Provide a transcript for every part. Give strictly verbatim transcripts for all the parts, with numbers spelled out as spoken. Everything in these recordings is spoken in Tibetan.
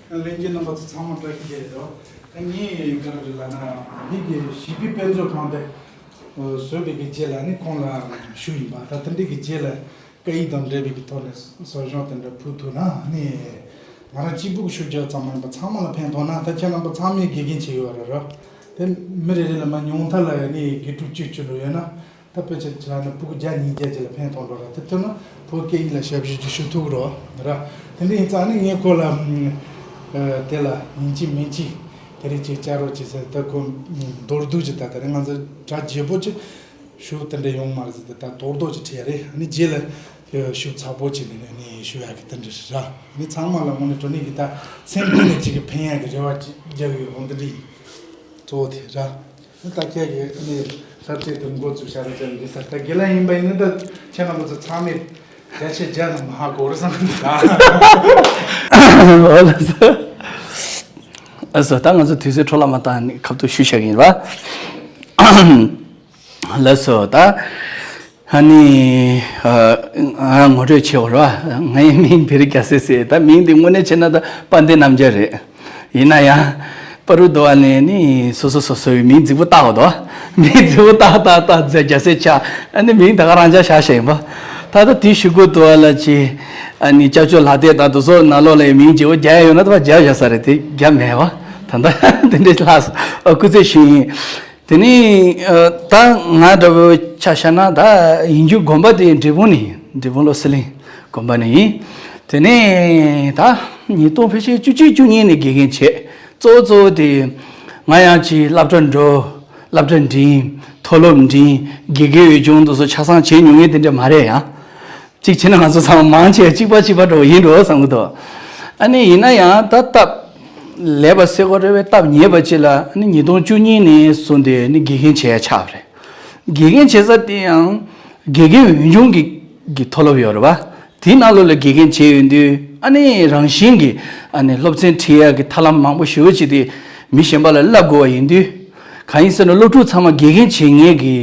ལྷན་རྒྱས་རྣམ་པ་ཚོ་ཚང་མ་བཀྲ་ཤིས་བདེ་ལེགས། ད་ངས་ག་རེ་རེད་ལབ་ན། འདི་གི་བྱིས་པའི་དཔེ་མཛོད་ཁང་དེ་བཟོས་པའི་གི་རྗེས་ལ་ནི་ཁོང་ལ་ཞུ་ཡིན་པ། ད་དེ་འདྲའི་གི་རྗེས་ལ་སྐད་ཡིག་དང་འབྲེལ་བའི་གི་ཐོག་ནས་གསོ་སྦྱོང་དེ་འདྲ་ཕུལ་ཐུབ་ན་ནི། ང་རང་གཅིག་པུ་གི་ཞུ་རྒྱུ་ཙམ་མ་ཡིན་པ་ཚང་མ་ལ་ཕན་ཐོགས་ན། ད་ཁྱེད་རྣམ་པ་ཚང་མས་དགེ་རྒན་བྱེད་ཡོད་རེད་ར། དེ་མི་རེ་རེ་ལ་མ་ཉུང་མཐའ་ལ་ནི་དགེ་ཕྲུག་གཅིག་གཅིག་འགྲོ་ཡོད་ན། ད་དཔེ་ཆ་ཆ་ན་ཕྲུ་གུ་བརྒྱ་ཉིས་བརྒྱ་ཅིག་ལ་ཕན་ཐོགས་འགྲོ་ར། དེ་ཐོན་ན་བོད་སྐད་ཡིག་ལ་ཞབས་ཞུ་ཅིག་ཞུ་ཐུབ་ཀྱི་རོ་ར། དེ་འདྲ་ཡིན་ཙང་ནི་ངས་ཁོ་ལ་དེ་ལ་ཡིན་གཅིག་མིན་གཅིག་དེ་རིགས་ཅིག་བཅར་རོགས་བྱེད་ཟེར། ད་ཁོ་མདོར་བསྡུས་ཅིག་ད་དེ་རིང་ང་ཚོ་གྲ་རྒྱས་པོ་ཅིག་ཞུ་དེ་འདྲ་ཡོང་མ་རེད་ཟེར། ད་མདོར་བསྡུས་ཅིག་བྲིས་ཡ་རེད། ཨ་ནི་རྗེས་ལ་ཞུ་ཚགས་པོ་བྱས་ནས་ནི་ཞུ་ཡ་གི་དེ་འདྲ་རེད་ར། ཨ་ནི་ཚང་མ་ལ་དངོས་གནས་དྲང་གནས་ཀྱི་ད་སེམས་གཏིང་ནས་ཅིག་གི་ཕན་ཡ་གི་རེ་བ་ཅིག་རྒྱག་གི་ཡོད། འོ་འདི་འདྲ་ཡིན། གཙོ་བོ་དེ་ར། ད་ཁྱེད་ཀྱིས་ནི་ལྷ་བྲིས་དེ་འགོ་བཙུགས་བྱ་ར་ཅན་འདི་ས་ད་དགེ་ལགས་ཡིན་པ་ཡིན་ན། ད་ཁྱེད་རྣམ་པ་ཚོ་ཚང་མས་བརྒྱ་ཆ་བརྒྱ་ལ་མ་ཧ་གོ་རེ་བསམ་གི་འདུག། འོ་ལགས་སོ། ལགས་སོ། ད་ང་ཚོ་དུས་ཚོད་འཕྲོ་བརླག་མ་བཏང་ནི་ཁ་ཐུག་ཞུ་བྱ་གི་ཡིན་ར། ལགས་སོ། ད་ཨ་ནི་ཨ་ང་ངོ་སྤྲོད་བྱེད་འོ་ར། ངའི་མིང་བེ་རི་རྒྱལ་སྲས་ཟེར། ད་མིང་འདི་དངོས་གནས་བྱས་ན་ད་དཔལ་ལྡན་རྣམ་རྒྱལ་རེད། ཡིན་ན་ཡང་། པ་རུ་དོ་བ་ནས་ནི་སོ་སོ་སོ་སོའི་མིང་རྫིག་པོ་བཏགས་འོ་དོ། མིང་རྫིག་པོ་བཏགས་བཏགས་བཏགས་རྫ་རྒྱ་སེ་ཆ། ཨ་ནི་མིང་ད་ག་རང་ཅག་བཞག་བཞག་ཡིན་པ། ད་ལྟ་དེ་ཞུ་དགོས་དོ་བ་ལ་ཅི། ཨ་ནི་ཅ་ཅོ་ལ་དེ་དང་དུ་སོ་ནང་ལོགས་ལ་མིང་རྗེ་བོ་རྒྱ་ཡོད་ན་ད་བ་རྒྱ་བཞག་ས་རེད། དེ་རྒྱ་མེད་བ། ད་ལྟ་དེ་འདྲའི་ལྷག་སོ། ཨ་སྐུ་ཚེ་ཞུ་ཡིན། དེ་ནི་ཨ་ད་ང་འདྲ་བོ་ཆ་བཞག་ན་ད་ཡིན་རྒྱུ་དགོན་པ་དེ་འབྲས་སྤུངས་ནས་ཡིན། འབྲས་སྤུངས་བློ་གསལ་གླིང་དགོན་པ་ནས་ཡིན། དེ་ནས་ད་ཉིས་སྟོང་ཕལ་ཆེར་བཅུ་གཅིག་བཅུ་གཉིས་ནས་དགེ་རྒན་བྱས། གཙོ་བོ་གཙོ་བོ་དེ་ང་ཡང་ཅིག་སློབ་གྲྭ་འགྲོ། སློབ་གྲྭ་འགྲིམ། མཐོ་སློབ་འགྲིམ། དགེ་རྒན་འོས་སྦྱོང་དེ་ཚོ་ཆ་ཚང་བྱས་མྱོང་མཁན་དེ་འདྲ་མ་རེད་ཡ། གཅིག་བྱས་ན་ང་ཚོ་ཚང་མ་མང་ཆེ་གཅིག་པ་གཅིག་པ་འགྲོ་བ་ཡིན་འགྲོ་བསམ་གི་འདུག། ཨ་ནི་ཡིན་ན་ཡང་ད་སྟབས་ལེགས་པ་ཟེར་དགོས་རེད་པས། སྟབས་ཉེས་པ་ཅིག་ལ་ཨ་ནི་ཉིས་སྟོང་བཅུ་གཉིས་ནས་བཟུང་སྟེ་ནི་དགེ་རྒན་བྱེད་ཡ་ཆགས་པ་རེད། དགེ་རྒན་བྱེད་ས་དེ་ཡང་དགེ་རྒན་འོས་སྦྱོང་གི་གི་མཐོ་སློབ་ཡོད་རེད་པ། དེའི་ནང་ལོགས་ལ་དགེ་རྒན་བྱས་ཡོང་དུས་ཨ་ནི་རང་བཞིན་གྱི་ཨ་ནི་སློབ་ཚན་ཁྲིད་ཡ་གི་ཐབས་ལམ་མང་པོ་ཞེ་པོ་ཅིག་དེ་མི་གཞན་པ་ལ་བསླབ་དགོས་པ་ཡིན་དུས། གང་ཡིན་ཟེར་ན་སློབ་ཕྲུག་ཚང་མ་དགེ་རྒན་བྱེད་མཁན་གྱི་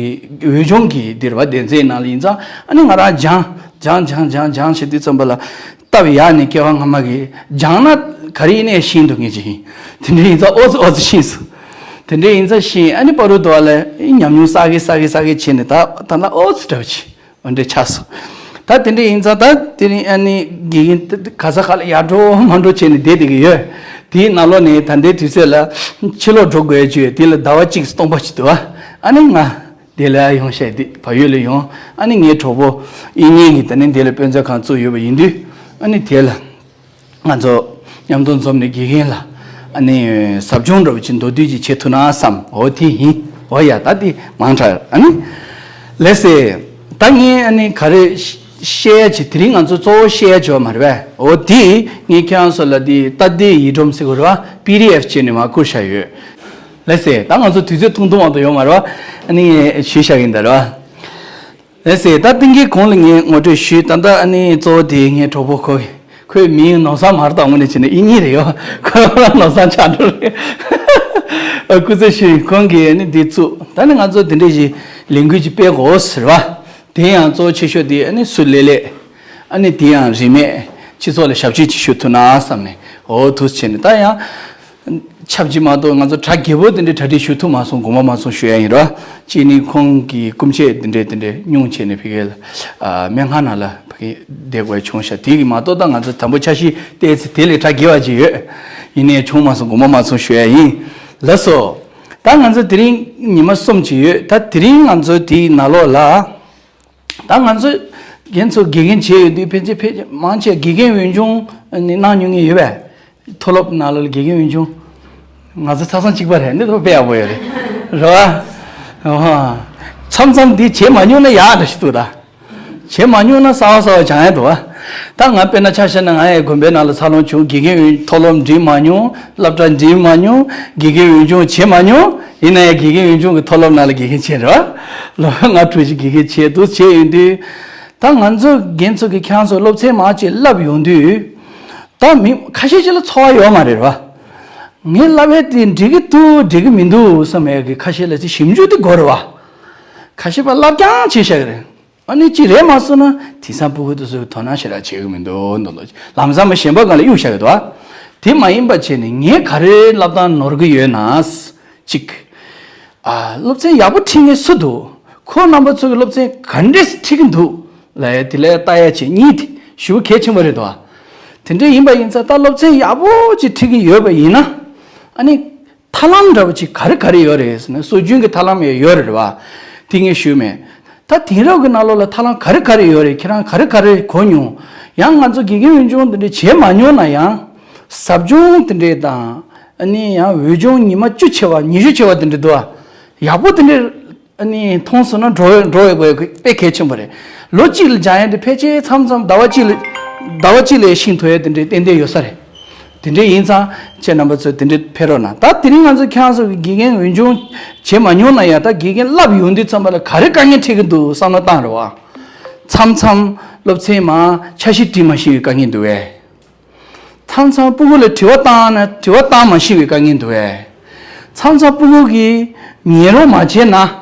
འོས་སྦྱོང་གི་འདིར་བ་སྡེ་ཚན་ནང་ལ་ཡིན་ཙང་ཨ་ནི་ང་རང་སྦྱང་སྦྱང་སྦྱང་སྦྱང་སྦྱང་བྱེད་དུས་ཙམ་པ་ལ་སྟབས་ཡག་ནས་སྐྱེ་བ་སྔ་མ་གི་སྦྱང་ན་ག་རེ་ཡིན་ནའི་ཤེས་འདུག་མཁན་ཅིག་ཡིན། དེ་འདྲ་ཡིན་ཙང་ཨོ་ཙི་ཨོ་ཙི་ཤེས་སོང་། དེ་འདྲ་ཡིན་ཙང་ཤེས། ཨ་ནི་པ་རུ་དོ་བ་ལ་ཉམས་མྱོང་བསགས་གི་བསགས་གི་བསགས་གི་བྱས་ནས་ད་ད་ལྟ་ཨོ་ཙི་འདྲ་བ་ཅིག་འོ་འདྲ་ཆགས་སོང་། ད་དེ་འདྲ་ཡིན་ཙང་ད་དེ་རིང་ཨ་ནི་དགེ་རྒན་ག་ས་ག་ལ་ཡར་འགྲོ་མར་འགྲོ་བྱས་ནས་བསྡད་བསྡད་ཀྱི་ཡོད། དེའི་ནང་ལོགས་ནས་ད་ལྟའི་དུས་ཚོད་ལ་ཕྱི་ལོགས་འགྲོ་དགོས་ཀྱི་ཡོད། དེ་ལ་ཟླ་བ་གཅིག་སྟོང་པ་ཞིག་འདུག་ཨ། ཨ་ནི་ང་དེ་ལ་ཡོང་བཤད་དེ་བལ་ཡུལ་ལ་ཡོང་། ཨ་ནི་ངའི་གྲོགས་པོ་དབྱིག་གཉེན་གྱིས་ད་ནི་དེ་ལ་དཔེ་མཛོད་ཁང་བཙུགས་ཡོད་པ་ཡིན་དུས་ཨ་ནི་དེ་ལ། ང་ཚོ་མཉམ་དུ་འཛོམས་ནས་དགེ་རྒན་ལ་ཨ་ནི་ཟབ་སྦྱོང་འདྲ་བོ་ཅིག་མདོར་བསྡུས་ཅིག་བྱེད་ཐུབ་ན་བསམ། འོ་དེ་ཡིན། འོ་ཡ་ད་དེ་མང་དྲགས། ཨ་ནི་ལགས་སེ། ད་ངས་ཨ་ནི་ག་རེ་བཤད་ཡ་ཅིག་དེ་རིང་ང་ཚོ་གཙོ་བོ་བཤད་ཡ་ཅིག་ཡོད་མ་རེད་པས། འོ་དེ་ངས་ཁྱེད་རང་ཚོ་ལ་དེ་ལྟ་བདེའི་ཡིག་སྒྲོམ་ཟེར་དགོས་རེད་པ། པི་ཌི་ཨེཕ་བྱས་ནས་མར་བསྐུར་བཞག་ཡོད། ལགས་སེ། ད་ང་ཚོ་དུས་ཚོད་ཐུང་ཐུང་བར་དུ་ཡོད་མ་རེད་པ། ཨ་ནི་ཞུས་བཞག་གི་ཡིན་ད་རེད་པ། ལགས་སེ། ད་ཏིང་གི་གོང་ལ་ངས་ངོ་སྤྲོད་ཞུས། ད་ལྟ་ཨ་ནི་གཙོ་བོ་དེ་ངའི་གྲོགས་པོ་ཁོ། ཁོའི་མིང་ནོར་བཟང་མ་རེད། ད་དངོས་གནས་བྱས་ན་དབྱིག་གཉེན་རེད་ཡོ། ཁོ་རང་ནོར་བཟང་ཆགས་འགྲོ་རེད། ཨ་སྐུ་ཚེ་ཞུ་ཡིན། ཁོང་གིས་ཨ་ནི་འདི་བཙུགས། ད་ནི་ང་ཚོ་དེ་འདྲས་ཞིག་ལས་འགུལ་ཅིག་སྤེལ་དགོས་ཟེར་བ། དེ་ཡང་གཙོ་ཆེ་ཤོས་དེ་ཨ་ནི་སུ་ལས་ལས། ཨ་ནི་དེ་ཡང་རིན་མེད་སྤྱི་ཚོགས་ལ་ཞབས་ཕྱི་ཅིག་ཞུ་ཐུབ་ན་བསམ་ནས། འོ་ཐུགས་བྱས་ནས་ད་ཡང་། ཆབས་ཅིག་མ་གཏོགས་ང་ཚོ་གྲ་རྒྱས་པོ་དེ་འདྲའི་གྲ་སྒྲིག་ཞུ་ཐུབ་མ་སོང་། དགོངས་པ་མ་ཚོམ་ཞུ་ཡ་ཡིན་ར། གཅིག་ནི་ཁོང་གི་སྐུ་མཆེད་དེ་འདྲའི་དེ་འདྲའི་སྙུང་བྱས་ནས་ཕ་གི་ལ་ཨ་སྨན་ཁང་ནང་ལ་ཕ་གི་བསྡད་དགོས་བྱུང་ཤག། དེ་གི་མ་གཏོགས་ད་ང་ཚོ་དང་པོ་འཆར་གཞི་བལྟས་ཚེ་དེ་ལས་གྲ་རྒྱས་པ་ཅིག་ཡོད། ཡིན་ནའི་བྱུང་མ་སོང་། དགོངས་པ་མ་ཚོམ་ཞུ་ཡ་ཡིན། ལགས་སོ། ད་ང་ཚོ་དེ་རིང་ཉི་མ་གསུམ་ཅིག་ཡོད། ད་དེ་རིང་ང་ཚོ་དེའི་ནང་ལོགས་ལ། ད་ང་ཚོ་རྒན་ཚོ་དགེ་རྒན་བྱས་ཡོད་དུས་ཕལ་ཆེར་ཕལ་ཆེར་མང་ཆེ་དགེ་རྒན་འོས་སྦྱོང་ནི་གནང་མྱོང་མཁན་ཡོད་པས། མཐོ་སློབ་ནང་ལ་དགེ་རྒན་འོས་སྦྱོང་། ང་ཚོ་ཆ་ཚང་གཅིག་པ་རེད། འདི་ཚོ་དཔེ་ཡག་པོ་ཡོད་རེད། རེད་བ། མཚམས་མཚམས་འདི་བྱེད་མ་མྱོང་ན་ཡག་འདྲ་ཞིག་འདུག་ད། བྱེད་མ་མྱོང་ན་གསར་པ་གསར་པ་སྦྱང་ཡ་འདུག་བ། ད་ང་དཔེར་ན་ཆ་བཞག་ན་ང་ཡང་དགོན་པའི་ནང་ལ་འཚར་ལོངས་བྱུང་། དགེ་རྒན་འོས་མཐོ་སློབ་འགྲིམ་མ་མྱོང་། སློབ་གྲྭ་འགྲིམ་མ་མྱོང་། དགེ་རྒན་འོས་སྦྱོང་བྱེད་མ་མྱོང་། ཡིན་ན་ཡང་དགེ་རྒན་འོས་སྦྱོང་གི་མཐོ་སློབ་ནང་ལ་དགེ་རྒན་བྱས་རེད་བ། ལོ་ལྔ་དྲུག་ཅིག་དགེ་རྒན་བྱས་འདུག། བྱས་ཡོང་དུས། ད་ང་ཚོ་རྒན་ཚོ་གིས་ཁྱེད་རང་ཚོ་སློབ་ཚན་མང་ཅིག་བསླབས་ཡོང་དུས། ད་མི་ཁ་ཤས་ཅིག་ལ་ཚོར་བ་ཡོད་མ་རེད་བ། ངས་བསླབ་ཡས་དེ་འགྲིག་གི་འདུག་འགྲིག་གི་མི་འདུག་བསམ་ཡས་ཀྱི་ཁ་ཤས་ལ་ཅིག་ཞིབ་འཇུག་དེ་དགོས་རེད་བ། ཁ་ཤས་པ་བསླབ་རྐྱང་བྱས་བཞག་གི་རེད། ཨ་ནི་ཅི་རེད་མ་སོང་ན་དེང་སང་ཕྲུ་གུ་དེ་ཚོས་དོ་སྣང་ཞེ་དྲག་བྱེད་ཀྱི་མི་འདུག་འདུག་ལོ། ལམ་སང་མ་གཞན་པ་སྒང་ལ་གཡུག་བཞག་གི་འདུག་ཨ། དེ་མ་ཡིན་པ་བྱས་ནས་ངས་ག་རེ་སློབ་སྟངས་ནོར་གི་ཡོད་ན། གཅིག་ཨ། སློབ་ཚན་ཡག་པོ་ཁྲིད་མཁན་སུ་འདུག་ཁོ་རྣམ་པ་ཚོ་གི་སློབ་ཚན་ག་འདྲས་ཁྲིད་ཀྱི་འདུག་ལབ་ཡ་དེ་ལ་ལྟ་ཡ་བྱེད་གཉིས་དེ་ཞེ་པོ་གལ་ཆེན་པོ་རེད་དོ། དེ་འདྲ་ཡིན་པ་ཡིན་ཙང་ད་སློབ་ཚན་ཡག་པོ་ཅིག་ཁྲིད་ཀྱི་ཡོད་པ་ཡིན་ན། ཨ་ནི། ཐབས་ལམ་འདྲ་པོ་ཅིག་ག་རེ་ག་རེ་ཡོད་རེད་ཟེར་ན་སྲོལ་རྒྱུན་གྱི་ཐབས་ལམ་ཡང་ཡོད་རེད་བ། དེ་ངས་ཞུས་མེད། ད་དེང་རབས་ཀྱི་ནང་ལོགས་ལ་ཐབས་ལམ་ག་རེ་ག་རེ་ཡོད་རེད། ཁྱེད་རང་ག་རེ་ག་རེ་གོ་མྱོང་། ཡང་ང་ཚོ་དགེ་རྒན་འོས་སྦྱོང་འདི་འདྲ་བྱས་མ་མྱོང་ན་ཡང་། ཟབ་སྦྱོང་དེ་འདྲས་དང་། ཨ་ནི་ཡང་འོས་སྦྱོང་ཉི་མ་བཅུ་བྱས་པ་ཉི་ཤུ་བྱས་པ་དེ་འདྲས་འདུག་ཨ། ཡག་པོ་དེ་འདྲས། ཨ་ནི་མཐོང་སོང་ན་འགྲོ་འགྲོ་བའི་དགོས་དཔེ་གལ་ཆེན་པོ་རེད། ལོ་གཅིག་ལ་སྦྱང་ཡས་དེ་ཕལ་ཆེར་མཚམས་མཚམས་ཟླ་བ་གཅིག་ལ་ཟླ་བ་གཅིག་ལ་ཤེས་ཐུབ་ཡས་དེ་འདྲས་ཏན་ཏན་ཡོད་ས་རེད། དེ་འདྲས་ཡིན་ཙང་ཁྱེད་རྣམ་པ་ཚོས་དེ་འདྲས་ཕེབས་རོགས་གནང་། ད་དེ་རིང་ང་ཚོ་ཁྱེད་རང་ཚོ་གི་དགེ་རྒན་འོས་སྦྱོང་བྱེད་མ་མྱོང་ན་ཡང་ད་དགེ་རྒན་བསླབ་ཡོང་དུས་ཙམ་པ་ལ་ག་རེ་དཀའ་ངལ་འཕྲད་ཀྱི་འདུག་བསམ་བློ་བཏང་རོགས་ཨ། མཚམས་མཚམས་སློབ་ཚན་མ་འཆར་གཞི་བྲིས་མ་ཤེས་པའི་དཀའ་ངལ་འདུག་བས། མཚམས་མཚམས་སྤུ་གུ་ལ་དྲི་བ་བཏང་ན་དྲི་བ་བཏང་མ་ཤེས་པའི་དཀའ་ངལ་འདུག་བས། མཚམས་མཚམས་སྤུ་གུ་གིས་ཉན་རོགས་མ་བྱས་ན་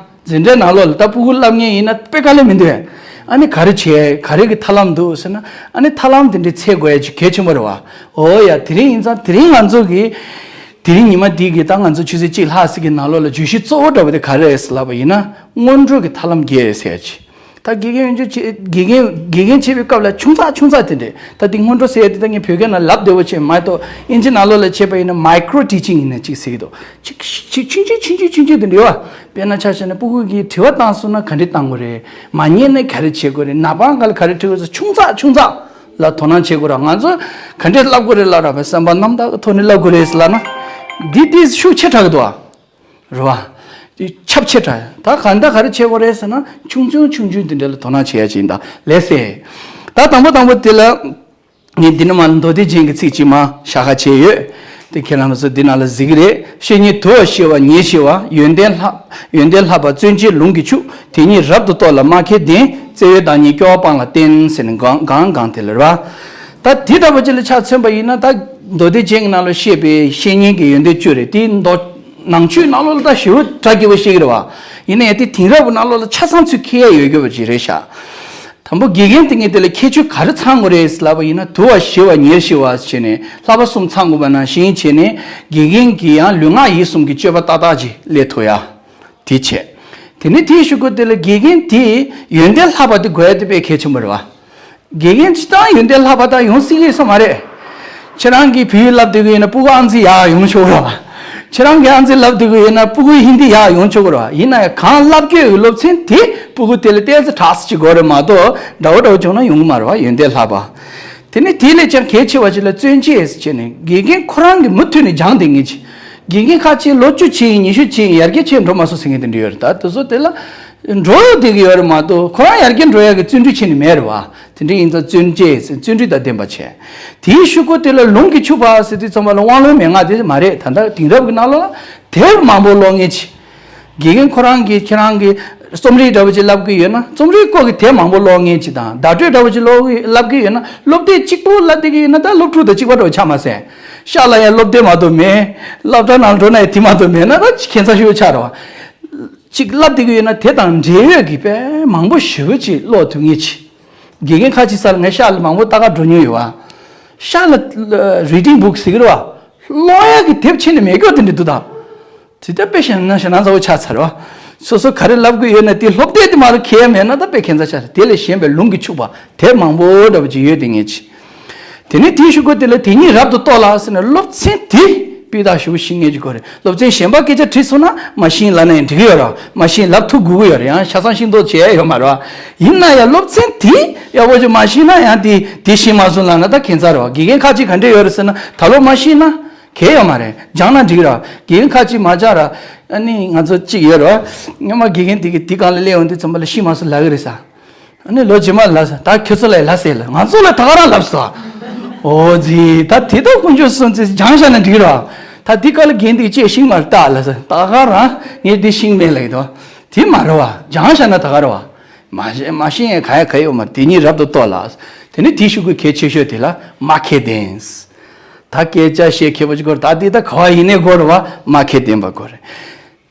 འཛིན་གྲྭའི་ནང་ལོགས་ལ་ད་སྤུ་གུ་བསླབ་མཁན་ཡིན་ན་དཔེ་དཀའ་ལས་མི་འདུག་བས། ཨ་ནི་ག་རེ་བྱས་ག་རེ་གི་ཐབས་ལམ་འདུག་ཟེར་ན། ཨ་ནི་ཐབས་ལམ་དེ་འདྲའི་འཚོལ་དགོས་ཡ་ཅིག་གལ་ཆེན་པོ་རེད་བ། འོ་ཡ། དེ་རིང་ཡིན་ཙང་དེ་རིང་ང་ཚོ་གིས་དེ་རིང་ཉི་མ་འདི་གི་ད་ང་ཚོ་ཆུ་ཚོད་གཅིག་ལྷག་ཙམ་གི་ནང་ལོགས་ལ་བརྗོད་གཞི་གཙོ་བོ་འདྲ་བོ་དེ་ག་རེ་རེད་ཟེར་ལབ་པ་ཡིན་ན་སྔོན་འགྲོ་གི་ཐབས་ལམ་བརྒྱད་ཟེར་ཡ་ཅིག་ད་དགེ་རྒན་ཡོན་ཆབ་བྱེད་དགེ་རྒན་དགེ་རྒན་བྱེད་པའི་སྐབས་ལ་ཆུང་ཙག་ཆུང་ཙག་དེ་འདྲས། ད་འདི་སྔོན་འགྲོ་ཟེར་ཡ་དེ་ད་ངས་བོད་སྐད་ནང་ལབ་བདེ་བོ་བྱས་མ་གཏོགས་ཨིན་ཇི་ནང་ལོགས་ལ་བྱས་པ་ཡིན་ན་མའི་ཀྲོ་ཊི་ཅིང་ཡིན་ན་ཅིག་ཟེར་གྱི་འདུག་ཅིག་ཅིག་ཆུང་ཆུང་ཆུང་ཆུང་ཆུང་ཆུང་དེ་འདྲས་ཡོད་པ། དཔེར་ན་ཆ་བཞག་ན་སྤུ་གུ་གིས་དྲི་བ་བཏང་སོང་ན་ག་འདྲས་བཏང་དགོས་རེད། མ་ཉན་ན་ག་རེ་བྱེད་དགོས་རེད། ནག་པང་ག་ལ་ག་རེ་འཁྲིད་དགོས་རེད། ཆུང་ཙག་ཆུང་ཙག་ལ་དོ་སྣང་བྱེད་དགོས་རེད། ང་ཚོ་ག་འདྲས་བསླབ་དགོས་རེད་ལབ་ར་བའི་བསམ་པ་རྣམ་དག་གི་ཐོག་ནས་བསླབ་དགོས་རེད་ཟེར་ལབ་ན། འདི་འདི་ཤུགས་ཆེ་དྲགས་ཀྱི་འདུག་ཨ། རེད་བ། དེ་ཁྱབ་ཆེ་དྲགས། ད་གང་ལྟར་ག་རེ་བྱེད་དགོས་རེད་ཟེར་ན་ཆུང་ཆུང་ཆུང་ཆུང་དེ་འདྲ་ལ་དོ་སྣང་བྱེད་ཡ་ཅིག་ཡིན་ད་ལས་སེ། ད་དང་པོ་དང་པོ་དེ་ལ་ངས་འདི་ནས་མར་མདོ་སྡེ་རྒྱན་གྱི་ཚིག་ཅིག་མར་ཤ་ཁ་བྱས་ཡོད། དེ་ཁྱེད་རང་ཚོ་འདི་ནང་ལ་གཟིགས་ཀྱི་རེད། བཤེས་གཉེན་དུ་བ་ཞི་བ་ཉེར་ཞི་བ། ཡོན་ཏན་ལྷ་ཡོན་ཏན་ལྷག་པ་བརྩོན་བཅས་ལུང་གིས་ཕྱུག་དེ་ཉིད་རབ་ཏུ་རྟོགས་ལ་སྨྲ་མཁས་ལྡན། བརྩེ་བའི་བདག་ཉིད་སྐྱོ་བ་སྤངས་ལ་བསྟེན་ཟེར་ནས་གང་གང་གང་དེ་ལ་རེད་བ། ད་དེ་ལྟ་བུ་ཅིག་ལ་ཆ་མཚོན་པ་ཡིན་ན་ད་མདོ་སྡེ་རྒྱན་གྱི་ནང་ལ་བཤད་པའི་བཤེས་གཉེན་གྱི་ཡོན་ཏན་བཅུ་རེད། དེའི་མདོ་ནང་ཆོས་ནང་ལོགས་ལ་ད་ཞེ་པོ་གྲ་རྒྱས་པོ་བཤད་ཀྱི་རེད་བ། ཡིན་ན་ཡང་དེ་དེང་རབས་ཀྱི་ནང་ལོགས་ལ་ཆ་ཚང་ཚུར་འཁྱེར་ཡ་ཡོད་དགོས་པ་ཅིག་རེད་ཤག་དང་པོ་དགེ་རྒན་དེ་ངས་དེ་ལ་ཁྱད་ཆོས་ག་རེ་ཚང་དགོས་རེད་ལབ་པ་ཡིན་ན་དུ་བ་ཞི་བ་ཉེར་ཞི་བ་ཟེར་ནས་བསླབ་པ་གསུམ་ཚང་དགོས་པ་ནང་བཞིན་བྱས་ནས་དགེ་རྒན་གྱི་ཡང་ལུས་ངག་ཡིད་གསུམ་གྱི་སྤྱོད་པ་ཏག་ཏག་ཅིག་སླེབས་ཐུབ་ཡ། དེ་བྱས། དེ་ནས་དེའི་གཞུག་གུ་དེ་ལ་དགེ་རྒན་དེས་ཡོན་ཏན་ལྷག་པ་དེ་དགོས་ཡ་དེ་དཔེ་གལ་ཆེན་པོ་རེད་བ། དགེ་རྒན་སྤྱིར་བཏང་ཡོན་ཏན་ལྷག་པ་དག་ཡོང་སྲིད་ཀྱི་ཡོད་ས་མ་རེད། ཁྱེད་རང་གིས་བོད་ཡིག་བསླབ་བསྡད་ཀྱི་ཡོད་ན་སྤུ་གུ་ཨང་རྩིས་ཡག་ཡོང་ཆོག་གི་རེད་བ། ཁྱེད་རང་གིས་ཨང་རྩིས་བསླབ་བསྡད་ཀྱི་ཡོད་ན་སྤུ་གུ་ཧིན་དི་ཡག་ཡོང་ཆོག་གི་རེད་བ། ཡིན་ན་ཡང་གང་བསླབ་དགོས་ཀྱི་སློབ་ཚན་དེ་སྤུ་གུ་དེ་ལ་ཏོག་ཙམ་དྲག་ཙམ་ཅིག་དགོས་རེད་མ་གཏོགས་འདྲ་བོ་འདྲ་བོ་བྱུང་ན་ཡོང་གི་མ་རེད་བ། ཡོན་ཏན་ལྷག་པ། དེ་ནས་དེ་ལས་ཀྱང་གལ་ཆེ་བ་ཞིག་ལ་བརྩོན་བཅས་ཟེར་བྱས་ནས་དགེ་རྒན་ཁོ་རང་གིས་མུ་མཐུད་ནས་སྦྱངས་བསྡད་མཁན་ཅིག་དགེ་རྒན་ཁ་ཅིག་ལོ་བཅུ་ཕྱིན་ཉི་ཤུ་ཕྱིན་ཡར་རྒྱས་ཕྱིན་འགྲོ་མ་སོང་ཟེར་མཁན་དེ་འདྲ་ཡོད་རེད། ད་དེ་ཚོ་དེ་ལ་འགྲོ་ཡོང་བསྡད་ཀྱི་ཡོད་རེད་མ་གཏོགས་ཁོ་རང་ཡར་རྒྱས་འགྲོ་ཡག་གི་བརྩོན་འགྲུས་བྱས་ནས་མེད་རེད་བ། དེ་འདྲ་ཡིན་ཙང་བརྩོན་བཅས་ཟེར་བརྩོན་འགྲུས་དང་ལྡན་པ་བྱས། དེའི་གཞུག་གུ་དེ་ལ་ལུང་གིས་ཕྱུག་པ་ཟེར་དུས་ཙམ་པ་ལ་དབང་ལུང་མན་ངག་དེ་མ་རེད། ད་ལྟ་དེང་རབས་ཀྱི་ནང་ལོགས་ལ་དེབ་མང་པོ་ཀློག་མཁན་ཅིག་དགེ་རྒན་ཁོ་རང་གིས་ཁྱེད་རང་གིས་རྩོམ་རིག་འདྲ་བོ་ཅིག་བསླབ་ཀྱི་ཡོད་ན་རྩོམ་རིག་སྐོར་གྱི་དེབ་མང་པོ་ཀློག་མཁན་ཅིག་དང་བརྡ་སྤྲོད་འདྲ་བོ་ཅིག་ཀློག་གི་བསླབ་ཀྱི་ཡོད་ན་སློབ་དེབ་གཅིག་པོ་བསླབ་བསྡད་ཀྱི་ཡོད་ན་ད་སློབ་ཕྲུག་དང་གཅིག་པ་འདྲ་བོ་ཆགས་མ་སོང་། ཤག་ལ་ཡང་སློབ་དེབ་མ་གཏོགས་མེད། སློབ་གྲྭ་ནང་འགྲོ་ན་ཡང་དེ་མ་གཏོགས་མེད་ན་ད་ཁྱད་མཚར་ཞེ་པོ་ཆགས་རེད་བ། གཅིག་བསླབ་བསྡད་ཀྱི་ཡོད་ན་དེ་དང་འབྲེལ་ཡོད་ཀྱི་དཔེ་མང་པོ་ཞེ་པོ་ཅིག་ཀློག་ཐུབ་མཁན་ཅིག་དགེ་རྒན་ཁ་ཅིག་སར་ངས་ཤག་ལ་མང་པོ་ལྟ་ག་འགྲོ་མྱོང་ཡོད་བ། ཤག་ལ་reading book ཟེར་གྱི་རེད་བ། ཀློག་ཡག་གི་དེབ་ཕྱིན་ནས་མེད་སྐྱོ་དེ་འདྲ་འདུག་ད། དེ་ལྟར་དཔེ་ཞེ་ན་ཞེ་ན་ཚ་བོ་ཆགས་ཚར་བ། སོ་སོ་ག་རེ་ལབ་དགོས་ཡོད་ན་དེ་སློབ་དེབ་དེ་མ་གཏོགས་མཁས་མེད་ན་ད་དཔེ་ཁྱད་མཚར་ཆགས་རེད། དེ་ལས་གཞན་པའི་ལུང་གིས་ཕྱུག་པ་དེབ་མང་པོ་འདྲ་པོ་ཅིག་ཡོད་དེ་ངེས་ཅི། དེ་ནས་དེའི་གཞུག་གུ་དེ་ལ་དེ་ཉིད་རབ་ཏུ་རྟོགས་ལ་ཟེར་ནས་སློབ་ཚན་དེ་སྤུས་དག་ཞེ་པོ་ཤེས་ངེས་ཀྱི་སྐོར་རེད། སློབ་ཚན་གཞན་པ་སྐད་ཆ་དྲིས་སོང་ན་མ་ཤེས་ལབ་ན་ཡང་འགྲིག་གི་ཡོད་རེད། མ་ཤེས་ལབ་ཐུབ་དགོས་ཀྱི་ཡོད་རེད། ཡང་ཆ་ཚང་ཤེས་མདོག་བྱས་ཡོད་མ་རེད། ཡིན་ན་ཡང་སློབ་ཚན་དེ་ཡག་པོ་ཅིག་མ་ཤེས་ན་ཡང་དེ་དེ་ཤེས་མ་སོང་ལབ་ན་ད་ཁྱད་མཚར་རེད་བ། དགེ་རྒན་ཁ་ཅིག་ག་འདྲས་ཡོད་རེད་ཟེར་ན་ད་ལོ་མ་ཤེས་ན། གལ་ཡོད་མ་རེད། སྦྱངས་ན་འགྲིག་ར། དགེ་རྒན་ཁ་ཅིག་མ་སྦྱངས་ར། ཨ་ནི་ང་ཚོ་གཅིག་ཡོད་ར། སྔོན་མ་དགེ་རྒན་དེ་གི་དེ་སྒང་ལ་སླེབས་ཡོང་དུས་ཙམ་པ་ལ་ཤི་མ་སོང་ལབ་གི་རེད་ས། ཨ་ནི་ལོ་རྗེས་མ་ལ་ས་ད་ཁྱོད་ཚོ་ལ་ལབ་ཟེར་ལ་ང་ཚོ་ལ་ད་ག་རང་ལབ་སོང་། ཨོ་ཙི་ད་དེ་ད་དཀོན་མཆོག་གསུམ་ཚེ་སྦྱངས་བཞག་ན་འགྲིག་ར། ད་དེ་ག་ལ་རྒན་དེ་ཅེས་ཤིང་མར་ལྟ་ལ་ས་ད་ག་རང་ངས་དེ་ཤིང་མེད་ལ་ཡིན་དོ། དེ་མ་རེད་བ། སྦྱངས་བཞག་ན་ད་ག་རེད་བ། མ་ཤེས་མ་ཤེས་ཡང་ག་ཡ་ག་ཡོད་མ་རེད། དེ་ཉིད་རབ་ཏུ་རྟོགས་ལ། དེ་ནི་དེའི་གཞུག་གུ་གལ་ཆེ་ཤོས་དེ་ལ་སྨྲ་མཁས་ལྡན། ད་སྐད་ཆ་བཤད་མཁས་པོ་ཅིག་དགོས་རེད། ད་འདི་ད་ག་བ་ཡིན་ནའི་དགོས་རེད་བ། སྨྲ་མཁས་ལྡན་པ་དགོས་རེད།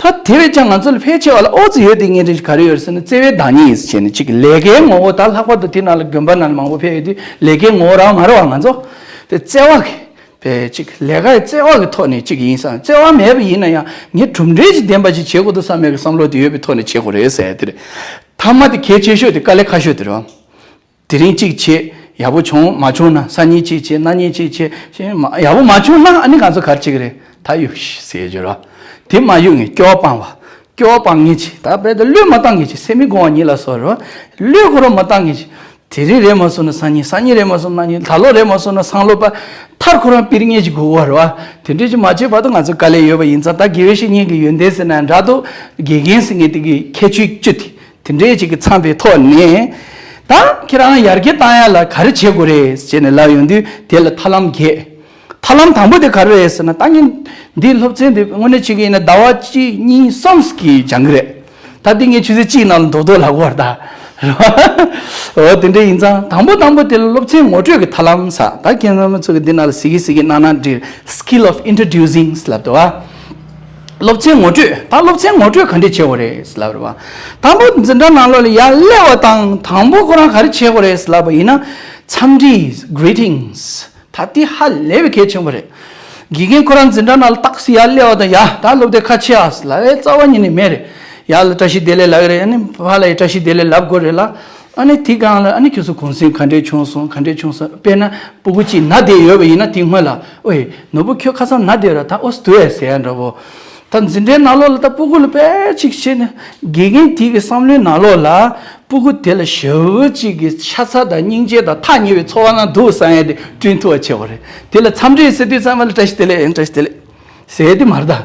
ད་དེ་བས་ཀྱང་ང་ཚོ་ལ་ཕལ་ཆེ་བ་ལ་ཨོ་ཙི་ཡོད་དེ་ངས་རེ་ག་རེ་ཡོད་ཟེར་ན་བརྩེ་བའི་བདག་ཉིད་ཟེར་ནས་ཅིག་ལས་ཀའི་ངོ་བོ་ད་ལྷག་པར་དུ་དེ་ནང་ལ་དགོན་པ་ནང་ལ་མང་པོ་ཕེབས་ཡོད་དུས་ལས་ཀའི་ངོ་བོ་རང་མ་རེད་བ། ང་ཚོ་དེ་བརྩེ་བ་གི་ པའི་ཅིག་ལས་ཀའི་བརྩེ་བ་གི་ཐོག་ནས་ཅིག་ཡིན་བསམ། བརྩེ་བ་མེད་པ་ཡིན་ན་ཡང་ངས་གྲུབ་འབྲས་ཅིག་ལྡན་པ་ཅིག་བྱེད་དགོས་འདུག་བསམ་པའི་བསམ་བློ་དེ་ཡོད་པའི་ཐོག་ནས་བྱེད་དགོས་རེད་ཟེར་ཡ་དེ་རེད། མཐའ་མ་དེ་གལ་ཆེ་ཤོས་དེ་དཀའ་ལས་ཁག་ཤོས་དེ་རེད་བ། དེ་རིང་གཅིག་བྱེད། ཡག་པོ་བྱུང་། མ་བྱུང་ན་སང་ཉིན་གཅིག་བྱེད། གནངས་ཉིན་གཅིག་བྱེད། ཤེས་མ་ཡག་པོ་མ་བྱུང་ན་ཨ་ནི་ང་ཚོ་ག་རེ་བྱེད་ཀྱི་རེད། ད་གཡུག་ཟེར་རྒྱུ་ར། དེ་མ་གཡུག་ངས་སྐྱོ་བ་སྤང་བ། སྐྱོ་བ་སྤང་ངེས་ཀྱི་ད་བས་ད་བློས་མ་བཏང་ངེས་ཀྱི་སེམས་མི་དགོངས་པ་ཉིད་ལ་སོགས་ར། བློས་ཁོ་རང་མ་བཏང་ངེས་ཀྱི། དེ་རིང་རེད་མ་སོང་ན་སང་ཉིན། སང་ཉིན་རེད་མ་སོང་ན་གནངས་ཉིན། ད་ལོ་རེད་མ་སོང་ན་སང་ལོ་པ། མཐར་ཁོ་རང་སྤིར་ངེས་ཀྱི་དགོས་པ་ར་བ། དེ་འདྲས་ཀྱི་མ་བྱེད་བར་དུ་ང་ཚོ་དཀའ་ལས་ཡོད་པ་ཡིན་ཙང་ད་དགེ་བའི་བཤེས་གཉེན་གྱི་ཡོན་ཏན་ཟེར་ན་འདྲ་འདུག་དགེ་རྒན་ཟེར་ངེས་དེ་གི་ཁྱད་ཆོས་བཅུ་དེ། དེ་འདྲའི་ཅིག་གི་འཚམས་པའི་ཐོག་ནས། ད་ཁྱེད་རང་ཡར་རྒྱས་བཏང་ཡ་ལ་ག་རེ་བྱེད་དགོས་རེད་ཅེས་ནས་ལབ་ཡོང་དུས་དེ་ལ་ཐབས་ལམ་བརྒྱད། ཐབས་ལམ་དང་པོ་དེ་ག་རེ་རེད་ཟེར་ན། ད་ངས་འདིའི་སློབ་ཚན་འདི་དངོས་གནས་བྱེད་ཀྱི་ཡིན་ན་ཟླ་བ་གཅིག་གཉིས་གསུམ་གྱིས་སྦྱང་གི་རེད། ད་འདི་ངས་ཆུ་ཚོད་གཅིག་ནང་ལ་རྡོག་རྡོག་ལབ་དགོས་རེད་ད། འོ་དེ་འདྲ་ཡིན་ཙང་དང་པོ་དང་པོ་དེ་ལ་སློབ་ཚན་ངོ་སྤྲོད་ཀྱི་ཐབས་ལམ་ཟེར། ད་ཁྱེད་རྣམ་པ་ཚོ་གི་འདི་ནང་ལ་གཟིགས་གི་གཟིགས་གི་གནང་ན་འགྲིག Skill of introducing ལབ་འདུག་བ། སློབ་ཚན་ངོ་སྤྲོད། ད་སློབ་ཚན་ངོ་སྤྲོད་ག་འདྲས་བྱེད་དགོས་རེད་ལབ་རེད་བ། དང་པོ་འཛིན་གྲྭ་ནང་ལོགས་ལ་ཡར་སླེབས་པ་དང་དང་པོ་ཁོ་རང་ག་རེ་བྱེད་དགོས་རེད་ལབ་པ་ཡིན་ན། འཚམས་འདྲི། Greetings ད་དེ་ཧ་ལས་པའི་གལ་ཆེན་པོ་རེད། དགེ་རྒན་ཁོ་རང་འཛིན་གྲྭ་ནང་ལ་ཏག་སེ་ཡར་སླེབས་པ་དང་། ཡ་ད་སློབ་དེབ་ཁ་ཕྱེ་ཨ་ལབ་ཨེ་རྩ་བ་ཉིད་ནས་མེད་རེད། ཡ་ལ་བཀྲ་ཤིས་བདེ་ལེགས་ལབ་ཀྱི་རེད། ཨ་ནི་ཕ་ལ་ཡ་བཀྲ་ཤིས་བདེ་ལེགས་ལབ་དགོས་རེད་ལ། ཨ་ནི་དེ་སྒང་ལ་ཨ་ནི་ཁྱོད་ཚོ་གུང་སེང་ག་འདྲས་བྱུང་སོང་། ག་འདྲས་བྱུང་སོང་། དཔེར་ན་སྤུ་གུ་གཅིག་ན་བསྡད་ཡོད་པ་ཡིན་ན་དེ་སྔོན་ལ། ཨོའི་ནོར་བུ་ཁྱོད་ཁ་སང་ན་བསྡད་ར། ད་ཨོ་སི་དུ་ཨེ་ཟེར་ཡ་འདྲ་བོ། ད་འཛིན་གྲྭའི་ནང་ལོགས་ལ་ད་སྤུ་གུ་ལ་དཔེ་ཅིག་བྱས་ནས་དགེ་རྒན་དེ་གི་བསམ་བློའི་ནང་ལོགས་ལ་སྤུ་གུ་དེ་ལ་ཞེ་པོ་ཅིག་གི་ཤ་ཚ་དང་སྙིང་རྗེ་དང་ཐག་ཉེ་བའི་ཚོར་བ་ན་འདུག་བསམ་ཡ་དེ་བསྐྲུན་ཐུབ་པ་བྱེད་དགོས་རེད། དེ་ལ་འཚམས་འདྲི་ཟེར་དུས་ཙམ་པ་ལ་བཀྲ་ཤིས་བདེ་ལེགས། བཀྲ་ཤིས་བདེ་ལེགས་ཟེར་དེ་མ་རེད་ད།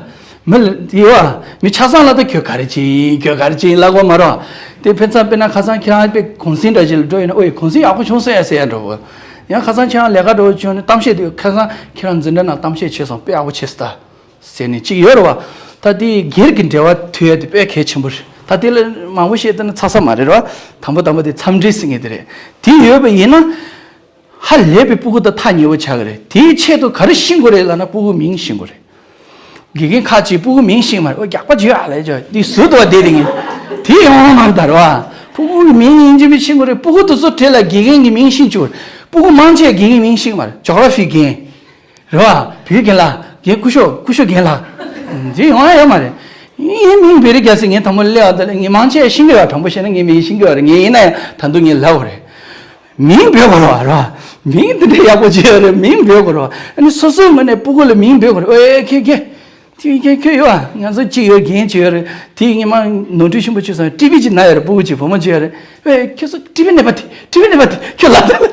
མི་ལ་ཡོད་ཨ། མི་ཆ་ཚང་ལ་ད་ཁྱོད་ག་རེ་བྱེད་ཡིན། ཁྱོད་ག་རེ་བྱེད་ཡིན་ལབ་དགོས་མ་རེད། དེ་ཕན་ཚུན་དཔེར་ན་ཁ་སང་ཁྱེད་རང་དཔེ་གུང་སེང་འདྲ་ཞིག་ལ་འགྲོ་ཡིན་ན། ཨོའི་གུང་སེང་ཡག་པོ་བྱུང་སོང་ཡ་ཟེར་ཡ་འདྲ་བོ། ཡང་ཁ་སང་ཁྱེད་རང་ལས་ཀ་འགྲོ་བྱུང་ནས་གཏམ་བཤད་དུས་ཁ་སང་ཁྱེད་རང་འཛིན་གྲྭ་ནང་གཏམ་བཤད་བྱས་སོང་། དཔེ་ཡག་པོ་བྱས་སོང་ད། ཟེར་ནས་གཅིག་ཡོད་རེད་བ། ད་དེ་སྒེར་གྱི་འབྲེལ་བ་མཐུད་ཡ་དེ་དཔེ་གལ་ཆེན་པོ་རེད། ད་དེ་ལ་མང་པོ་བཤད་བསྡད་ན་ཚར་ས་མ་རེད་ར། དང་པོ་དང་པོ་དེ་འཚམས་འདྲི་ཟེར་མཁན་དེ་རེད། དེ་ཡོད་པ་ཡིན་ན། ཧ་ལས་པའི་སྤུ་གུ་དང་ཐག་ཉེ་བོ་ཆགས་ཀྱི་རེད། དེའི་ཆེད་དུ་ག་རེ་ཤེས་དགོས་རེད་ལབ་ན་སྤུ་གུ་མིང་ཤེས་དགོས་རེད། དགེ་རྒན་ཁག་ཅིག་སྤུ་གུ་མིང་ཤེས་མ་རེད། ཨོ་རྒྱགས་པ་བྱོས་ཨ་ལས་བྱོས་འདི་ཟུར་དུ་བ་བསྡད་དེ་ངས་དེ་ཡོང་བ་མ་རེད་ད་ར་བ། སྤུ་གུ་གི་མིང་ཡིན་གཅིག་མིན་ཤེས་དགོས་རེད། སྤུ་གུ་དེ་ཚོ་གྲས་ལ་དགེ་རྒན་གྱི་མིང་ཤེས་བཅུག་རེད། སྤུ་གུ་མང་ཆེ་དགེ་རྒན་མིང་ཤེས་མ་རེད། ཇོག་ར་ཕི་རྒན། རེད་བ། བོད་རྒན་ལགས། རྒན་སྐུ་ཞབས། སྐུ་ཞབས་རྒན་ལགས། འདི་ཡོང་ཡ་ཡོད་མ་རེད། ངའི་མིང་བེ་རི་རྒྱ་སེ་ངས་དང་པོ་སླེབས་པ་དེ་ལ་ངས་མང་ཆེ་ཤེས་ཀྱི་ཡོད། དྲང་པོ་བཤད་ན་ངའི་མིང་ཤེས་ཀྱི་ཡོད་རེད། ངས་ཡིན་ན་ཡང་ད་དུང་ངས་ལབ་དགོས་རེད། མིང་འབོད་དགོས་རེད་བ། རེད་བ། མིང་འདི་འདྲའི་ཡག་པོ་ཅིག་ཡོད་རེད། མིང་འབོད་དགོས་རེད་བ། ཨ་ནི་སོ་སོའི་ངོས་ནས་སྤུ་གུ་ལ་མིང་འབོད་དགོས་རེད། ཨོ་ཨེ་ཁྱེད་ཁྱེད། དེ་ཁྱེད་ཁྱོད་ཡོད་བ། ང་ཚོ་གཅིག་ཡོད། རྒན་གཅིག་ཡོད་རེད། དེ་ངས་མ་ནོར་འཁྲུལ་ཆེན་པོ་བྱས་སོང་། ཊི་བི་ཅིག་ན་ཡོད་རེད། སྤུ་གུ་གཅིག་བུ་མོ་གཅིག་ཡོད་རེད། ཨེ་ཁྱོད་ཚོ་ཊི་བི་ནད་པ་དེ། ཊི་བི་ནད་པ་དེ་ཁྱོད་ལབ་ད།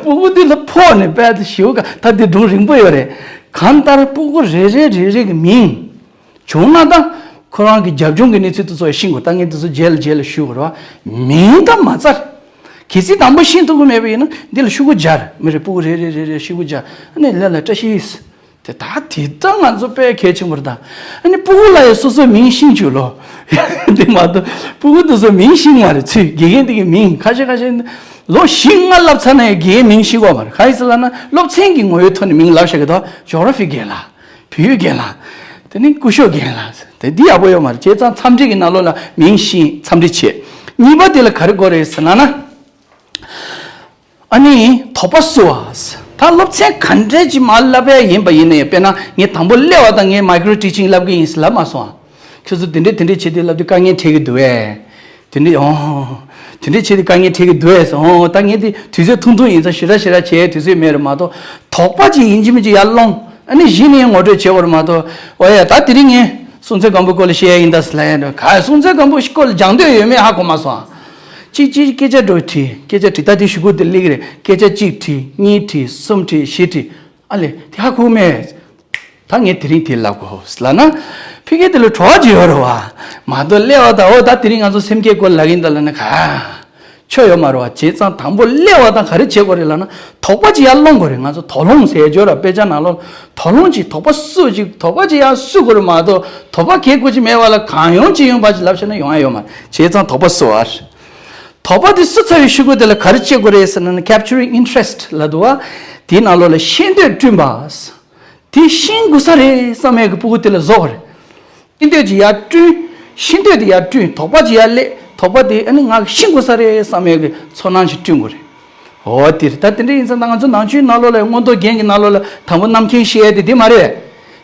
སྤུ་གུ་དེ་ལ་ཕོག་ནས་དཔེ་དེ་ཞེ་པོ་དཀའ། ད་དེ་སྒྲུང་རིང་པོ་ཡོད་རེད། གང་ལྟར་སྤུ་གུ་རེ་རེ་རེ་རེ་གི་མིང་བྱུང་ན་ད་ཁོ་རང་གི་རྒྱབ་ལྗོངས་ཀྱི་གནས་ཚུལ་དེ་ཚོ་ཤེས་དགོས། ད་ངས་དེ་ཚོ་རྗེས་ལ་རྗེས་ལ་ཞུ་དགོས་རེད་བ། མིང་ད་མ་རྩ། གལ་སྲིད་དང་པོ་ཤེས་ཐུབ་ཀྱི་མེད་པ་ཡིན་ན་འདི་ལ་ཤོག་གུ་སྦྱར། མི་རེ་སྤུ་གུ་རེ་རེ་རེ་རེ་ཤོག་གུ་སྦྱར། ཨ་ནི་ལ་ལ་བཀྲ་ཤིས། དེ་ད་དེ་ད་ང་ཚོ་དཔེ་གལ་ཆེན་པོ་རེད་ད། ཨ་ནི་སྤུ་གུ་ལ་ཡང་སོ་སོའི་མིང་ཤེས་བཅུག་ལོ། དེ་མ་གཏོགས་སྤུ་གུ་དེ་ཚོ་མིང་ཤེས་མ་རེད། ཚུལ་དགེ་རྒན་དེ་གི་མིང་ཁ་ཤས་ཁ་ཤས་ལོ་བཞི་ལྔ་བསླབ་ཚར་ན་ཡང་དགེ་རྒན་མིང་ཤེས་གོ་མ་རེད། གང་ཡིན་ཟེར་ལབ་ན་སློབ་ཚན་གྱི་ངོ་བོའི་ཐོག་ནས་མིང་ལབ་བཞག་གི་འདུག་ཇོག་ར་ཕི་རྒན་ལགས། བོད་ཡིག་རྒན་ལགས། དེ་ནི་སྐུ་ཞབས་རྒན་ལགས། དེ་འདི་ཡག་པོ་ཡོད་མ་རེད། བྱས་ཙང་འཚམས་འདྲི་གི་ནང་ལོགས་ལ་མིང་ཤེས། འཚམས་འདྲི་བྱེད། གཉིས་པ་དེ་ལ་ག་རེ་དགོས་རེད་ཟེར་ལབ་ན། ཨ་ནི་དོགས་པ་གསོ་བ། ད་སློབ་ཚན་ག་འདྲས་ཅིག་མར་བསླབ་ཡ་ཡིན་པ་ཡིན་ནའི། དཔེར་ན་ངས་དང་པོ་སླེབས་པ་དང་ངས་མའི་ཀྲོ་ཊི་ཆིང་བསླབ་ཀྱི་ཡིན་ཟེར་ལབ་མ་སོང་ཨ། ཁྱོད་ཚོ་དེ་འདྲས་དེ་འདྲས་བྱེད་དུས་ལབ་དུས་དཀའ་ངལ་འཕྲད་ཀྱི་འདུག་ཨེ། དེ་འདྲས་ཨོ། དེ་འདྲས་བྱེད་དུས་དཀའ་ངལ་འཕྲད་ཀྱི་འདུག་ཨེ་ཟེར། ཨོ་ད་ངས་དེ་དུས་ཚོད་ཐུང་ཐུང་ཡིན་ཙང་ཞེ་དྲག་ཞེ་དྲག་བྱེད་དུས་ཚོད་མེད་རེད་མ་གཏོགས། དོགས་པ་ཅིག་ཡིན་གཅིག་མིན་གཅིག་ཡར་སློང་། ཨ་ནི་གཞི་ནས་ངོ་སྤྲོད་བྱེད་དགོས་རེད་མ་གཏོགས། ཨོ་ཡ་ད་དེ་རིང་ངས་སྲོང་བཙན་སྒམ་པོའི་སྐོར་ལ་བཤད་ཡ་ཡིན་ད་ཟེར་ལབ་ཡ་འདྲ། ག་སྲོང་བཙན་སྒམ་པོའི་སྐོར་ལ་སྦྱང་འདོད་ཡོད་མེད་ཧ་གོ་མ་སོང་ཨ། གཅིག་གཅིག་སྐད་ཆ་འདྲ་བོ་དྲིས། སྐད་ཆ་དྲིས། ད་དེ་གཞུག་གུ་དེ་སླེབས་ཀྱི་རེད། སྐད་ཆ་གཅིག་དྲིས། གཉིས་དྲིས། གསུམ་དྲིས། བཞི་དྲིས། ཨ་ལས་དེ་ཧ་གོ་མེད། ད་ངས་དེ་རིང་དེ་ལབ་དགོས་ལབ་ན། ཕ་གི་དེ་ལ་བྲོ་བ་ཅིག་ཡོད་རེད་བ། མ་གཏོགས་སླེབས་པ་དང་འོ་ད་དེ་རིང་ང་ཚོ་སེམས་བསྐྱེད་སྐོར་ལབ་ཀྱི་ཡིན་ད་ལབ་ན་ག་ཆོ་ཡོད་མ་རེད་བ། བྱས་ཙང་དང་པོ་སླེབས་པ་དང་ག་རེ་བྱེད་དགོས་རེད་ལབ་ན། དོགས་པ་ཅིག་ཡར་སློང་དགོས་རེད། ང་ཚོ་དོགས་སློང་ཟེར་ཡ་ཅིག་ཡོད་ར། དཔེ་ཆ་ནང་ལོགས་དོགས་སློང་ཅིག་དོགས་པ་གསོ་ཅིག་དོགས་པ་ཅིག་ཡར་གསོ་དགོས་རེད་མ་གཏོགས། དོགས་པ་གལ་དགོས་ཅིག་མེད་པ་ལ་གང་ཡོང་ཅི་ཡོང་བ་ཅིག་ལབ་བྱས་ན་ཡོང་ཡ་ཡོད་མ་རེད། བྱས་ཙང་དོགས་པ་གསོ་བ་རེད། དོགས་པ་དེ་གསོ་ཚར་བའི་གཞུག་གུ་དེ་ལ་ག་རེ་བྱེད་དགོས་རེད་ཟེར་ན། capturing interest ལབ་འདུག་བ། དེའི་ནང་ལོགས་ལ་ཤེས་འདོད་བསྐྲུན་པ། དེ་ཤེས་དགོས་ས་རེད་བསམ་ཡས་ཀྱི་སྤུ་གུ་དེ་ལ་བཟོ་དགོས་རེད། ཤེས་འདོད་ཅིག་ཡར་བསྐྲུན། ཤེས་འདོད་དེ་ཡར་བསྐྲུན། དོགས་པ་ཅིག་ཡར་སླེབས། དོགས་པ་དེ་ཨ་ནི་ང་ཤེས་དགོས་ས་རེད་བསམ་ཡས་ཀྱི་ཚོར་སྣང་ཞིག་བསྐྲུན་དགོས་རེད། འོ་དེ་རེད། ད་དེ་འདྲ་ཡིན་ཙང་ད་ང་ཚོ་ནང་ཆོས་ནང་ལོགས་ལ་མངོན་རྟོགས་རྒྱན་གྱི་ནང་ལོགས་ལ་དང་པོ་རྣམ་མཁྱེན་བཤད་ཡ་དེ་དེ་མ་རེད།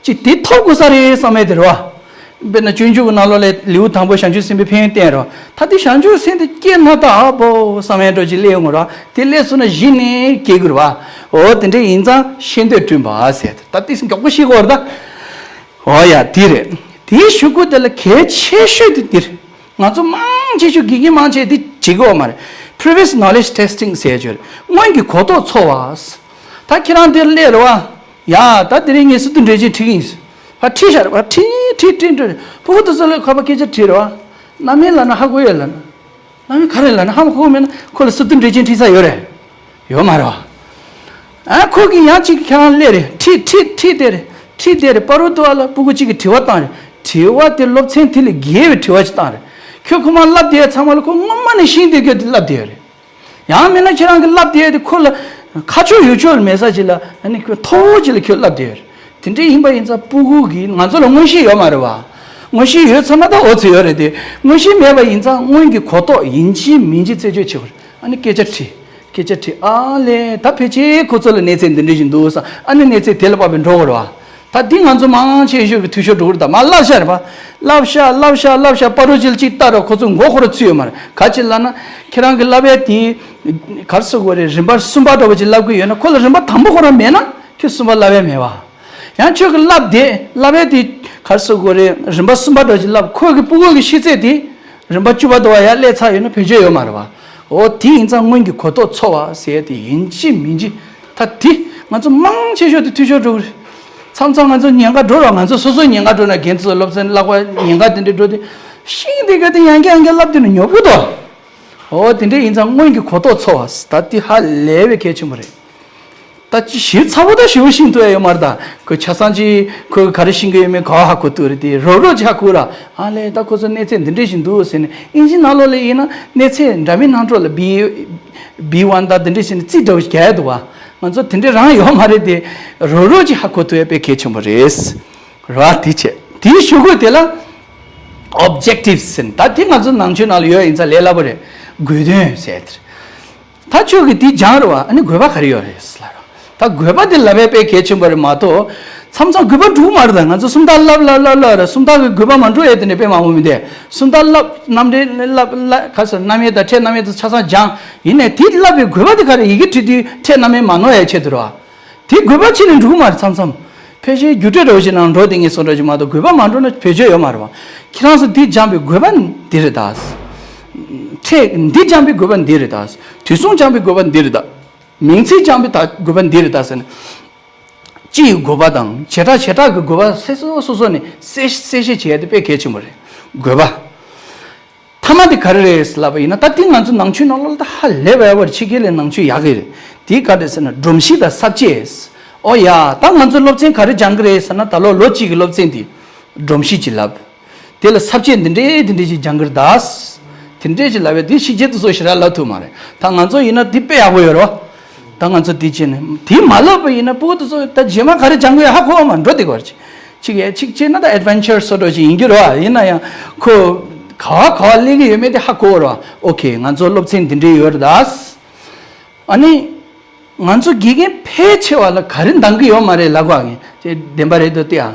ཅིག་དེ་ཐོབ་དགོས་ས་རེད་བསམ་ཡ་དེ་རེད་བ། དཔེར་ན་སྤྱོད་འཇུག་གི་ནང་ལོགས་ལ་ལེའུ་དང་པོ་བྱང་ཆུབ་སེམས་དཔའི་ཕན་ཡོན་བསྟན་རོགས། ད་དེ་བྱང་ཆུབ་སེམས་དེ་སྐྱེས་ན་ད་ཨ་བོ་བསམ་ཡ་འདྲ་ཅིག་སླེབས་ཡོང་རོགས། དེ་སླེབས་སོང་ན་གཞི་ནས་སྐྱེ་དགོས་རེད་བ། འོ་དེ་འདྲ་ཡིན་ཙང་ཤེས་འདོད་བསྐྲུན་པ་ཟེར། ད་དེ་མགྱོགས་པོ་ཤེས་དགོས་རེད་ད། འོ་ཡ་དེ་རེད། དེའི་གཞུག་གུ་དེ་ལ་གལ་ཆེ་ཤོས་དེ་འདིར། ང་ཚོ་མང་ཆེ་ཤོས་དགེ་རྒན་མང་ཆེ་དེ་བྱེད་ཀྱི་ཡོད་མ་རེད། previous knowledge testing ཟེར་ཡ་ཅིག་ཡོད་རེད། སྔོན་གྱི་གོ་རྟོགས་འཚོལ་བ། ད་ཁྱེད་རང་འདིར་སླེབས་རེད་བ། ཡ་ད་དེ་རིང་ངས་སི་ཏུ་འགྲེལ་ཆེན་ཁྲིད་ཀྱི་ཡིན། ཕར་ཁྲིད་ཤག་རེད་བ། ཁྲིད་ཁྲིད་ཁྲིད་ཁྲིད། ཕྲུ་གུ་དེ་ཚོ་ལ་ཁ་པར་སྐད་ཆ་དྲིས་རེད་བ། རྣམ་དབྱེ་ལབ་ན་ཧ་གོ་ཡོད་ལབ་ན། རྣམ་དབྱེ་ག་རེ་ལབ་ན་ཧ་མ་གོ་མེད་ན་ཁོ་ལ་སི་ཏུ་འགྲེལ་ཆེན་ཁྲིད་ས་ཡོད་རེད། ཡོད་མ་རེད་བ། ཨ་ཁོ་གིས་ཡང་གཅིག་ཁྱེད་རང་སླེབས་རེད། ཁྲིད་ཁྲིད་ཁྲིད་དེ་རེད། ཁྲིད་དེ་རེད། པ་རུ་ཏུ་བ་ལ་ཕྲུ་གུ་གཅིག་གིས་དྲི་བ་བཏང་རེད། དྲི་བ་དེ་སློབ་ཚན་དེ་ལས་བརྒལ་བའི་དྲི་བ་ཅིག་བཏང་རེད། ཁྱོད་ཁོ་མ་བསླབ་བསྡད་ཚང་མ་ལ་ཁོ་སྔོན་མ་ནས་ཤེས་བསྡད་རྒྱུ་དེ་བསླབ་བསྡད་ཡོད་རེད། ཡང་མིན་ན་ཁྱེད་རང་གིས་བསླབ་བསྡད་དེ་ཁོ་ལ་ཁ་ཕྱོགས་ཡུལ་ཕྱོགས་ལ་མེད་ས་ཅིག་ལ་ཨ་ནི་ཁོ་མཐོ་བོ་ཅིག་ལ་ཁྱོད་བསླབ་བསྡད་ཡོད་རེད། དེ་འདྲ་ཡིན་པ་ཡིན་ཙང་ཕྲུ་གུ་གིས་ང་ཚོ་ལ་མངོན་ཤེས་ཡོད་མ་རེད་བ། མངོན་ཤེས་ཡོད་ཚར་ན་ད་འོ་ཚོད་ཡོད་རེད་དེ། མངོན་ཤེས་མེད་པ་ཡིན་ཙང་སྔོན་གྱི་གོ་རྟོགས་ཡིན་གཅིག་མིན་གཅིག་རྩད་གཅོད་བྱེད་དགོས་རེད། ཨ་ནི་སྐད་ཆ་དྲིས། སྐད་ཆ་དྲིས། ཨ་ལས་ད་ཕལ་ཆེར་ཁོ་ཚོ་ལ་གནས་ཚད་འདི་འདྲ་ཞིག་འདུག་བསམ། ཨ་ནི་གནས་ཚད་དེ་ལ་དཔག་པའི་འགྲོ་དགོས་རེད་བ། ད་འདི་ང་ཚོ་མང་ཆེ་ཤོས་ཀྱི་འཐུས་ཤོར་འགྲོ་གི་རེད། ད་མར་བསླབ་བྱ་རེད་པ། བསླབ་བྱ་བསླབ་བྱ་བསླབ་བྱ་པ་རུ་ཅིག་ཅིག་ལྟ་རོགས། ཁོ་ཚོ་མགོ་ཁོ་རང་ཚུད་ཡོད་མ་རེད། ག་ཅི་ལབ་ན་ཁྱེད་རང་གི་བསླབ་ཡ་དེ་ག་རེ་ཟེར་དགོས་རེད། རིམ་པ་གསུམ་པ་འདྲ་བོ་ཅིག་བསླབ་གི་ཡོད་ན་ཁོ་ལ་རིམ་པ་དང་པོ་ཁོ་རང་མེད་ན་ཁྱོད་གསུམ་པ་བསླབ་ཡ་མེད་བ། ཡང་ཁྱོད་ཀྱི་བསླབ་དེ་བསླབ་ཡ་དེ་ག་རེ་ཟེར་དགོས་རེད། རིམ་པ་གསུམ་པ་འདྲ་བོ་ཅིག་བསླབ། ཁོ་གི་ཕྲུ་གུ་གི་ཤེས་ཚད་དེ་རིམ་པ་བཅུ་པ་འདྲ་བ་ཡར་སླེབས་ཚར་ཡོད་ན་བེད་སྤྱོད་ཡོད་མ་རེད་བ། འོ་དེ་ཡིན་ཙང་སྔོན་གྱི་གོ་རྟོགས་འཚོལ་བ་ཟེར་ཡ་དེ་ཡིན་གཅིག་མིན་གཅིག་ད་དེ་ང་ཚོ་མང་ཆེ་ཤོས་དེ་འཐུས་ཤོར་འགྲོ་གི་རེད། མཚམས་མཚམས་ང་ཚོ་ཉེན་ཁ་འགྲོ་རོགས། ང་ཚོ་སོ་སོ་ཉེན་ཁ་འགྲོ་ན་རྒན་ཚོ་སློབ་ཚན་བསླབ་པ་ཉེན་ཁ་དེ་འདྲ་འགྲོ་དུས་ཤིང་དེ་ག་དེ་ཡང་བསྐྱར་ཡང་བསྐྱར་བསླབ་དུས་ན་ཉོབ་གི་འདུག་འོ་དེ་འདྲ་ཡིན་ཙང་སྔོན་གྱི་གོ་རྟོགས་འཚོལ་བ་ད་དེ་ཧ་ལས་པའི་གལ་ཆེན་པོ་རེད། ད་ཅི་ཞིབ་ཚགས་པོ་ད་ཞིབ་པོ་ཤེས་ཐུབ་ཡ་ཡོད་མ་རེད། ད་ཁོས་ཆ་ཚང་ཅིག་ཁོས་ག་རེ་ཤེས་ཀྱི་ཡོད་མེད་ག་བ་ཧ་གོ་ཐུབ་རེད། དེ་རོབ་རོབ་ཅིག་ཧ་གོ་ར། ཨ་ལས་ད་ཁོ་ཚོ་གནས་ཚད་འདི་འདྲ་ཞིག་འདུག་ཟེར་ནས། ཨིན་ཇི་ནང་ལོགས་ལ་ཡིན་ན་གནས་ཚད་འདྲ་མིན་སྣ་ཚོགས་ལ་བི་བི་ཝན་ད་འདི་འདྲ་ཞིག་ནས་རྩིས་འདྲ་བོ་ཞིག་རྒྱག་ཡ་འདུག་བ། ང་ཚོ་དེ་འདྲ་རང་ཡོད་མ་རེད་དེ། རོབ་རོབ་ཅིག་ཧ་གོ་ཐུབ་ཡ་དཔེ་གལ་ཆེན་པོ་རེད། ར་དེ་བྱས་དེའི་གཞུག་གུ་དེ་ལ་ཨོབ་ཇེག་ཊིབ་ཟེར་ནས། ད་དེ་ང་ཚོ་ནང་ཆོས་ནང་ལ་ཡོད་ཡིན་ཙང་ལས་སླ་པོ་རེད། དགོས་དོན་ཟེར་དེ་རེད། ད་ཁྱོད་ཀྱིས་འདི་སྦྱངས་རེད་བ། ཨ་ནི་དགོས་པ་ག་རེ་ཡོད་རེད་ལབ་རོགས། ད་དགོས་པ་དེ་ལབ་པ་དཔེ་གལ་ཆེན་པོ་རེད་མ་གཏོགས། མཚམས་མཚམས་དགོས་པ་འགྲུབ་མ་རེད། ད་ང་ཚོ་སུམ་རྟགས་བསླབ་བསླབ་བསླབ་བསླབ་རེད། སུམ་རྟགས་ཀྱི་དགོས་པ་མ་འགྲུབ་ཡས་དེ་འདྲ་དཔེ་མང་པོ་མི་འདུག་སུམ་རྟགས་བསླབ། རྣམ་འགྲེལ་བསླབ་བསླབ། ག་ཟེར། རྣམ་དབྱེ་དང་ཕྲད་རྣམ་དབྱེ་དང་ཆ་ཚང་སྦྱངས། ཡིན་ནའི་དེ་བསླབ་པའི་དགོས་པ་དེ་ག་རེ། ཡི་གེ་བྲིས་དུས་ཕྲད་རྣམ་དབྱེ་མ་ནོར་ཡས་ཆེད་དུ་རེད་བ། དེ་དགོས་པ་ཅི་ནས་འགྲུབ་མ་རེད། མཚམས་མཚམས་ཕལ་ཆེར་རྒྱུགས་སྤྲོད་འདྲ་བོ་ཞིག་ནང་འགྲོ་བསྡད་མཁན་སོགས་འདྲ་ཞིག་མ་གཏོགས་དགོས་པ་མ་འགྲུབ་ན་བེད་སྤྱོད་ཡོད་མ་རེད་བ། ཁྱེད་རང་ཚོ་འདི་སྦྱངས་པའི་དགོས་པ་འདི་རེད་ད། ཕྲད་འདི་སྦྱངས་པའི་དགོས་པ་འདི་རེད་ད། དུས་གསུམ་སྦྱངས་པའི་དགོས་པ་འདི་རེད་ད། མིང་ཚིག་སྦྱངས་པའི་ད་དགོས་པ་འདི་རེད་ད་ཟེར་ནས། སྤྱི་ཡི་དགོས་པ་དང་བྱེ་བྲག་བྱེ་བྲག་གི་དགོས་པ་སོ་སོ་སོ་སོ་ནས་གསལ་གསལ་བཤད་བྱེད་ཡ་དེ་དཔེ་གལ་ཆེན་པོ་རེད། དགོས་པ། མཐའ་མ་དེ་ག་རེ་རེད་ལབ་པ་ཡིན་ན། ད་དེ་ང་ཚོ་ནང་ཆོས་ནང་ལོགས་ལ་ད་ཧ་ལས་པ་ཡག་པོ་རེད། ཕྱི་རྒྱལ་ལ་ནང་ཆོས་ཡག་གི་རེད། དེ་ག་རེ་ཟེར་ན་སྒྲོམ་གཞི་དང་ས་བཅད། ཨོ་ཡ། ད་ང་ཚོ་སློབ་ཚན་ག་རེ་སྦྱང་གི་རེད་ཟེར་ན། ད་ལོ་ལོ་གཅིག་གི་སློབ་ཚན་དེ་སྒྲོམ་གཞི་ཅིག་ལབ། དེ་ལ་ས་བཅད་འདི་འདྲའི་འདི་འདྲའི་ཅིག་སྦྱང་གི་རེད་ད། དེ་འདྲའི་ཅིག་ལབ་ཡ་དེ་ཕྱི་རྒྱལ་དུ་སོགས་ཞེ་དྲག་ལབ་ཐུབ་མ་རེད། ད་ང་ཚོ་ཡིན་ན་དེ་དཔེ་ཡག་པོ་ཡོད་རེད་བ། ད་ང་ཚོ་དེ་བྱས་ནས་དེ་མ་ལབ་པ་ཡིན་ན་ཕྲུ་གུ་དེ་ཚོ་ད་རྗེས་མ་ག་རེ་སྦྱང་དགོས་ཡ་ཧ་གོ་བ་མ་འགྲོ། དེ་ག་རེ་ཅིག་ཅིག་ཡ་ཅིག་བྱས་ན་ད་ཨེ་ཌི་ཝེན་ཅར་བཟོ་འདྲ་ཅིག་ཡིན་གྱི་རེད་བ། ཡིན་ན་ཡང་ཁོ་ག་བ་ག་བ་སླེབས་ཀྱི་ཡོད་མེད་དེ་ཧ་གོ་བ་རེད་བ། ཨོ་ཁེ། ང་ཚོ་སློབ་ཚན་འདི་འདྲའི་ཡོད་རེད་ད། ཨ་ནི་ང་ཚོ་དགེ་རྒན་ཕལ་ཆེ་བ་ལ་ག་རེ་འདང་གི་ཡོད་མ་རེད་ལབ་དགོས་ངེས་ཅེས་བདེན་པ་རེད་འདུག་སྟེ། ཨ།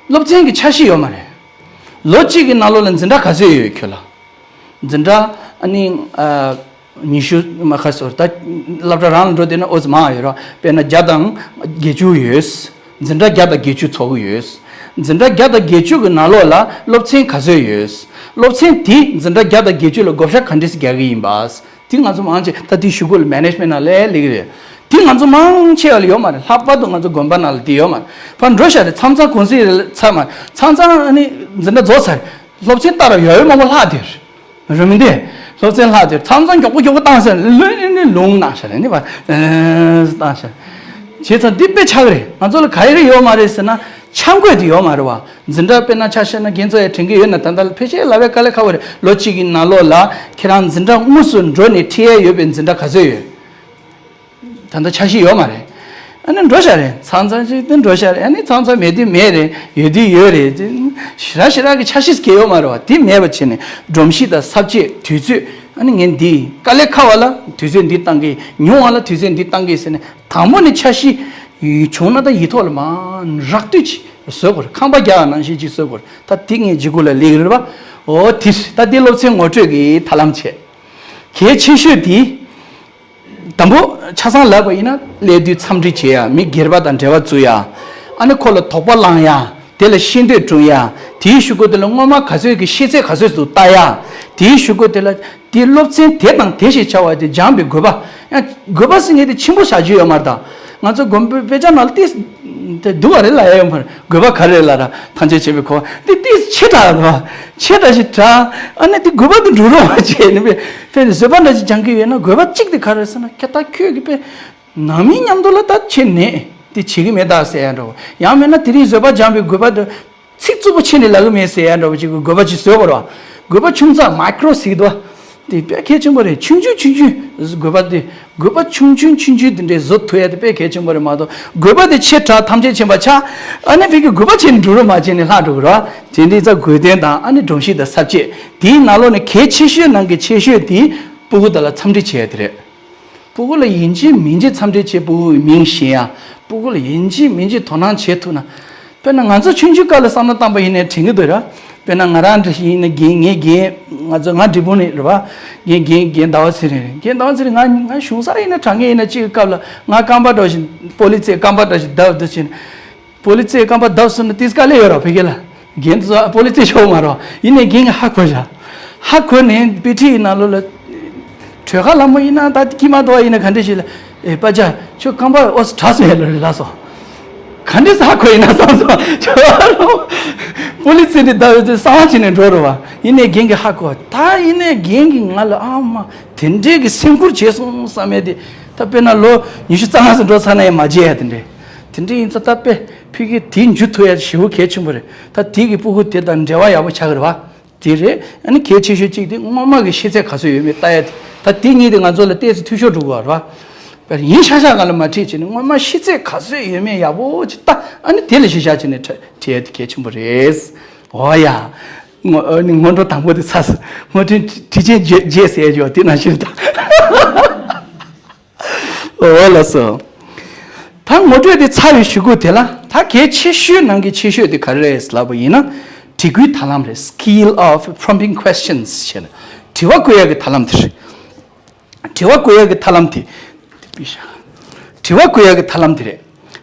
སློབ་ཚན་གྱི་འཆར་གཞི་ཡོད་མ་རེད། ལོ་གཅིག་གི་ནང་ལོགས་ལ་འཛིན་གྲྭ་ག་ཚོད་ཡོད་ཁྱོད་ལ། འཛིན་གྲྭ་ཨ་ནི་ཨ་ཉི་ཤུ་མ་ཁ་སོར་ད་སློབ་གྲྭ་རང་ལ་འགྲོ་བསྡད་ན་ཨོ་ཙི་མང་ཡོད་ར། དཔེར་ན་བརྒྱ་དང་བརྒྱད་ཅུ་ཡོད། འཛིན་གྲྭ་བརྒྱ་དང་བརྒྱད་ཅུ་ཚོགས་ཀྱི་ཡོད། འཛིན་གྲྭ་བརྒྱ་དང་བརྒྱད་ཅུ་གི་ནང་ལོགས་ལ་སློབ་ཚན་ག་ཚོད་ཡོད། སློབ་ཚན་དེ་འཛིན་གྲྭ་བརྒྱ་དང་བརྒྱད་ཅུ་ལ་བགོ་བཤའ་ག་འདྲས་སེ་རྒྱག་གི་ཡིན་པ། དེ་ང་ཚོ་མང་ཆེ་ད་དེ་གཞུག་གུ་ལ་མེ་ནེ་ཇི་མེན་ཊི་ནང་ལ་སླེབས་ཀྱི་རེད། དེ་ང་ཚོ་མང་ཆེ་བ་ལ་ཡོད་མ་རེད། ལྷག་པར་དུ་ང་ཚོ་དགོན་པ་ནང་ལ་དེ་ཡོད་མ་རེད། ཕར་འགྲོ་ཤག་རེད། མཚམས་མཚམས་གུང་སེང་རེད་ཚར་མ་རེད། མཚམས་མཚམས་ཨ་ནི་འཛིན་གྲྭ་རྫོགས་ཚར་རེད། སློབ་ཚན་ལྟར་ཡོད་ཡོད་མང་པོ་ལྷག་དེར་རེད་མི་འདུག་སློབ་ཚན་ལྷག་དེར་མཚམས་མཚམས་མགྱོགས་པོ་མགྱོགས་པོ་བཏང་ཟེར་ལོས་ནི་ལུང་གནང་ཤག་རེད། ནི་བ་བཏང་ཤག་བྱས་ཙང་འདི་དཔེ་ཆགས་ཀྱི་རེད། ང་ཚོ་ལ་ག་རེ་ཡོད་མ་རེད་ཟེར་ན་འཆར་འགོད་དེ་ཡོད་མ་རེད་བ། འཛིན་གྲྭ་དཔེར་ན་ཆ་བཞག་ན་རྒན་ཚོ་ཡང་དྲན་གྱི་ཡོད་ན། ད་ལྟ་ལ་ཕལ་ཆེར་ལབ་པའི་དཀའ་ལས་ཁག་པོ་རེད། ལོ་གཅིག་གི་ནང་ལོགས་ལ་ཁྱེད་རང་འཛིན་གྲྭ་དངོས་སུ་འགྲོ་ནས་ཁྲིད་ཡས་ཡོད་པའི་འཛིན་གྲྭ་ག་ཚོད་ཡོད། ད་ལྟ་འཆར་གཞི་ཡོད་མ་རེད། ཨ་ནི་འགྲོ་ཤག་རེད། མཚམས་མཚམས་ཅིག་དེ་འགྲོ་ཤག་རེད། ཨ་ནི་མཚམས་མཚམས་མེད་དུས་མེད་རེད། ཡོད་དུས་ཡོད་རེད། དེ་ཞེ་དྲག་ཞེ་དྲག་གི་འཆར་གཞི་གང་ཡང་ཡོད་མ་རེད་བ། དེ་མེད་པ་བྱས་ནས་སྒྲོམ་གཞི་དང་ས་བཅད་དུས་ཚོད། ཨ་ནི་ངས་འདི་དཀའ་ལས་ཁག་པ་ལ་དུས་ཚོད་འདི་བཏང་གི། ཉུང་བ་ལ་དུས་ཚོད་འདི་བཏང་གི་ཟེར་ནས། དང་པོ་ནས་འཆར་གཞི་བྱུང་ན་ད་ཡིག་ཐོག་ལ་མར་རགས་བསྡུས་ཅིག་བཟོ་དགོས་རེད། ཁང་པ་རྒྱག་ཡ་ནང་བཞིན་ཅིག་བཟོ་དགོས་རེད། ད་དེ་ངས་ལྗིད་ཁོག་ལ་སླེབས་ཀྱི་རེད་པ། འོ་དེ་ད་དེ་སློབ་ཚན་ངོ་སྤྲོད་ཀྱི་ཐབས་ལམ་བྱས། གལ་ཆེ་ཤོས་དེ། དང་པོ་ཆ་ཚང་ལབ་པ་ཡིན་ན། སླེབས་དུས་འཚམས་འདྲི་བྱེད་ཡ། མི་སྒེར་པ་དང་འབྲེལ་བ་བཙུགས་ཡ། ཨ་ནི་ཁོ་ལ་དོགས་པ་བསླང་ཡ། དེ་ལ་ཤེས་འདོད་སྒྲུང་ཡ། དེའི་གཞུག་གུ་དེ་ལ་སྔོན་མ་ག་ཚོད་ཀྱི་ཤེས་ཚད་ག་ཚོད་ཙམ་ལྟ་ཡ། དེའི་གཞུག་གུ་དེ་ལ་དེ་སློབ་ཚན་དེ་དང་དེ་ཞེས་བྱ་བ་དེ་སྦྱངས་པའི་དགོས་པ། ཡང་དགོས་པ་ཟེར་མཁན་དེ་ཆེན་པོ་བྱ་རྒྱུ་ཡོད་མ་རེད་ད། ང་ཚོ་དགོན་པའི་དཔེ་ཆ་ནང་ལ་ཏིས་དེ་སྡུག་ག་རེ་ལབ་ཡ་ཡོད་མ་རེད། དགོས་པ་ག་རེ་རེད་ལབ་ར། ཐམས་ཅད་མཁྱེན་པའི་གོ་འཕང་དེ་ཏིས་ཆེ་དྲགས་རེད་པ། ཆེ་དྲགས་ཤིག་དྲགས། ཨ་ནི་དེ་དགོས་པ་དེ་འགྲུབ་རོགས་བྱས་ནས་དཔེ་དཔེ་བཟོད་པ་འདྲ་ཞིག་སྦྱང་གི་ཡོད་ན། དགོས་པ་གཅིག་དེ་ག་རེ་ཟེར་ན། ཁྱེད་ད་ཁྱོད་ཀྱི་དཔེ་ནང་མིའི་མཉམ་དུ་ལ་ད་ཁྱེད་ནས་དེ་བྱེད་ཀྱི་མེད་ད་ཟེར་ཡ་འདྲ་བོ། ཡང་མིན་ན་དེ་རིང་བཟོད་པ་སྦྱངས་པའི་དགོས་པ་དེ་ཚིག་རྩུབ་པོ་ཆེ་ནས་ལབ་ཀྱི་མེད་ཟེར་ཡ་འདྲ་བོ་ཅིག་གི་དགོས་པ་ཅིག་བཟོས་པ་རེད་པ། དགོས་པ་ཆུང་ཙག་མའི་ཀྲོ་ཟེར་གྱི་འདུག་པ། དེ་དཔེ་གལ་ཆེན་པོ་རེད། ཆུང་ཆུང་ཆུང་ཆུང་དགོས་པ་དེ། དགོས་པ་ཆུང་ཆུང་ཆུང་ཆུང་དེ་འདྲའི་བཟོ་ཐུབ་ཡ་དེ་དཔེ་གལ་ཆེན་པོ་རེད་མ་གཏོགས། དགོས་པ་དེ་ཆེ་དྲགས་ཐམས་ཅད་མཁྱེན་པ་ཆགས། ཨ་ནི་ཕ་གི་དགོས་པ་ཆེ་ནས་འགྲོ་རོགས་མ་བྱས་ནས་ལྷག་འགྲོ་གི་རེད་པ། དེ་འདྲའི་ཙང་དགོས་དོན་དང་། ཨ་ནི་སྒྲོམ་གཞི་དང་ས་བཅད། དེའི་ནང་ལོགས་ནས་གལ་ཆེ་ཤོས་ནང་གི་ཆེ་ཤོས་དེ་སྤུ་གུ་དག་ལ་འཚམས་འདྲི་བྱས་ཡ་དེ་རེད། སྤུ་གུ་ལ་ཡིན་གཅིག་མིན་གཅིག་འཚམས་འདྲི་བྱས། སྤུ་གུའི་མིང་ཤེས་ཡ། སྤུ་གུ་ལ་ཡིན་གཅིག་མིན་གཅིག་དོ་སྣང་བྱེད་ཐུབ་ན། དཔེར་ན་ང་ཚོ་ཆུང་ཆུང་སྐབས་ལ་བསམ་བློ་བཏང་པ་ཡིན་ནའི་དྲན་གྱི་འདུག་ར། དཔེར་ན་ང་རང་འདྲ་ཞིག་ཡིན་ན། རྒན། ངའི་རྒན། ང་ཚོ་ང་འབྲས་སྤུངས་ནས་རེད་པ། ངའི་རྒན། རྒན་ཟླ་བ་ཚེ་རིང་རེད། རྒན་ཟླ་བ་ཚེ་རིང་། ང་ང་གཞུང་སར་ཡིན་ན། དྲང་ངེས་ཡིན་ན། གཅིག་གི་སྐབས་ལ་ང་རྐང་པ་འདྲ་ཞིག་པོ་ལི་ཚེ་རྐང་པ་འདྲ་ཞིག་བརྡབས་འདུག་ཕྱིན། པོ་ལི་ཚེ་རྐང་པ་བརྡབས་སོང་ན་ཏིས་དཀའ་ལས་ཡོད་ར་ཕ་གི་ལ། རྒན་ཚོ་པོ་ལི་ཚེ་ཤོག་མ་རོ། ཡིན་ནའི་རྒན་གྱིས་ཧ་གོ་བཞག་ཧ་གོ་ནས་དཔེ་ཁྲིད་ཀྱི་ནང་ལོགས་ལ། གྲོས་ཁ་ལ་མོ་ཡིན་ན་ད་ཁྱི་མ་དོ་ཡིན་ན་ག་འདྲ་ཞིག་ལ། ཨེ་པ་ཅག་ཁྱོད་རྐང་པ་ཨོ་ཙི་དྲག་སོང་ཡ་ལ་རེད་ལབ་སོང་། ག་འདྲ་ས་ཧ་གོ་ཡིན་ན་བསམ་སོང་། ཁྱོད་རང་པོ་ལི་ཚེ་འདི་ད་ཡོད་ཚེ་གསང་བ་བྱས་ནས་འགྲོ་རོགས་པ། ཡིན་ནའི་རྒན་གྱིས་ཧ་གོ་བ། ད་ཡིན་ནའི་རྒན་གྱིས་ང་ལ་ཨ་མ་དེ་འདྲའི་གི་སེམས་ཁུར་བྱས་སོང་བསམ་ཡ་དེ། ད་དཔེར་ན་ལོ་ཉི་ཤུ་རྩ་ལྔ་ཙམ་འགྲོ་ཚར་ན་ཡང་མ་བརྗེད་ཡ་དེ་འདྲའི། དེ་འདྲ་ཡིན་ཙང་ད་དཔེ་ཕ་གི་དེ་འཇུ་ཐུབ་ཡ་ཞེ་པོ་གལ་ཆེན་པོ་རེད། ད་དེ་གི་སྤུ་གུ་དེ་དང་འབྲེལ་བ་ཡག་པོ་ཆགས་ཀྱི་རེད་པ། དེ་རེད། ཨ་ནི་གལ་ཆེ་ཤོས་གཅིག་དེ་སྔོན་མ་གི་ཤེས་ཚད་ག་ཚོད་ཡོད་མེད་ལྟ་ཡ་དེ། ད་དེ་གཉིས་དེ་ང་ཚོ་ལ་ཏོག་ཙམ་འཐུས་ཤོར་འགྲོ་གི་རེད་པ། དཔེར་ཡིན་ཤག་ཤག་སྒང་ལ་མ་ཁྲིད་བྱས་ནས། སྔོན་མ་ཤེས་ཚད་ག་ཚོད་ཡོད་མེད་ཡག་པོ་ཅིག་ལྟ། ཨ་ནི་དེ་ལ་གཞི་བཞག་བྱས་ནས་ཁྲ་ཁྲིད་ཡ་དེ་གལ་ཆེན་པོ་རེད། འོ་ཡ། སྔོན་ཨ་ནི་སྔོན་འགྲོ་དང་པོ་དེ་ཚར་སོང་། སྔོན་འགྲོའི་དྲི་ཆེན་བརྗེད་བརྗེད་ཟེར་ཡ་ཅིག་ཡོད། དེ་ནང་བཞིན་ད། འོ་ལགས་སོ། ད་ངོ་སྤྲོད་དེ་ཚར་བའི་གཞུག་གུ་དེ་ལ། ད་གལ་ཆེ་ཤོས་ནང་གི་ཆེ་ཤོས་དེ་ག་རེ་རེད་ལབ་པ་ཡིན་ན། དྲི་བཀོལ་ཐབས་ལམ་རེད། Skill of prompting questions ཞེས་ན། དྲི་བ་བཀོལ་ཡག་གི་ཐབས་ལམ་དེ་རེད། དྲི་བ་བཀོལ་ཡག་གི་ཐབས་ལམ་དེ། དྲི་བ་བཀོལ་ཡག་གི་ཐབས་ལམ་དེ་རེད།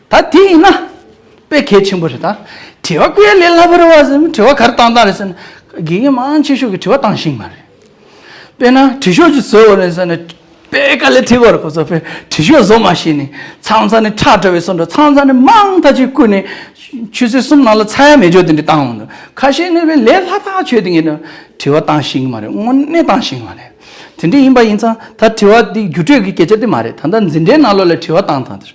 ད་དེ་ཡིན་ན་དཔེ་གལ་ཆེན་པོ་རེད། ད་དྲི་བ་བཀོལ་ཡག་ལས་སླ་པོ་རེད་པ་ཟེར་ན། དྲི་བ་ག་རེ་བཏང་སྟངས་རེད་ཟེར་ན། དགེ་རྒན་མང་ཆེ་ཤོས་ཀྱིས་དྲི་བ་བཏང་ཤེས་ཀྱི་མ་རེད། དཔེར་ན་དྲི་ཤོག་ཅིག་བཟོ་དགོས་རེད་ཟེར་ན། དཔེ་དཀའ་ལས་ཁྲིད་ཀྱི་ཡོད་རེད། ཁོ་ཚོ་དཔེ་དྲི་ཤོག་བཟོ་མ་ཤེས་ནས། མཚམས་མཚམས་ནས་ཁྲག་འདྲ་བའི་བཟོ་འདྲ། མཚམས་མཚམས་ནས་མང་ཐག་ཆོད་བསྐུར་ནས། ཆུ་ཚོད་གསུམ་ནང་ལ་ཚར་ཡ་མེད་ཅོག་དེ་འདྲ་བཏང་འོང་འདུག་ཁ་ཤས་ནས་དཔེ་ལས་སླ་ཐག་ཆོད་དེ་ངས་དྲི་བ་བཏང་ཤེས་ཀྱི་མ་རེད། དངོས་གནས་བཏང་ཤེས་ཀྱི་མ་རེད། དེ་འདྲ་ཡིན་པ་ཡིན་ཙང་། ད་དྲི་བ་འདི་རྒྱུགས་སྤྲོད་ཀྱི་སྐད་ཆ་དེ་མ་རེད། ད་ལྟ་འཛིན་གྲྭའི་ནང་ལོགས་ལ་དྲི་བ་བཏང་སྟངས་དེ་རེད།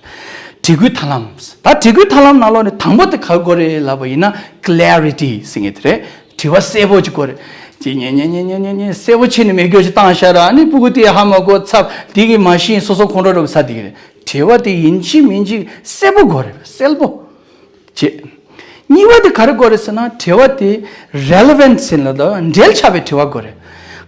དྲི་བཀོལ་ཐབས་ལམ། ད་དྲི་བཀོལ་ཐབས་ལམ་ནང་ལོགས་ནས་དང་པོ་དེ་ག་རེ་དགོས་རེད་ལབ་པ་ཡིན་ན། Clarity ཟེར་མཁན་དེ་རེད། དྲི་བ་གསལ་པོ་ཅིག་དགོས་རེད། ཅིག་ཉན་ཉན་ཉན་ཉན་ཉན་ཉན་གསལ་པོ་བྱས་ནས་མེད་ཅོག་ཅིག་བཏང་བཞག་ར། ཨ་ནི་སྤུ་གུ་དེས་ཧ་མ་གོ། ཚབ་དེ་གིས་མ་ཤེས། སོ་སོ་ཁོང་ཁྲོ་འདྲ་བོ་ཟ་བསྡད་ཀྱི་རེད། དྲི་བ་དེ་ཡིན་གཅིག་མིན་གཅིག་གསལ་པོ་དགོས་རེད། གསལ་པོ་བྱས། གཉིས་པ་དེ་ག་རེ་དགོས་རེད་ཟེར་ན། དྲི་བ་དེ་relevant ཟེར་ལ་ད་འབྲེལ་ཆགས་པའི་དྲི་བ་དགོས་རེད།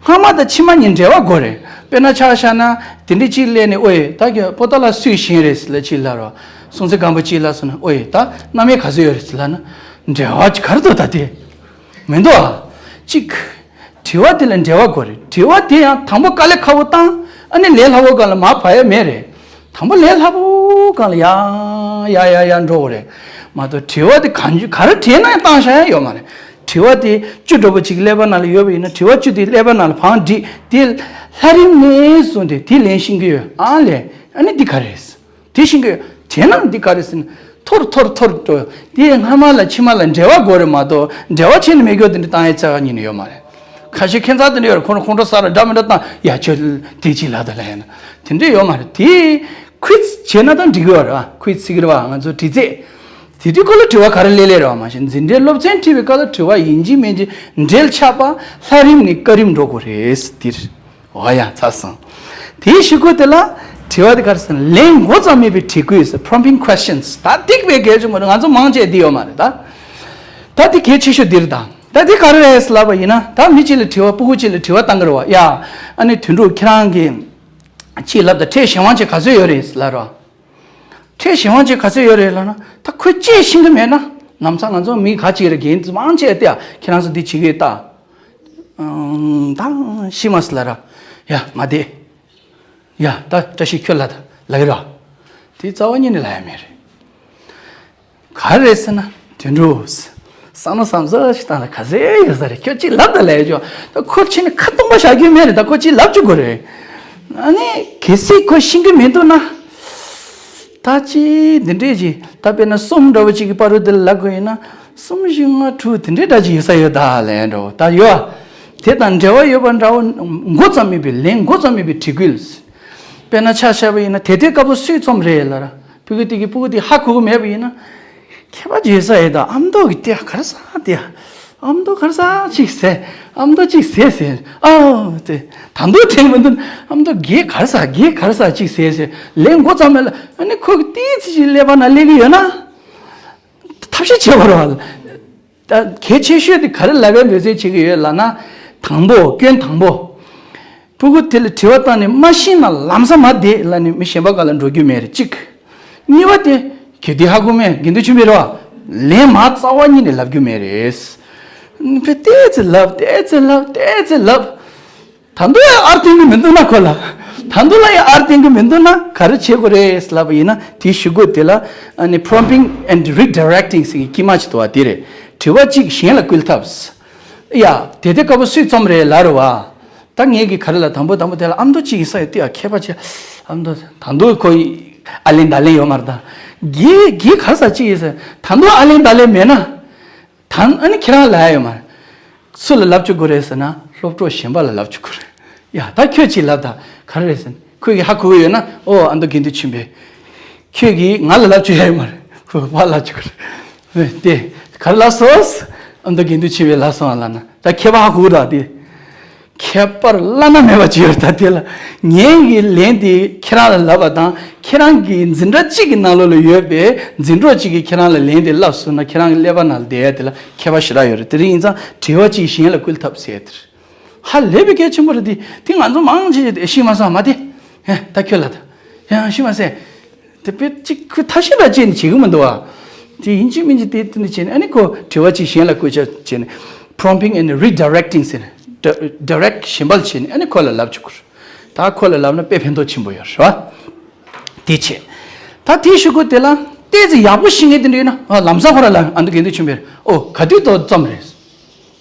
སྔ་མ་དང་ཕྱི་མ་གཉིས་འབྲེལ་བ་དགོས་རེད། དཔེར་ན་ཆ་བཞག་ན། དེ་འདྲ་ཅིག་སླེབས་ནས། ཨོའི། ད་ཀྱི་པོ་ཏཱ་ལ་སུས་བཞེངས་རེད་ལབ་ཅིག་ལབ་ར། སྲོང་བཙན་སྒམ་པོ་ཅིག་ལབ་སོང་ན། ཨོའི། ད་མནའ་མ་ག་ཚོད་ཡོད་རེད་ལབ་ན། འབྲེལ་བ་ག་རེ་འདུག་ད་དེ། མི་འདུག་ཨ། གཅིག་དྲི་བ་དེ་ལ་འབྲེལ་བ་དགོས་རེད། དྲི་བ་དེ་ཡང་དང་པོ་དཀའ་ལས་ཁག་པོ་བཏང་། ཨ་ནི་ལས་སླ་པོ་སྒང་ལ་མར་བབས་ཡ་མེད་རེད། དང་པོ་ལས་སླ་པོ་སྒང་ལ་ཡར་ཡར་ཡར་ཡར་འགྲོ་དགོས་རེད་མ་གཏོགས། དྲི་བ་དེ་གང་ཅི་ག་རེ་དྲིས་ན་ཡང་བཏང་བཞག་ཡ་ཡོད་མ་རེད། དྲི་བ་དེ་བཅུ་འདྲ་པོ་ཅིག་ཀླད་པ་ནང་ལ་ཡོད་པ་ཡིན་ན། དྲི་བ་བཅུ་དེ་ཀླད་པ་ནང་ལ་བང་བསྒྲིགས། དེ་ལྷ་རིམ་ནས་བཟུང་སྟེ་དེ་ལན་ཤེས་ཀྱི་ཡོད། ཨ་ལས། ཨ་ནི་འདི་ག་རེ་རེད། དེ་ཤེས་ཀྱི་ཡོད། དེས་ན་འདི་ག་རེ་ཟེར་ན། འཐོར་འཐོར་འཐོར་འགྲོ། དེ་སྔ་མ་ལ་ཕྱི་མ་ལ་འབྲེལ་བ་དགོས་རེད་མ་གཏོགས། འབྲེལ་བ་བྱས་ནས་མེད་ཀྱོག་དེ་འདྲ་བཏང་ཡ་ཅག་གཉིས་ནས་ཡོད་མ་རེད། ཁ་ཤས་ཁྱད་མཚར་དེ་འདྲ་ཡོད་རེད། ཁོ་རང་ཁོང་ཁྲོ་ཟ་ར། འདྲ་མི་འདྲ་བཏང་ཡ། ཁྱོད་དེ་ཅིག་ལབ་ད་ལབ་ཡ་ན། དེ་འདྲ་ཡོད་མ་རེད། དེ་ཁུ་ཛི་བྱས་ན་ད་འགྲིག་གི་ཡོད་རེད་པ། ཁུ་ཛི་ཟེར་གི་རེད་པ། ང་ཚོ་དྲི་རྩད། དེ་དུས་ཁོ་ལ་དྲི་བ་ག་རེ་སླེབས་སླེབས་རེད་པ། མ་གཞི་འཛིན་གྲྭའི་སློབ་ཚན་ཁྲིད་པའི་སྐབས་ལ་དྲི་བ་ཡིན་གཅིག་མིན་གཅིག་འབྲེལ་ཆགས་པ། ལྷ་རིམ་ནས་བཀའ་རིམ་འགྲོ་དགོས་རེད། འདིར། འོ་ཡ། ཚར་སོང་། དེའི་གཞུག་གུ་དེ་ལ་དྲི་བ་དེ་ག་རེ་ཟེར་ན། ལན་འགོ་རྩ་མེད་པའི་དྲི་བཀོལ་ཟེར། Prompting questions། ད་འདི་དཔེ་གལ་ཆེན་པོ་རེད། ང་ཚོ་མང་ཆེ་འདི་ཡོད་མ་རེད་ད། ད་འདི་གལ་ཆེ་ཤོས་འདི་རེད་ད། ད་དེ་ག་རེ་རེད་ལབ་པ་ཡིན་ན། ད་མི་གཅིག་ལ་དྲི་བ། སྤུ་གུ་གཅིག་ལ་དྲི་བ་བཏང་གི་རེད་བ། ཡ། ཨ་ནི་དོན་གྲུབ་ཁྱེད་རང་གིས་ཅིག་ལབ་དང་། ཕྲད་གཞན་དབང་ཅན་ག་ཚོད་ཡོད་རེད་ལབ་རོགས། ཕྲད་གཞན་དབང་ཅན་ག་ཚོད་ཡོད་རེད་ལབ་ན། ད་ཁོས་ཅིག་ཤེས་ཀྱི་མེད་ན། ལམ་སང་ང་ཚོ་མི་ཁ་ཅིག་རེད། འགན་མང་ཆེ་དེ་ཡ་ཁྱེད་རང་ཚོ་འདི་བྱེད་ཀྱི་ཡོད་ད། ཨང་། ད་ཤི་མ་སི་ལ་ར། ཡ་མ་བསྡད། ཡ་ད་བཀྲ་ཤིས་ཁྱོད་ལ་ད་ལབ་ཀྱི་ར། དེ་རྩ་བ་ཉིད་ནས་ལབ་ཡ་མེད་རེད། ག་རེ་རེད་ཟེར་ན། དོན་གྲུབ། བསམ་ན་བསམ་ཚར་ཞིག་བཏང་ལ་ག་ཚོད་ཡོད་ས་རེད། ཁྱོད་ཅིག་ལབ་དང་ལབ་ཡ་ཅོ། ད་ཁོ་ཕྱིན་ནས་ཁ་སྟོང་པ་བཞག་རྒྱུ་མེད་རེད། ད་ཁོ་ཅིག་ལབ་བཅུག་དགོས་རེད། ཨ་ནི་གལ་སྲིད་ཁོ་ཤེས་ཀྱི་མི་འདུག་ན། ད་ཅི་འདི་འདྲས་ཅིག་ད་དཔེར་ན་གསུམ་འདྲ་བོ་ཅིག་གི་བར་དུ་དེ་ལ་ལབ་དགོས་ཡིན་ན། གསུམ་བཞི་ལྔ་དྲུག་དེ་འདྲས་འདྲ་ཅིག་ཡོད་ས་ཡོད་ད་ལབ་ཡ་འདྲ་བོ་ད་ཡོད། དེ་དང་འབྲེལ་བ་ཡོད་པ་འདྲ་བོ། མགོ་ཙམ་མེད་པའི་ལན། མགོ་ཙམ་མེད་པའི་དྲི་བཀོལ། དཔེར་ན་ཆ་བཞག་པ་ཡིན་ན། དེ་དུས་སྐབས་སུ་སུས་རྩོམ་རེད་ལབ་ར། ཕྲུ་གུ་དེ་གིས་སྤུ་གུ་དེ་ཧ་གོ་གི་མེད་པ་ཡིན་ན། ཁྱད་པར་ཅིག་ཡོད་ས་ཡོད་ད། ཨ་མདོ་གི་དེ་ག་རེ་ཟེར་དེ། ཨ་མདོ་ག་རེ་ཟེར་ཅིག་ཟེར། ཨ་མདོ་ཅིག་ཟེར་ཟེར། ཨ་དེ་ད་དུང་དྲན་མི་འདུག་ཨ་མདོ་དགེ་ག་རེ་ཟེར། དགེ་ག་རེ་ཟེར་ཅིག་ཟེར་ཟེར། ལན་མགོ་ཙམ་མེད་ལ། ཨ་ནི་ཁོ་གིས་ཏོག་ཙམ་ཅིག་ཀླད་པ་ནང་སླེབས་ཀྱི་ཡོད་ན། ཐབས་ཤེས་བྱེད་པ་རེད་བ། ད་གལ་ཆེ་ཤོས་དེ་ག་རེ་ལབ་པའི་འབད་བརྩོན་བྱེད་ཀྱི་ཡོད་ལབ་ན། དང་པོ། སྐྱོན་དང་པོ། སྤུ་གུ་དེ་ལ་དྲི་བ་བཏང་ནས་མ་ཤེས་ན་ལམ་སང་མ་བསྡད་ལབ་ནས་མི་གཞན་པ་སྒང་ལ་འགྲོ་རྒྱུ་མེད་རེད། གཅིག་གཉིས་པ་དེ། ཁྱོད་དེ་ཧ་གོ་མེད། དགེ་འདུན་ཆོས་འཕེལ་རེད་བ། ལན་མ་རྩ་བ་ཉིད་ནས་ལབ་རྒྱུ་མེད་རེད། ཕར་ཏོག་ཙམ་ལབ། ཏོག་ཙམ་ལབ། ཏོག་ཙམ་ལབ། ད་དུང་ཡང་ཨར་བསྟན་གྱི་མི་འདུག་ན། ཁོ་ལ་ད་དུང་ལ་ཡང་ཨར་བསྟན་གྱི་མི་འདུག་ན་ག་རེ་བྱེད་དགོས་རེད་ལབ་པ་ཡིན་ན། དེའི་གཞུག་གུ་དེ་ལ་ཨ་ནི་prompting and redirecting ཟེར་གྱི་དཀྱིལ་མ་ཅིག་འདུག་བ། དེ་རེད། དྲི་བ་གཅིག་གཞན་ལ་བསྐུལ་ཐབས། ཡ། དེ་དུས་སྐབས་སུ་སུས་རྩོམ་རེད་ལབ་རེད་བ། ད་ངས་ཀྱིས་ག་རེ་ལབ། དང་པོ་དང་པོ་དེ་ལ་ཨ་མདོ་གཅིག་ཡིན་ས་ཡོད་དེ། ཡ་ཁྱད་པར་ཆེ། ཨ་མདོ་ད་དུང་ཁོ་ཨ་ལན་ད་ལན་ཡོད་མ་རེད་ད། དགེ་དགེ་ག་རེ་ཟེར་གཅིག་ཡིན་ས། ད་དུང་ཨ་ལན་ད་ལན་མེད་ན། ད་ཨ་ནི་ཁྱེད་རང་ལབ་ཡ་ཡོད་མ་རེད། སུ་ལ་ལབ་བཅུག་དགོས་རེད་ཟེར་ན། སློབ་གྲོགས་གཞན་པ་ལ་ལབ་བཅུག་དགོས་རེད། ཡ་ད་ཁྱོད་ཅིག་ལབ་དང་། ག་རེ་རེད་ཟེར་ན། ཁོས་ཀྱིས་ཧ་གོ་གི་ཡོད་ན། ཨོ་ཨ་མདོ་དགེ་འདུན་ཆོས་འཕེལ། ཁྱོད་ཀྱིས་ང་ལ་ལབ་བཅུག་ཡ་ཡོད་མ་རེད། ཁོས་ཕར་ལབ་བཅུག་དགོས་རེད། དེ་ག་རེ་ལབ་སོང་། ཨ་མདོ་དགེ་འདུན་ཆོས་འཕེལ་ལབ་སོང་ལབ་ན། ད་ཁྱད་པར་ཧ་གོ་གི་རེད་དེ། ཁྱད་པར་བླ་ན་མེད་པ་ཅིག་ཡོད་རེད། ད་དེ་ལ་ངའི་གི་ལན་དེ་ཁྱེད་རང་ལ་ལབ་པ་དང་། ཁྱེད་རང་གི་འཛིན་གྲྭ་གཅིག་གི་ནང་ལོགས་ལ་ཡོད་པའི་འཛིན་གྲོགས་གཅིག་གིས་ཁྱེད་རང་ལ་ལན་དེ་ལབ་སོང་ན། ཁྱེད་རང་གི་ཀླད་པ་ནང་ལ་བསྡད་ཡ་དེ་ལ་ཁྱད་པར་ཞེ་དྲག་ཡོད་རེད། དེ་རིང་ཡིན་ཙང་དྲི་བ་གཅིག་གཞན་ལ་བསྐུལ་ཐབས་ཟེར་དེ་རེད། ཧ་ལས་པའི་གལ་ཆེན་པོ་རེད་དེ། དེ་ང་ཚོ་མང་ཆེ་ཤོས་དེ་ཤེས་མ་སོང་། མ་དེ་ཧེ་ད་ཁྱོད་ལ་ད་ཡང་ཤེས་མ་སོང་། དེ་དཔེ་གཅིག་ཁོས་ཐབས་ཤེས་འདྲ་བྱས་ནས་བྱེད་ཀྱི་མི་འདུག་བ། དེ་ཡིན་གཅིག་མིན་གཅིག་དེ་དེ་འདྲ་བྱས་ནས། ཨ་ནི་ཁོ་དྲི་བ་གཅིག་གཞན་ལ་བསྐུལ་ཆ་བྱས་ནས། prompting and redirecting ཟེར་ནས། ཌི་རེག་གཞན་པ་ལ་བྱས་ནས། ཨ་ནི་ཁོ་ལ་ལབ་བཅུག་དགོས། ད་ཁོ་ལ་ལབ་ན་དཔེ་ཕན་ཐོགས་ཆེན་པོ་ཡོད་རེད་བ། དེ་བྱས། ད་དེའི་གཞུག་གུ་དེ་ལ་ཏོག་ཙམ་ཡག་པོ་ཤེས་མཁན་དེ་འདྲ་ཡོད་ན། ཨ་ལམ་སང་ཁོ་རང་ལ། ཨ་མདོ་དགེ་འདུན་ཆོས་འཕེལ། ཨོ་ག་དུས་ཐོག་རྩོམ་རེད།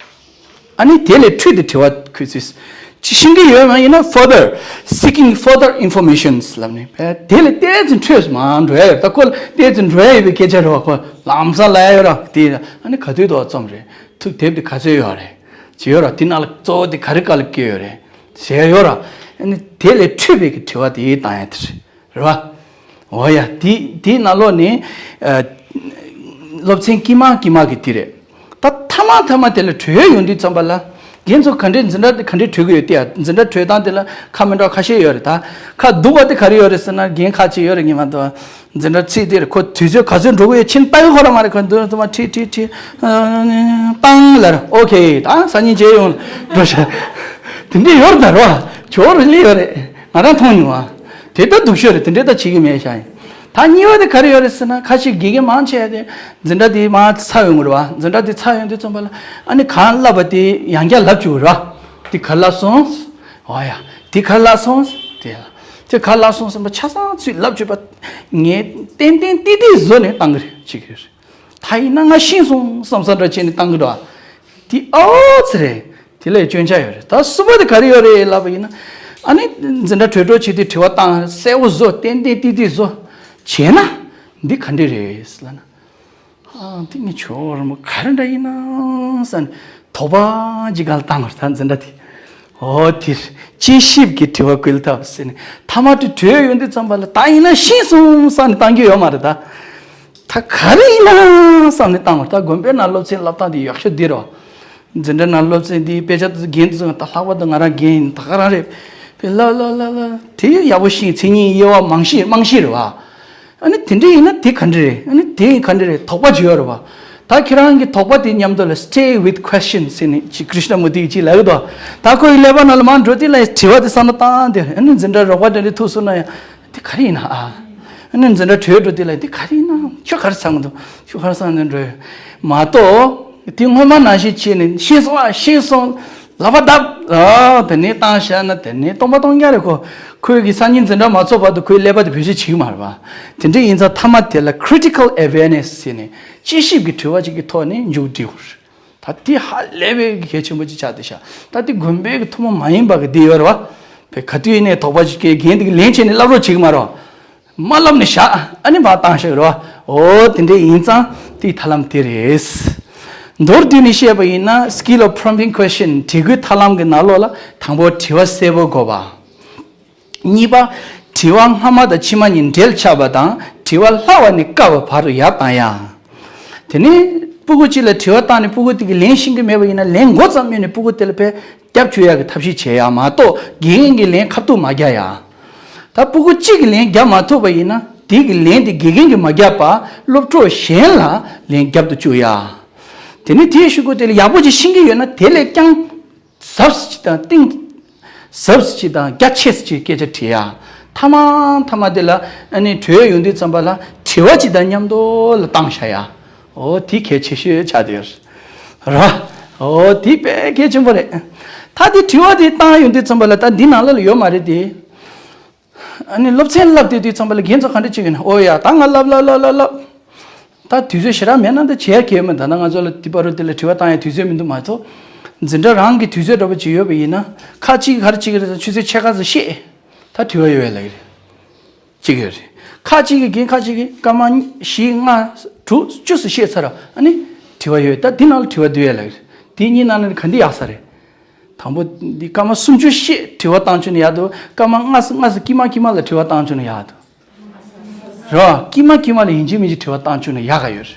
ཨ་ནི་དེ་ལས་འཕྲོས་ཏེ་དྲི་བ་འཁོད་ཚུལ་ཅིག་ཤེས་ཀྱི་ཡོད་མ་ཡིན་ན། further seeking further informations ལབ་ནས། དེ་ལས་ཏོག་ཙམ་འཕྲོས་མར་འགྲོ་ཡ་ཡོད། ད་ཁོ་ལ་ཏོག་ཙམ་འགྲོ་ཡ་ཡོད་པའི་སྐད་ཆ་རེད་བ། ཁོ་ལམ་སང་ལབ་ཡ་ཡོད་ར། དེ་ཨ་ནི་ག་དུས་ཐོག་རྩོམ་རེད། ཐུགས་དེབ་དེ་ག་ཚོད་ཡོད་རེད། ཅི་ཡོད་ར། དེ་ནང་ལ་གཙོ་བོ་དེ་ག་རེ་ག་ལ་བཀོད་ཡོད་རེད་ཟེར་ཡ་ཡོད་ར། ཨ་ནི་དེ་ལས་འཕྲོས་པའི་གི་དྲི་བ་དེ་བཏང་ཡ་དེ་རེད། རེད་བ། འོ་ཡ། དེ་དེའི་ནང་ལོགས་ནས་ཨ་སློབ་ཚན་དཀྱིལ་མ་དཀྱིལ་མ་གི་དེ་རེད། ད་མཐའ་མ་མཐའ་མ་དེ་ལ་གྲོལ་ཡོང་དུས་ཙམ་པ་ལ། རྒན་ཚོ་ག་འདྲས་འཛིན་གྲྭ་དེ་ག་འདྲས་གྲོལ་གི་ཡོད་དེ། ཡ་འཛིན་གྲྭ་གྲོལ་སྟངས་དེ་ལ་ཁ་མི་འདྲ་བ་ཁ་ཤས་ཡོད་རེད། ད་ཁ་སྡུག་པ་དེ་ག་རེ་ཡོད་རེད་ཟེར་ན། རྒན་ཁ་ཅིག་ཡོད་རེད། ངས་མ་གཏོགས་འཛིན་གྲྭ་ཚིག་དེ་རེད། ཁོ་དུས་ཚོད་ག་ཚོད་འགྲོ་གི་ཡོད་ཕྱིན་ལྟ་གི་ཁོ་རང་མ་རེད། ཁོ་འདུག་ཙམ་པ་ཁྲིད་ཁྲིད་ཁྲིད། པང་ལ་ར། ཨོ་ཁེ། ད་སང་ཉིན་མཇལ་ཡོང་འགྲོ་ཤག་དེ་འདྲས་ཡོད་རེད། ད་རོ་ཇོ་རུ་ལི་ཡོད་རེད། ང་རང་མཐོང་མྱོང་བ། དེ་ལྟར་སྡུག་ཤོས་རེད། དེ་འདྲས་ད་བྱེད་ཀྱི་མེད་ཤག་ཡིན། ད་གཉིས་པ་དེ་ག་རེ་ཡོད་རེད་ཟེར་ན། ཁ་ཤས་དགེ་རྒན་མང་ཆེ་དེ་འཛིན་གྲྭ་དེ་མར་ཚར་ཡོང་གི་རེད་བ། འཛིན་གྲྭ་དེ་ཚར་ཡོང་དུས་ཙམ་པ་ལ་ཨ་ནི་གང་བསླབས་པ་དེ་ཡང་བསྐྱར་ལབ་བཅུག་གི་རེད་བ། དེ་ག་རེ་བསླབས་སོང་། ཨོ་ཡ། དེ་ག་རེ་བསླབས་སོང་། དེ་ལ་དེ་ག་རེ་བསླབས་སོང་ཟེར་བ་ཆ་ཚང་ཚུར་ལབ་བཅུག་པ། ངས་ཏན་ཏན་ཏིག་ཏིག་བཟོ་ནས་བཏང་གི་རེད། བྱེད་ཀྱི་རེད། ད་ཡིན་ན་ང་ཤེས་སོང་བསམ་བསམ་འདྲ་བྱས་ནས་བཏང་གི་འདུག་ཨ། དེ་ཨོ་ཙི་རེད། དེ་ལས་སྐྱོན་ཆ་ཡོད་རེད། ད་གསུམ་པ་དེ་ག་རེ་ཡོད་རེད་ལབ་པ་ཡིན་ན། ཨ་ནི་འཛིན་གྲྭ་གྲོལ་གྲོལ་བྱེད་དུས་དྲི་བ་བཏང་། གསལ་པོ་བཟོ། ཏན་ཏན་ཏིག་ཏིག་བཟོ་བྱས་ན་འདི་ག་འདྲས་རེད་ལབ་ན། ཨ་འདི་ངས་ཇོ་རུ་མོ་ག་རེ་འདྲ་ཡིན་ན་བསམ་ནས་དོགས་པ་ཅིག་སྒང་ལ་བཏང་བ་རེད། ད་འཛིན་གྲྭ་དེ། ཨོ་དེ་དཔྱད་ཞིབ་ཀྱི་དྲི་བ་བཀོལ་ཐབས་ཟེར་ནས། མཐའ་མ་དེ་གྲོལ་ཡོང་དུས་ཙམ་པ་ལ་ད་ཡིན་ན་ཤེས་སོང་བསམ་ནས་བཏང་རྒྱུ་ཡོད་མ་རེད་ད། ད་ག་རེ་ཡིན་ན་བསམ་ནས་བཏང་བ། ད་དགོན་པའི་ནང་སློབ་ཚན་བསླབ་སྟངས་དེ་ཡག་ཤོས་འདི་རེད་བ། འཛིན་གྲྭ་ནང་སློབ་ཚན་འདི་དཔེ་ཆ་དེ་རྒན་དེ་ཚོ་ད་ལྷག་པར་དུ་ང་རང་རྒན་ཡིན། ད་ག་རང་རེད། དཔེ་ལབ་ལབ་ལབ་ལབ་དེ་ཡག་པོ་ཤེས། མཚན་ཉིད་དབྱེ་བ་མང་ཤོས་རྨང་གཞི་རེད་བ། ཨ་ནི་དེ་འདྲ་ཡིན་ན་དེ་ག་འདྲ་རེད། ཨ་ནི་དེ་ག་འདྲ་རེད། དོགས་པ་ཅིག་ཡོད་རེད་བ། ད་ཁྱེད་རང་གི་དོགས་པ་དེ་མཉམ་དུ་ལ་stay with question ཟེར་ནས་ཅིག་ཀྲིཤ་ན་མུར་ཏི་གིས་ཅིག་ལབ་ཀྱི་འདུག་ད་ཁོ་ཡི་ཀླད་པ་ནང་ལ་མར་འགྲོ་དུས་ལ་དྲི་བ་དེ་བསམ་བློ་བཏང་དེ་ཨ་ནི་འཛིན་གྲྭ་རོགས་པ་འདྲ་འདྲ་ཐུག་སོང་ན་ཡང་དེ་ག་རེ་ཡིན་ན་ཨ། ཨ་ནི་འཛིན་གྲྭ་གྲོལ་འགྲོ་དུས་ལ་དེ་ག་རེ་ཡིན་ན་ཁྱོད་ག་རེ་བསམ་གྱི་འདུག་ཁྱོད་ག་རེ་བསམ་ནས་འགྲོ་ཡོད་མ་གཏོགས་དེ་སྔོན་མ་ནང་བཞིན་བྱས་ནས་ཤེས་སོང་ཨ་ཤེས་སོང་། ལག་པ་བརྡབ། ཨ། དེ་ནས་བཏང་བཞག་ན་དེ་ནས་སྟོང་པ་སྟོང་རྐྱང་རེད་ཁོ། ཁོས་ཀྱི་སང་ཉིན་འཛིན་གྲྭ་མ་ཚོགས་བར་དུ་ཁོའི་ཀླད་པ་དེ་བེད་སྤྱོད་བྱེད་ཀྱི་མ་རེད་པ། དེ་འདྲ་ཡིན་ཙང་མཐའ་མ་དེ་ལ་critical awareness ཟེར་ནས་དཔྱད་ཞིབ་ཀྱི་དྲི་བ་ཅིག་གི་ཐོག་ནས་མཇུག་སྒྲིལ་དགོས་རེད། ད་དེ་ཧ་ལས་པའི་གལ་ཆེན་པོ་ཅིག་ཆགས་བསྡད་ཤག་ད་དེ་དགོན་པའི་གི་ཐུན་མོང་མ་ཡིན་པ་གི་དེ་ཡོད་རེད་པ། བས་ག་དུས་ཡིན་ནའི་དོགས་པ་ཅིག་སྐྱེས་རྒན་དེ་གི་ལན་བྱས་ནས་བསླབ་རོགས་བྱེད་ཀྱི་མ་རེད་པ། མ་ལབ་ནས་བཞག་ཨ་ནི་མར་བཏང་བཞག་རོ། འོ་དེ་འདྲ་ཡིན་ཙང་དེའི་ཐབས་ལམ་དེ་རེད། མདོར་བསྡུས་ནས་བཤད་པ་ཡིན་ན་skill of prompting question དྲི་གུའི་ཐབས་ལམ་གྱི་ནང་ལོགས་ལ་དང་པོ་དྲི་བ་གསལ་པོ་དགོས་པ། གཉིས་པ། དྲི་བ་སྔ་མ་དང་ཕྱི་མ་གཉིས་འབྲེལ་ཆགས་པ་དང་དྲི་བ་སླ་བ་ནས་དཀའ་བ་བར་དུ་ཡར་བཏང་ཡ། དེ་ནས་སྤུ་གུ་གཅིག་ལ་དྲི་བ་བཏང་ནས་སྤུ་གུ་དེ་གིས་ལན་ཤེས་ཀྱི་མེད་པ་ཡིན་ན་ལན་མགོ་ཙམ་སྨོས་ནས་སྤུ་གུ་དེ་ལ་ཕར་རྒྱབ་བཅུག་ཡག་གི་ཐབས་ཤེས་བྱེད་ཡ་མ་གཏོགས་དགེ་རྒན་གྱིས་ལན་ཁ་ཐུག་མ་རྒྱག་ཡ། ད་སྤུ་གུ་གཅིག་གིས་ལན་རྒྱག་མ་ཐུབ་པ་ཡིན་ན་དེ་གི་ལན་དེ་དགེ་རྒན་གྱིས་མ་རྒྱག་པར་སློབ་གྲོགས་གཞན་ལ་ལན་རྒྱབ་ཏུ་བཅུག་ཡ། དེ་ནས་དེའི་གཞུག་གུ་དེ་ལ་ཡག་པོ་ཅིག་ཤེས་ཀྱི་ཡོད་ན་དེ་ལས་ཀྱང་ཟབ་ཅིག་དང་གཏིང་ཟབ་ཅིག་དང་རྒྱ་ཆེ་ཅིག་སྐད་ཆ་དྲིས་ཡ། མཐའ་མ་མཐའ་མ་དེ་ལ་ཨ་ནི་གྲོལ་ཡོང་དུས་ཙམ་པ་ལ་དྲི་བ་ཅིག་དང་མཉམ་དུ་ལ་བཏང་བཞག་ཡ། འོ་དེ་གལ་ཆེ་ཤོས་ཆགས་བསྡད་ཡོད་རེད། ར། འོ་དེ་དཔེ་གལ་ཆེན་པོ་རེད། ད་དེ་དྲི་བ་དེ་བཏང་ཡོང་དུས་ཙམ་པ་ལ་ད་འདི་ནང་ལ་ལ་ཡོད་མ་རེད་དེ། ཨ་ནི་སློབ་ཚན་བསླབ་བསྡད་དུས་ཙམ་པ་ལ་རྒན་ཚོ་ག་འདྲ་བྱེད་ཀྱི་ཡོད་ན། འོ་ཡ་ད་ང་བསླབ་བསླབ་བསླབ་བསླབ་བསླབ། ད་དུས་ཚོད་ཞེ་དྲག་མེད་ན་ད་བྱེད་ཡ་གལ་མེད། ད་ནང་ང་ཚོ་ལ་དེ་བར་དུ་དེ་ལ་དྲི་བ་བཏང་ཡ་དུས་ཚོད་མི་འདུག་མ་གཏོགས། འཛིན་གྲྭ་རང་གི་དུས་ཚོད་འདྲ་པོ་ཅིག་ཡོད་པ་ཡིན་ན་ཁ་ཅིག་གིས་ག་རེ་བྱེད་ཀྱི་རེད་ཟེར་ན་ཆུ་ཚོད་ཕྱེད་ཀ་ཙམ་བཤད། ད་དྲི་བ་ཡོད་ཡ་ལབ་ཀྱི་རེད། ཅིག་ཡོད་རེད། ཁ་ཅིག་གིས་རྒན་ཁ་ཅིག་གིས་སྐར་མ་བཞི་ལྔ་དྲུག་བཅུ་ཙམ་བཤད་ཚར་ར་ཨ་ནི་དྲི་བ་ཡོད། ད་འདི་ནང་ལ་དྲི་བ་བསྡུ་ཡ་ལབ་ཀྱི་རེད། དེ་གཉིས་ནང་ནས་ག་འདི་ཡག་ས་རེད། དང་པོ་འདི་སྐར་མ་སུམ་ཅུ་བཤད་དྲི་བ་བཏང་བཅུག་ན་ཡག་འདུག་སྐར་མ་ལྔ་ཙམ་ལྔ་ཙམ་དཀྱིལ་མ་དཀྱིལ་མ་ལ་དྲི་བ་བཏང་བཅུག་ན་ཡག་འདུག་རེད་བ། དཀྱིལ་མ་དཀྱིལ་མ་ལ་ཡིན་གཅིག་མིན་གཅིག་དྲི་བ་བཏང་བཅུག་ན་ཡག་ག་ཡོད་རེད།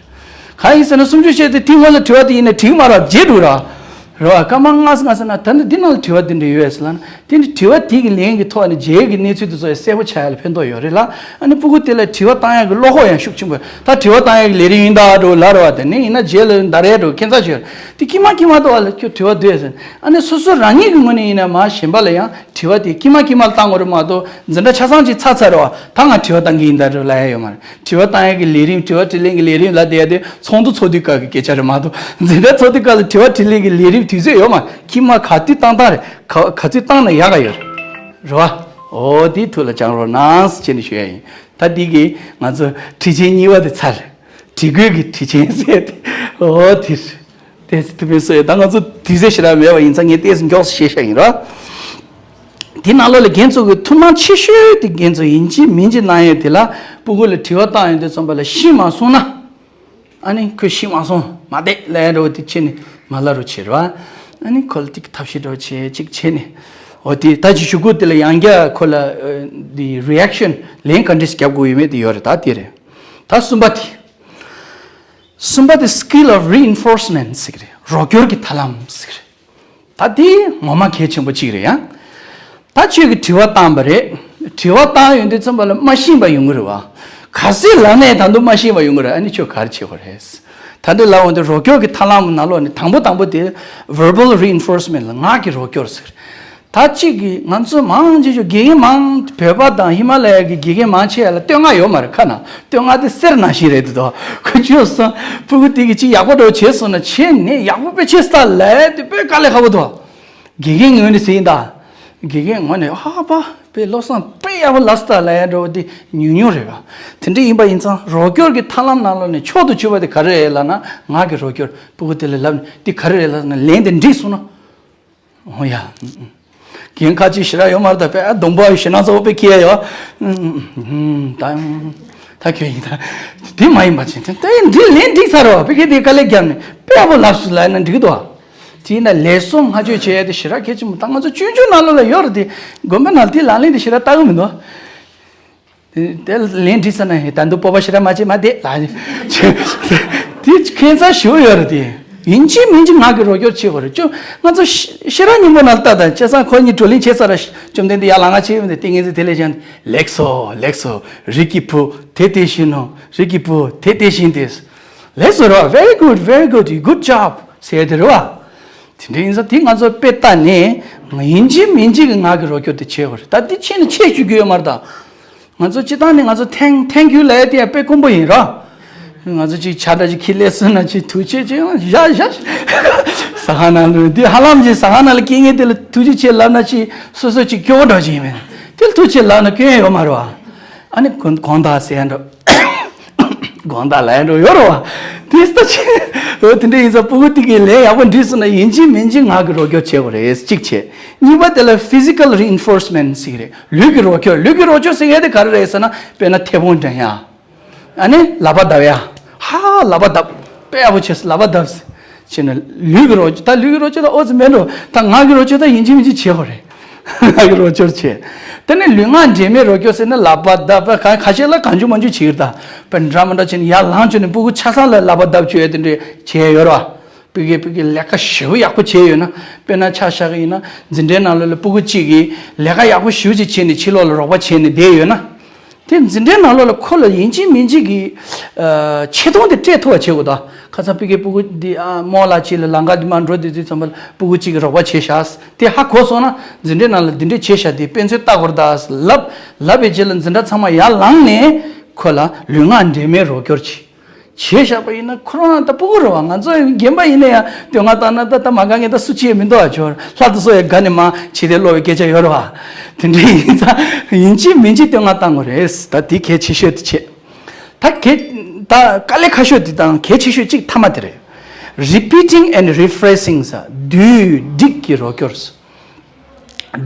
གང་ཡིན་ཟེར་ན་སུམ་ཅུ་བཤད་དེ་དེའི་སྔོན་ལ་དྲི་བ་དེ་ཡིན་ན་འགྲིག་མ་རེད་བརྗེད་འགྲོ་ར། རེད་བ། སྐར་མ་ལྔ་ཙམ་ལྔ་ཙམ་ན་ད་ནི་འདི་ནང་ལ་དྲི་བ་དེ་འདྲ་ཡོད་ཟེར་ལབ་ན་དེ་ནི་དྲི་བ་དེ་གི་ལན་གྱི་ཐོག་ནས་རྗེས་ཀྱི་གནས་ཚུལ་དེ་ཚོ་ཡང་གསལ་པོ་ཆགས་ཡ་ལ་ཕན་ཐོགས་ཡོད་རེད་ལ། ཨ་ནི་སྤུ་གུ་དེ་ལ་དྲི་བ་བཏང་ཡ་གི་བློ་ཁོག་ཡང་ཤུགས་ཆེན་པོ་ད་དྲི་བ་བཏང་ཡ་གི་ལས་རིམ་ཡིན་ད་འགྲོ་ལབ་རེད་བ། དེ་ནི་ཡིན་ན་རྗེས་ལ་འདར་ཡ་འགྲོ་ཁྱད་མཚར་ཞིག་ཡོད་རེད། དེ་དཀྱིལ་མ་དཀྱིལ་མ་དུ་བ་ལ་ཁྱོད་དྲི་བ་འདུག་ཟེར། ཨ་ནི་སོ་སོ་རང་ཉིད་ཀྱི་ངོས་ནས་ཡིན་ན་མ་གཞན་པ་ལ་ཡང་དྲི་བ་དེ་དཀྱིལ་མ་དཀྱིལ་མ་ལ་བཏང་དགོས་རེད་མ་གཏོགས་འཛིན་གྲྭ་ཆ་ཚང་གཅིག་ཚར་ཚར་རེད་བ། ད་ང་དྲི་བ་བཏང་གི་ཡིན་ད་རེད་ལབ་ཡ་ཡོད་མ་རེད། དྲི་བ་བཏང་ཡ་གི་ལས་རིམ་དྲི་བ་དྲིས་ལན་གྱི་ལས་རིམ་ལབ་བསྡད་ཡ་དེ་ཚོགས་འདུ་ཚོགས་དུས་སྐབས་ཀྱི་སྐད་ཆ་རེད་མ་གཏོགས་འཛིན་གྲྭ་ཚོགས་དུས་སྐབས་ལ་དྲི་བ་དྲིས་ལན་གྱི་ལས་རིམ་དུས་ཚོད་ཡོད་མ་རེད། དཀྱིལ་མ་ག་དུས་བཏང་བཏང་རེད། ག་ག་ཚོད་བཏང་ན་ཡག་ག་ཡོད་རེད། རེད་བ། འོ་དེ་ཐུགས་ལ་བཅངས་རོགས་གནང་ཟེར་བྱས་ནས་ཞུ་ཡ་ཡིན། ད་འདི་གིས་ང་ཚོ་ཁྲིད་ཆེན་གཉིས་པ་དེ་ཚར། དྲི་གུས་ཀྱི་ཁྲིད་ཆེན་ཟེར་ཏེ། འོ་དེ་རེད། ཏོག་ཙམ་ཐུགས་ཕན་གསོས་ཡོད། ད་ང་ཚོ་དུས་ཚོད་ཞེ་དྲག་མེད་པ་ཡིན་ཙང་ངས་ཏོག་ཙམ་མགྱོགས་སུ་བཤད་བཞག་ཡིན་ར། དེ་ནང་ལོགས་ལ་རྒན་ཚོ་གི་ཐུགས་སྣང་ཆེ་ཤོས་དེ་རྒན་ཚོ་ཡིན་གཅིག་མིན་གཅིག་གནང་ཡས་དེ་ལ་སྤུ་གུ་ལ་དྲི་བ་བཏང་ཡོང་དུས་ཙམ་པ་ལ་ཤེས་མ་སོང་ན། ཨ་ནི་ཁོས་ཤེས་མ་སོང་མ་བསྡད་ལབ་ཡ་འདྲ་བོ་དེ་བྱས་ནས་མ་ལབ་རོགས་བྱེད་ར། ཨ་ནི་ཁོ་ལ་ཏིག་ཐབས་ཤེས་འདྲ་བོ་བྱས་གཅིག་བྱས་ནས། འོ་དེ་ད་ཅི་ཞུ་གུ་དེ་ལ་ཡང་བསྐྱར་ཁོ་ལ་ཨ་དེ་རི་ཨེག་ཤན་ལན་ག་འདྲས་རྒྱབ་དགོས་ཡོད་མེད་དེ་ཡོད་རེད། ད་དེ་རེད། ད་གསུམ་པ་དེ། གསུམ་པ་དེ་skill of reinforcement ཟེར་གི་རེད། རོགས་སྐྱོར་གྱི་ཐབས་ལམ་ཟེར་གི་རེད། ད་དེ་ངོ་མ་གལ་ཆེན་པོ་གཅིག་རེད་ཡ། ད་ཁྱོད་ཀྱིས་དྲི་བ་བཏང་བ་རེད། དྲི་བ་བཏང་ཡོང་དུས་ཙམ་པ་ལ་མ་ཤེས་པ་ཡོང་གི་རེད་བ། ག་ཚོད་ལབ་ནའི་ད་དུང་མ་ཤེས་པ་ཡོང་གི་རེད། ཨ་ནི་ཁྱོད་ག་རེ་བྱེད་དགོས་རེད། ད་འདི་ལབ་འོང་དུས་རོགས་སྐྱོར་གྱི་ཐབས་ལམ་ནང་ལོགས་ནས་དང་པོ་དང་པོ་དེ་verbal reinforcement ལ་ངག་གི་རོགས་སྐྱོར་ཟེར། ད་གཅིག་གིས་ང་ཚོ་མང་ཆེ་ཤོས་དགེ་རྒན་མང་བོད་པ་དང་ཧི་མ་ལ་ཡ་གི་དགེ་རྒན་མང་ཆེ་བ་ལ་བསྟོད་བསྔགས་ཡོད་མ་རེད། ཁ་ནང་བསྟོད་བསྔགས་དེ་གསེར་ནང་བཞིན་རེད་འདུག་ཁོ་ཅི་ཡོད་སོང་སྤུ་གུ་དེ་གིས་ཅིག་ཡག་པོ་འདྲ་བོ་བྱས་སོང་ན་བྱས་ནས་ཡག་པོ་དཔེ་བྱས་སོང་ད་ལབ་ཡ་དེ་དཔེ་དཀའ་ལས་ཁག་པོ་འདུག་དགེ་རྒན་ངོས་ནས་ཟེར་ཡིན་ད། དགེ་རྒན་ངོས་ནས་ཨ་ཕ་དཔེ་བློ་བཟང་དཔེ་ཡག་པོ་ལབ་སོང་ད་ལབ་ཡ་འདྲ་བོ་དེ་ཉུང་ཉུང་རེད་པ། དེ་འདྲ་ཡིན་པ་ཡིན་ཙང་རོགས་སྐྱོར་གྱི་ཐབས་ལམ་ནང་ལོགས་ནས་མཆོག་ཏུ་གྱུར་པ་དེ་ག་རེ་རེད་ལབ་ན་ངག་གི་རོགས་སྐྱོར། སྤུ་གུ་དེ་ལ་ལབ་ནས་འདི་ག་རེ་རེད་ལབ་ན་ལན་དེ་འགྲིག་སོང་ན། འོ་ཡ། རྒན་ཁ་ཅིག་ཞེ་དྲག་ཡོད་མ་རེད་ད། དཔེ་གདོང་པ་ཞེ་སྣང་ཚ་པོ་དཔེ་སྐྱེ་ཡ་ཡོད། ད་ད་ཁྱོད་ཡིན་ད། དེ་མ་ཡིན་པ་ཅིག་དེ་དེ་འདི་ལན་འགྲིག་ཚར་བ་དཔེ་སྐྱེ་དེ་དཀའ་ལས་བརྒྱབ་ནས་དཔེ་ཡག་པོ་ལབ་སོང་ལབ་ན་འགྲིག་གི་འདུག་བ། དེ་ཡིན་ན་ལས་སོ་སྔ་བརྗོད་བྱེད་ཡ་དེ་ཞེ་དྲག་གལ་ཆེན་པོ། ད་ང་ཚོ་ཆུང་ཆུང་ནང་ལོགས་ལ་ཡོད་རེད་དེ། དགོན་པ་ནང་དེ་ལག་ལེན་དེ་ཞེ་དྲག་བསྟར་གི་མི་འདུག་དེ་ལན་འགྲིག་ཚར་ན་ད་དུང་སྤོབས་པ་ཞེ་དྲག་མ་བྱེད་མ་བསྡད་ལ། དེ་ཁྱད་མཚར་ཞེ་པོ་ཡོད་རེད་དེ། ཡིན་གཅིག་མིན་གཅིག་ངག་གི་རོགས་སྐྱོར་བྱེད་དགོས་རེད། ཅོ་ང་ཚོ་ཤེས་ཤེས་རབ་སྙིང་པོ་ནང་ལ་ལྟ་དང་བྱས་ཙང་ཁོ་གཉིས་བགྲོ་གླེང་བྱས་ཚར་ར། བཅོམ་ལྡན་འདས་ཡར་ལངས་ང་བྱས་ཡོང་དེ་ཏིང་ངེ་འཛིན་དེ་ལས་ཀྱང་ལེགས་སོ་ལེགས་སོ། རིགས་ཀྱི་བུ་དེ་དེ་བཞིན་ནོ། རིགས་ཀྱི་བུ་དེ་དེ་བཞིན་ཏེ། ལེགས་སོ་རེད་བ། Very good, very good, good job ཟེར་དེ་རེད་བ། དེ་འདྲ་ཡིན་ཙང་དེ་ང་ཚོ་དཔེ་ལྟ་ནས་ཡིན་གཅིག་མིན་གཅིག་གི་ངག་གི་རོགས་སྐྱོར་དེ་བྱེད་དགོས་རེད། ད་འདི་ཕྱིན་ནས་ཆད་གཅོད་རྒྱུ་ཡོད་མ་རེད་ད། ང་ཚོ་སྤྱི་བཏང་ནས་ང་ཚོ་thank, thank you ལབ་ཡ་དེ་ཡང་དཔེ་དཀོན་པོ་ཡིན་ར། ང་ཚོ་ཅིག་ཇ་འདྲ་ཅིག་ཁྱི་ལས་སོང་ན་ཅིག་ཐུགས་རྗེ་ཆེ་ཡང་བཞག་བཞག་ཟ་ཁང་ནང་ལ་འདི་ཧ་ལམ་ཅིག་ཟ་ཁང་ནང་ལ་སྐྱེལ་མཁན་དེ་ལ་ཐུགས་རྗེ་ཆེ་ལབ་ན་ཅིག་སོ་སོ་ཅིག་སྐྱོ་བོ་འདྲ་ཅིག་ཡིན་མིན། དེ་ལ་ཐུགས་རྗེ་ཆེ་ལབ་ན་སྐྱོན་ཡོད་མ་རེད་བ། ཨ་ནི་དགོང་དག་ཟེར་ཡ་འགྲོ། དགོང་དག་ལ་ཡ་འགྲོ་ཡོད་རེད་བ། དེ་ལྟ་ཅི། འོ་དེ་འདྲ་ཡིན་ཙང་སྤུ་གུ་དེ་གིས་ལས་ཡག་པོ་འགྲིག་སོང་ན་ཡིན་གཅིག་མིན་གཅིག་ངག་གི་རོགས་སྐྱོར་བྱེད་དགོས་རེད། གཅིག་བྱས། གཉིས་པ་དེ་ལ་physical reinforcement ཟེར་གི་རེད། ལུས་ཀྱི་རོགས་སྐྱོར། ལུས་ཀྱི་རོགས་སྐྱོར་ཟེར་གི་དེ་ག་རེ་རེད་ཟེར་ན་དཔེར་ན་མཐེ་བོང་འགྲན་ཡ། ཨ་ནི་ལག་པ་བརྡབ་ཡ། ཧ་ལག་པ་བརྡབ། དཔེ་ཡག་པོ་བྱས་སོང་ལག་པ་བརྡབ་ཟེར། བྱས་ན་ལུས་ཀྱི་རོགས་ད་ལུས་ཀྱི་རོགས་སྐྱོར་ད་ཨོ་ཙི་མེད་འགྲོ། ད་ངག་གི་རོགས་སྐྱོར་ད་ཡིན་གཅིག་མིན་གཅིག་བྱེད་དགོས་རེད། ངག་གི་རོགས་སྐྱོར་བྱས། དེ་ནས་ལུས་ངག་འདྲེས་མའི་རོགས་སྐྱོར་ཟེར་ན་ལག་པ་བརྡབ་པ་གང་ཁ་ཤས་ལ་གང་བྱུང་མང་བྱུང་བྱེད་ཀྱི་རེད་ད། དཔེ་འདྲ་མི་འདྲ་བྱས་ནས་ཡར་ལངས་བྱས་ནས་སྤུ་གུ་ཆ་ཚང་ལ་ལག་པ་བརྡབ་བཅུག་ཡ་དེ་འདྲས་བྱས་ཡོད་རེད་བ། སྤུ་གུས་སྤུ་གུས་ལས་ཀ་ཞེ་པོ་ཡག་པོ་བྱས་ཡོད་ན། དཔེར་ན་ཆ་བཞག་གི་ཡིན་ན་འཛིན་གྲྭའི་ནང་ལོགས་ལ་སྤུ་གུ་གཅིག་གིས་ལས་ཀ་ཡག་པོ་ཞེ་པོ་ཅིག་བྱས་ནས་ཕྱི་ལོགས་ལ་རོགས་པ་བྱས་ནས་བསྡད་ཡོད་ན། དེ་འཛིན་གྲྭའི་ནང་ལོགས་ལ་ཁོ་ལ་ཡིན་གཅིག་མིན་གཅིག་གི་ཨ་ཆེ་མཐོང་དེ་སྤྲད་ཐུབ་པ་བྱེད་དགོས་ད། ཁ་སང་སྤུ་གུས་སྤུ་གུ་འདི་ཨ་རྨོ་ལགས་གཅིག་ལ་ལམ་ཁ་འདི་མར་འགྲོ་དུས་དུས་ཙམ་པ་ལ་སྤུ་གུ་གཅིག་གིས་རོགས་པ་བྱས་བཞག་དེ་ཧ་གོ་སོང་ན་འཛིན་གྲྭའི་ནང་ལ་འདི་འདྲས་བྱས་བཞག་དེ་དཔེ་མཚོན་ལྟ་དགོས་རེད་ད་ལབ་ལབ་པའི་རྗེས་ལ་འཛིན་གྲྭ་ཚང་མ་ཡར་ལངས་ནས་ཁོ་ལ་ལུས་ངག་འདྲེས་མའི་རོགས་སྐྱོར་བྱས། བྱས་བཞག་པ་ཡིན་ན་ཁོ་རང་ད་སྤུ་གུ་རེད་བ། ང་ཚོ་རྒན་པ་ཡིན་ན་ཡང་སྟོད་མངའ་བཏང་ན་ད་ད་མ་དགའ་མཁན་ད་སུ་གཅིག་མི་འདུག་བ། ཇོ་ལྷ་དེ་ཚོ་ཡང་དགའ་ནས་མ་བྱས་ཏེ་སློབ་པའི་སྐད་ཆ་ཡོད་རེད་བ། དེ་འདྲ་ཡིན་ཙང་ཡིན་གཅིག་མིན་གཅིག་སྟོད་མངའ་བཏང་དགོས་རེད། ད་དེ་གལ་ཆེ་ཤོས་དེ་བྱས། ད་གལ་ད་དཀའ་ལས་ཁག་ཤོས་དེ་དང་གལ་ཆེ་ཤོས་གཅིག་མཐའ་མ་དེ་རེད། Repeating and rephrasing ཟེར་བསྡུས་སྒྲིག་གི་རོགས་སྐྱོར།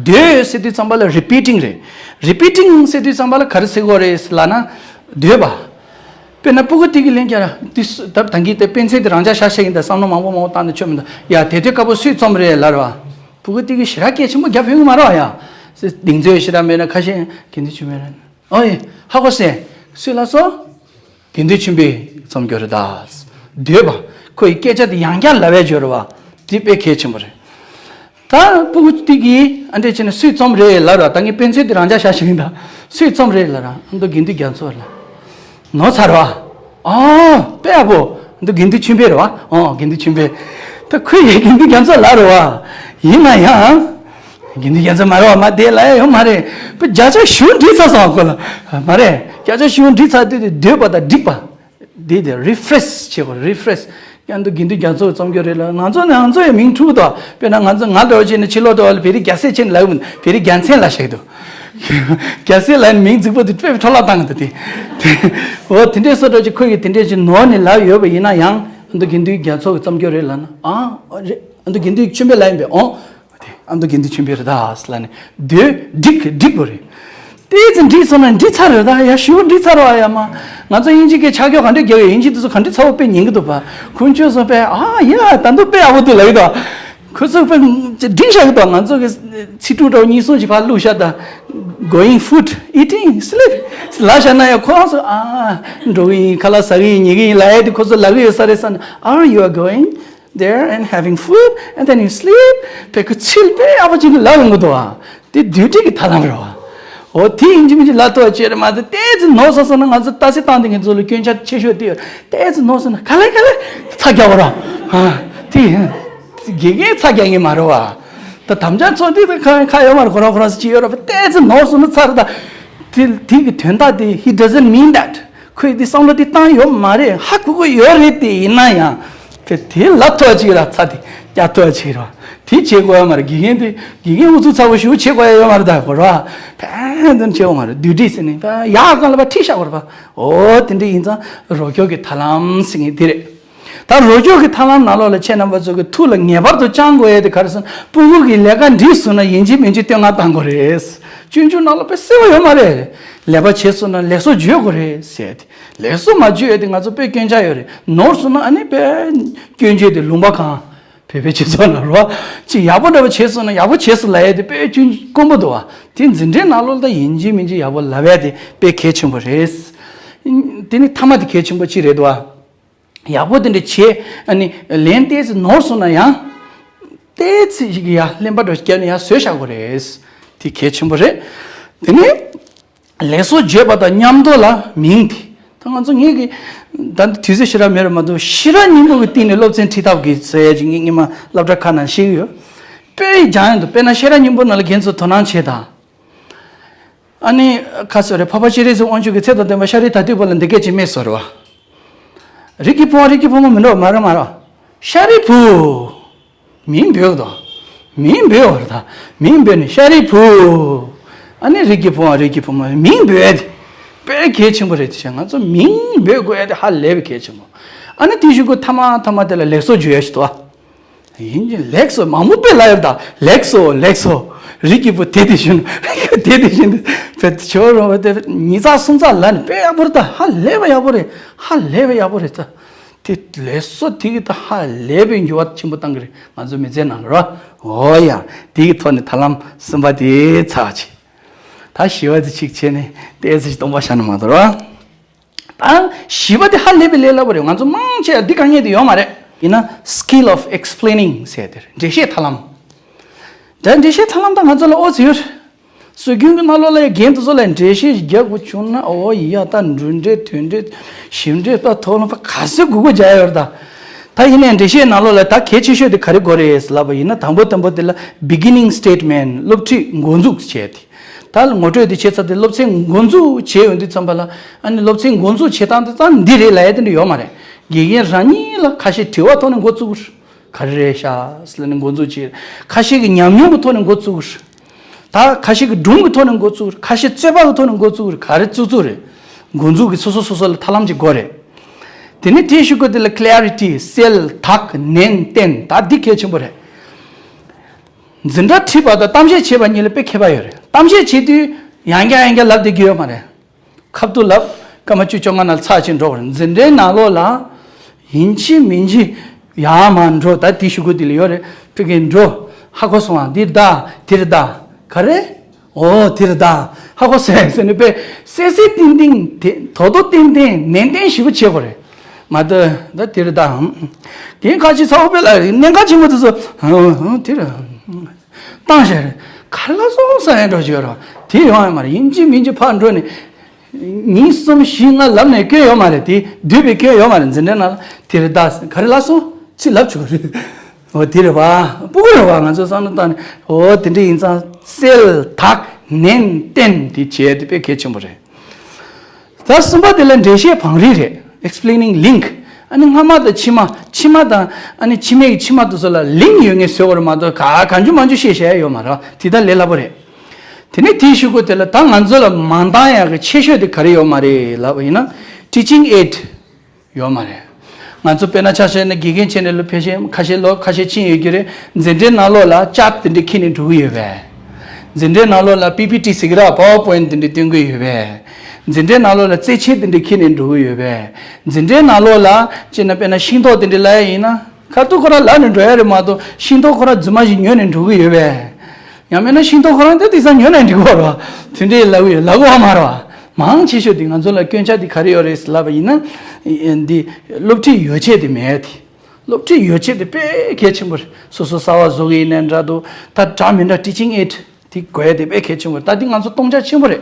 ཟློས་ཟེར་དུས་ཙམ་པ་ལ་repeating རེད། Repeating ཟེར་དུས་ཙམ་པ་ལ་ག་རེ་ཟེར་དགོས་རེད་ལབ་ན། ཟློས་པ། དཔེར་ན་སྤུ་གུ་དེ་གིས་ལན་བརྒྱབ་ར་དེ་སུ་ད་ད་གིན་དེ་དཔེ་མཚོན་དེ་རང་འཇགས་བཞག་བཞག་ཡིན་ད། བསམ་བློ་མང་པོ་མང་པོ་བཏང་ནས་ཆོ་མི་འདུག་ཡ་དེ་དུས་སྐབས་སུས་རྩོམ་རེད་ལབ་ར་བ། སྤུ་གུ་དེ་གིས་ཞེ་དྲག་སྐད་ཆེན་པོ་རྒྱབ་ཕོད་ཀྱི་མ་རེད་བ་ཡ། གདེང་ཚོད་ཞེ་དྲག་མེད་ན་ཁ་ཤས་དགེ་འདུན་ཆོས་འཕེལ་རེད། ཨོ་ཡེ་ཧ་གོ་སོང་། སུས་ལབ་སོང་། དགེ་འདུན་ཆོས་འཕེལ་རྩོམ་སྐྱོར་རེད་ད། ཟློས་པ། ཁོ་ཡི་སྐད་ཆ་དེ་ཡང་བསྐྱར་ལབ་པའི་སྦྱོར་བ། དེ་དཔེ་གལ་ཆེན་པོ་རེད། ད་སྤུ་གུ་དེ་གིས་ཨ་འདྲས་བྱས་ནས་སུས་རྩོམ་རེད་ལབ་ར། ད་ངས་དཔེ་མཚོན་དེ་རང་འཇགས་བཞག་བཞག་ཡིན་ད། སུས་རྩོམ་རེད་ལབ་ར། ཨ་མདོ་དགེ་འདུན་རྒྱ་མཚོ་ལ། ནོར་ཚར་བ། ཨ་དཔེ་ཡག་པོ། ཨ་མདོ་དགེ་འདུན་ཆོས་འཕེལ་རེད་བ། ཨོ་དགེ་འདུན་ཆོས་འཕེལ། ད་ཁོ་ཡི་དགེ་འདུན་རྒྱ་མཚོ་ལབ་རེད་བ། ཡིན་ན་ཡང་། དགེ་འདུན་རྒྱ་མཚོ་མ་རེད་བ། མ་བསྡད་ལ་ཡ་ཡོད་མ་རེད། པ་བརྒྱ་ཆ་ཞུ་འགྲིག་ཚར་སོང་ཁོ་ལ། མ་རེད། བརྒྱ་ཆ་ཞུ་འགྲིག་ཚར་དུས་དེ་ཟློས་པ་དང་སྒྲིག་པ། འདི་དེ་refresh བྱེད་དགོས། refresh། ཡང་དུ་དགེ་འདུན་རྒྱ་མཚོ་གི་རྩོམ་སྐྱོར་རེད་ལ། ང་ཚོ་ནི་ང་ཚོ་ཡི་མིང་འཁྲུག་དོ། དཔེར་ན་ང་ཚོ་ང་འདྲ་བོ་བྱས་ནས་ཕྱི་ལོགས་དུ་བ་ལ་བེ་རི་རྒྱ་སེ་བྱས་ནས་ལབ་ཡོད་མིན། བེ་རི་རྒྱ་མཚན་ལ་བཤད་འདུག་རྒྱ་སེ་ལ་ནི་མིང་རྫིག་པོ་དེ་དཔེ་འཕྲོ་བརླག་བཏང་གི་འདུག་དེ་འོ་དེ་འདྲས་སོ་འདྲ་ཅིག་ཁོ་ཡིས་དེ་འདྲས་ཅིག་ནོར་ནས་ལབ་ཡོད་པ་ཡིན་ན་ཡང་། ཨ་མདོ་དགེ་འདུན་རྒྱ་མཚོ་གི་རྩོམ་སྐྱོར་རེད་ལབ་ན། ཨ་རེད། ཨ་མདོ་དགེ་འདུན་ཆོས་འཕེལ་ལ་ཡིན་པས། ཨོ། དེ་ཨ་མདོ་དགེ་འདུན་ཆོས་འཕེལ་རེད་ད་ཟེར་ལབ་ནས་སྡོད་འགྲིག་འགྲིག་པོ་རེད། ཏོག་ཙམ་འགྲིག་སོང་ན་འགྲིག་ཚར་རེད་ད། ཡ་ཞུ་འགྲིག་ཚར་བ་ཡ་མ། ང་ཚོ་དབྱིན་ཇི་སྐད་ཆ་རྒྱག་ག་འདྲ་རྒྱག་ཡོད། དབྱིན་ཇི་དེ་ཚོ་ག་འདྲ་ཚ་བོ་དཔེ་ཉན་གི་འདུག་པ། ཁོང་ཁྱོད་ཚོ་དཔེ་ཨ་ཡ་ད་འདུག་དཔེ་ཡག་པོ་འདུག་ལབ་གི་འདུག་ཁོ་ཚོ་དཔེ་འགྲིག་བཞག་གི་འདུག་ང་ཚོ་གི་ཚིག་དྲུག་འདྲ་བོ་གཉིས་གསུམ་ཅིག་ཕར་བླུགས་བཞག་ད། Going food, eating, sleep ལབ་བཞག་ན་ཡ་ཁོ་རང་ཚོ་ཨ་འགྲོ་གི་ཡིན། ཁ་ལག་ཟ་གི་ཡིན། ཉལ་གི་ཡིན་ལབ་ཡ་དེ་ཁོ་ཚོ་ལབ་གི་ཡོད་ས་རེད་བསམ་ནས། Are you are going there and having food and then you sleep. དཔེ་ཁོ་ཚིག་དཔེ་ཡག་པོ་ཅིག་ལབ་ཡོང་གི་འདུག་ཨ། དེ་བསྡུས་སྒྲིག་གི་ཐབས་ལམ་རེད་བ། འོ་དེ་ཡིན་གཅིག་མིན་གཅིག་ལབ་ཐུབ་པ་བྱས་རེད་མ་གཏོགས། ཏོག་ཙམ་ནོར་སོང་སོང་ན་ང་ཚོ་ལྟ་ཚུལ་བཏང་དེ་ངེད་ཚོ་ལ་སྐྱོན་ཆ་ཆེ་ཤོས་དེ་ཡོད། ཏོག་ཙམ་ནོར་སོང་ན་ག་ལེ་ག་ལེ་ཚ་རྒྱག་པ་རེད་བ། ཨ་དེ་དགེ་རྒན་ཚ་རྒྱག་མཁན་མ་རེད་བ། ད་དམ་བཅའ་ཚོགས་འདུ་དེ་ཁ་ཁ་ཡོད་མ་རེད། ཁོ་རང་ཁོ་རང་སུ་ཅི་ཡོད་རེད་བ། ཏོག་ཙམ་ནོར་སོང་ན་ཚར་རེད་ད། དེ་དེ་གི་དོན་དག་དེ་he doesn't mean that. ཁོས་འདི་བསམ་བློ་འདི་བཏང་ཡོད་མ་རེད། ཧ་གོ་གི་ཡོད་རེད་དེ། ཡིན་ན་ཡང་དེ་དེ་ལབ་ཐུབ་ཅིག་ར་ཚ་དེ་རྒྱག་ཐུབ་ཅིག་ར་དེ་བྱེད་དགོས་ཡ་མ་རེད། དགེ་རྒན་དེ་དགེ་རྒན་ཨུ་ཚུགས་ཚ་བོ་ཞུ་བྱེད་དགོས་ཡ་ཡོད་མ་རེད། ད་གོ་ར་ཕན་ཚུན་བྱེད་དགོས་མ་རེད། བསྡུས་སྒྲིག་ཟེར་ནས་ད་ཡག་གང་ལ་བ་ཁྲིད་བཞག་གོ་ར་བ། འོ་དེ་འདྲ་ཡིན་ཙང་རོགས་སྐྱོར་གྱི་ཐབས་ལམ་ཟེར་མཁན་དེ་རེད། ད་རོགས་སྐྱོར་གྱི་ཐབས་ལམ་ནང་ལོགས་ལ་ཁྱེད་རྣམ་པ་ཚོ་གི་ཐུགས་ལ་ངེས་པར་དུ་བཅངས་དགོས་ཡ་དེ་ག་རེ་ཟེར་ན། སྤུ་གུ་གི་ལས་ཀ་འགྲིག་སོང་ན་ཡིན་གཅིག་མིན་གཅིག་བསྟོད་བསྔགས་བཏང་དགོས་རེད། སྤྱོད་འཇུག་ནང་ལ་དཔེ་གསལ་པོ་ཡོད་མ་རེད། ལེགས་པ་བྱས་སོང་ན་ལེགས་སོ་བརྗོད་དགོས་རེད་ཟེར་ཏེ། ལེགས་སོ་མ་བརྗོད་ཡ་དེ་ང་ཚོ་དཔེ་སྐྱོན་ཆ་ཡོད་རེད། ནོར་སོང་ན་ཨ་ནི་དཔེ་སྐྱོན་བརྗོད་དེ་ལུང་པ་གང་། བོད་པའི་སྤྱི་ཚོགས་ནང་རོ། ཅིག་ཡག་པོ་འདྲ་པོ་བྱས་སོང་ན་ཡག་པོ་བྱས་སོང་ལབ་ཡ་དེ་དཔེ་སྐྱོན་དཀོན་པོ་འདུག་བ། དེ་འཛིན་གྲྭའི་ནང་ལོགས་ལ་ད་ཡིན་གཅིག་མིན་གཅིག་ཡག་པོ་ལབ་ཡ་དེ་དཔེ་གལ་ཆེན་པོ་རེད། དེ་ནི་མཐའ་མ་དེ་གལ་ཆེན་པོ་ཅིག་རེད་འདུག་བ། ཡག་པོ་དེ་འདྲ་བྱས། ཨ་ནི་ལན་ཏོག་ཙམ་ནོར་སོང་ན་ཡང་། ཏོག་ཙམ་ཞིག་ཡ་གླེན་པ་འདྲ་བརྒྱབ་ནས་ཡ་བཟོས་བཞག་དགོས་རེད། དེ་གལ་ཆེན་པོ་རེད། དེ་ནས་ལེགས་སོ་བརྗོད་པ་དང་མཉམ་དུ་ལ་མིང་དེ་ ད་ང་ཚོ་ངེད་ཀྱི་ད་འདི་དུས་ཚོད་ཞེ་དྲག་མེད་རེད་མ་གཏོགས། ཤེས་རབ་སྙིང་པོ་གི་སྟེང་ནས་སློབ་ཚན་ཁྲིད་ཐབས་ཀྱི་ཟེར་ཡ་ཅིག་ངས་སྔོན་མ་སློབ་གྲྭ་ཁག་ནང་ཤེས་ཀྱི་ཡོད། དཔེ་སྦྱང་ཡོང་དུས་དཔེར་ན་ཤེས་རབ་སྙིང་པོ་ནང་ལ་རྒན་ཚོ་དོ་སྣང་བྱེད་དང་། ཨ་ནི་ཁ་སོ་རེ་འཕགས་པ་སྤྱན་རས་གཟིགས་དབང་ཕྱུག་གིས་ཚེ་དང་ལྡན་པ་ཤཱ་རི་དྭ་ཏིའི་བུ་ལ་འདི་སྐད་ཅེས་སྨྲས་སོ་རེད་བ། རིགས་ཀྱི་བུའམ་རིགས་ཀྱི་བུ་མོ་མིན་འགྲོ་མ་རེད་མ་རེད། ཤཱ་རིའི་བུ། མིང་འབོད་དོ། མིང་འབོད་བར་ད། མིང་འབོད་ནས་ཤཱ་རིའི་བུ། ཨ་ནི་རིགས་ཀྱི་བུའམ་རིགས་ཀྱི་བུ་མོ་མིང་འབོད་དེ། དཔེ་གལ་ཆེན་པོ་རེད་དེ་བྱས་ང་ཚོ་མིང་འབོད་དགོས་ཡ་དེ་ཧ་ལས་པའི་གལ་ཆེན་པོ། ཨ་ནི་དེ་ཞུ་དགོས་ཐ་མ་ཐ་མ་དེ་ལ་ལེགས་སོ་བརྗོད་ཡ་ཞིག་འདུག་ཨ། ཡིན་གྱི་ལེགས་སོ་མང་པོ་དཔེ་ལ་ཡོད་ད། ལེགས་སོ་ལེགས་སོ། རིགས་ཀྱི་བུ་དེ་དེ་བཞིན། རིགས་ཀྱི་བུ་དེ་དེ་བཞིན་དུ་བྱོས་རོགས་དེ་ཉིས་ཚག་སུམ་ཚག་ལ་ནི་དཔེ་ཡག་པོ་རེད་ད། ཧ་ལས་པ་ཡག་པོ་རེད། ཧ་ལས་པ་ཡག་པོ་རེད་ད། དེ་ལེགས་སོ་དེ་གི་ད་ཧ་ལས་པའི་འགྱུར་བ་ཆེན་པོ་བཏང་གི་རེད་ང་ཚོ་མི་ཚེ་ནང་ལ་རོ། འོ་ཡ། དེ་གི་ཐོག་ནས་ཐབས་ལམ་གསུམ་པ་དེ་ཚར་བ་ཆེ། ད་བཞི་པ་དེ་ཅིག་བྱས་ནས་ཏོག་ཙམ་ཞིག་སྟོང་པ་བཞག་ན་མ་གཏོགས་རོ། ད་བཞི་པ་དེ་ཧ་ལས་པའི་ལས་སླ་པོ་རེད། ང་ཚོ་མང་ཆེ་འདི་དཀའ་ངལ་དེ་ཡོད་མ་རེད། ཡིན་ན་skill of explaining ཟེར་དེ་རེད། འགྲེལ་བཤད་ཐབས་ལམ། ད་འགྲེལ་བཤད་ཐབས་ལམ་ད་ང་ཚོ་ལ་ཨོ་ཙི་ཡོད་རེད། སྲོལ་རྒྱུན་གྱི་ནང་ལོགས་ལ་རྒན་དེ་ཚོ་ལ་འགྲེལ་བཤད་རྒྱག་དགོས་བྱུང་ན་ཨོ་ཡ་ད་འབྲུ་འགྲེལ་དོན་འགྲེལ་ཞིབ་འགྲེལ་ད་ཐོག་ལ་ཕ་ག་ཚོད་དགོས་དགོས་རྒྱག་ཡོད་རེད་ད། ད་ཡིན་ནའི་འགྲེལ་བཤད་ནང་ལོགས་ལ་ད་གལ་ཆེ་ཤོས་དེ་ག་རེ་དགོས་རེད་ལབ་པ་ཡིན་ན་དང་པོ་དང་པོ་དེ་ལ་beginning statement སློབ་ཁྲིད་འགོ་འཛུགས་བྱས་ཏེ། ད་ངོ་སྤྲོད་དེ་བྱས་ཚར་ཏེ་སློབ་ཚན་འགོ་འཛུགས་བྱས་ཡོང་དུས་ཙམ་པ་ལ་ཨ་ནི་སློབ་ཚན་འགོ་འཛུགས་བྱེད་སྟངས་དེ་ཙམ་འདི་རེད་ལབ་ཡ་དེ་འདྲ་ཡོད་མ་རེད། དགེ་རྒན་རང་ཉིད་ལ་ཁ་ཤས་དྲི་བ་ཐོག་ནས་འགོ་བཙུགས། ག་རེ་རེད་ཤག་ཟེར་ནས་འགོ་འཛུགས་བྱས། ཁ་ཤས་ཀྱི་ཉམས་མྱོང་གི་ཐོག་ནས་འགོ་བཙུགས། ད་ཁ་ཤས་ཀྱི་སྒྲུང་གི་ཐོག་ནས་འགོ་བཙུགས། ཁ་ཤས་རྩོད་པ་གི་ཐོག་ནས་འགོ་བཙུགས། ག་རེ་བཙུགས་བཙུགས་རེད། འགོ་འཛུགས་ཀྱི་སོ་སོ་སོ་སོ་ལ་ཐབས་ལམ་ཅིག་དགོས་རེད། དེ་ནས་དེའི་གཞུག་གུ་དེ་ལ་clarity གསལ་དག་ནན་ཏན་ད་འདི་གལ་ཆེན་པོ་རེད། འཛིན་གྲྭ་ཁྲིད་པ་དང་གཏམ་བཤད་བྱེད་པ་གཉིས་ལ་དཔེ་ཁྱད་པར་ཡོད་རེད། གཏམ་བཤད་བྱེད་དུས་ཡང་བསྐྱར་ཡང་བསྐྱར་ལབ་བསྡད་རྒྱུ་ཡོད་མ་རེད། ཁ་ཐུག་ལབ། སྐར་མ་བཅུ་བཅོ་ལྔ་ནང་ཚར་ཕྱིན་འགྲོ་བར་འཛིན་གྲྭའི་ནང་ལོགས་ལ། ཡིན་གཅིག་མིན་གཅིག་ཡར་མར་འགྲོ། ད་དེའི་གཞུག་གུ་དེ་ལ་ཡོད་རེད། ཕ་གིར་འགྲོ། ཧ་གོ་སོང་ཨ། འདིར་ད། དེར་ད། ག་རེ། ཨོ་དེར་ད། ཧ་གོ་སོང་ཟེར་ནས་དཔེ་གསལ་གསལ་ཏན་ཏན་དེ་དོ་དོ་ཏན་ཏན་ནན་ཏན་ཞེ་པོ་བྱེད་དགོས་རེད། མ་གཏོགས་ད་དེར་ད། ཧམ། དེ་ཁ་ཅིག་ཚ་བོ་དཔེ་ལ་གནད་འགག་ཆེན་པོ་དེ་ཚོ་ཧ་ཧ་དེར། བཏང་ཞེས་རེད། ག་ལ་སོང་ས་ཡང་འགྲོ་བྱོས་རོགས་དེ་ཡོང་ཡ་མ་རེད། ཡིན་གཅིག་མིན་གཅིག་ཕར་འགྲོ་ནས། ཉིན་གསུམ་བཞི་ལྔ་ལབ་ནས་སྐྱོན་ཡོད་མ་རེད། དེ་སྡུད་པའི་སྐྱོན་ཡོད་མ་རེད། འཛིན་གྲྭའི་ནང་ལ་དེ་རེད་ད་ག་རེ་ལབ་སོང་ཚིག་ལབ་བྱུང་རེད། འོ་དེ་རེད་བ། སྤུ་གུ་རེད་བ། ང་ཚོ་བསམ་བློ་བཏང་ནས་འོ་དེ་འདྲ་ཡིན་ཙང་གསལ་དག་ནན་ཏན་དེ་བྱས་དེ་དཔེ་གལ་ཆེན་པོ་རེད། ད་གསུམ་པ་དེ་ལ་འགྲེལ་བཤད་བང་རིམ་རེད། Explaining link ཨ་ནི་སྔ་མ་དང་ཕྱི་མ། ཕྱི་མ་དང་ཨ་ནི་ཕྱི་མའི་ཕྱི་མ་དེ་ཚོ་ལ་ལིང་ཡོད་ངེས་བཟོས་པར་མ་གཏོགས་ག་གང་བྱུང་མང་བྱུང་བཤད་བྱ་ཡ་ཡོད་མ་རེད། དེ་ད་ལས་སླ་པོ་རེད། དེ་ནས་དེའི་གཞུག་གུ་དེ་ལ་ད་ང་ཚོ་ལ་མ་འདང་ཡག་གི་ཆེ་ཤོས་དེ་ག་རེ་ཡོད་མ་རེད་ལབ་པ་ཡིན་ན། Teaching aid ཡོད་མ་རེད། ང་ཚོ་དཔེར་ན་ཆ་བཞག་ན་དགེ་རྒན་བྱས་ནས་ལོ་ཕལ་ཆེར་ཁ་ཤས་ལོ་ཁ་ཤས་ཕྱིན་ཡོད་ཀྱི་རེད། འཛིན་གྲྭའི་ནང་ལོགས་ལ་ཅར་དེ་འདྲ་འཁྱེར་ནས་འགྲོ་གི་ཡོད་པས། འཛིན་གྲྭའི་ནང་ལོགས་ལ་པི་པི་ཊི་ཟེར་གྱི་ར་PowerPoint དེ་འདྲ་སྟོན་གྱི་ཡོད་པས། འཛིན་གྲྭའི་ནང་ལོགས་ལ་རྩེད་ཆས་དེ་འདྲ་འཁྱེར་ནས་འགྲོ་གི་ཡོད་པས། འཛིན་གྲྭའི་ནང་ལོགས་ལ་སྤྱིར་ན་དཔེར་ན་ཤིང་ཏོག་དེ་འདྲ་ལབ་ཡ་ཡིན་ན། ཁ་ཐུག་ཁོ་རང་ལབ་ནས་འགྲོ་ཡ་རེད་མ་གཏོགས་ཤིང་ཏོག་ཁོ་རང་རྫུན་མ་ཞིག་ཉོས་ནས་འགྲོ་གི་ཡོད་པས། ཡང་མིན་ན་ཤིང་ཏོག་ཁོ་རང་དེ་དེང་སང་ཉོས་ནས་འགྲིག་གོ་ར། དེ་འདྲའི་ལབ་གི་ཡོད་ལབ་གོ་མ་ར། མང་ཆེ་ཤོས་དེ་ང་ཚོ་ལ་སྐྱོན་ཆ་དེ་ག་རེ་ཡོད་རེད་ལབ་པ་ཡིན་ན། འདི་སློབ་ཁྲིད་ཡོ་བྱད་དེ་མེད་དེ། སློབ་ཁྲིད་ཡོ་བྱད་དེ་དཔེ་གལ་ཆེན་པོ་རེད། སོ་སོ་གསར་པ་བཟོ་གི་ཡིན་ནའི་འདྲ་འདུག་ད་འདྲ་མི་འདྲ་teaching aid དེ་དགོས་ཡ་དེ་དཔེ་གལ་ཆེན་པོ་རེད། ད་འདི་ང་ཚོ་སྟོང་ཆ་ཆེན་པོ་རེད།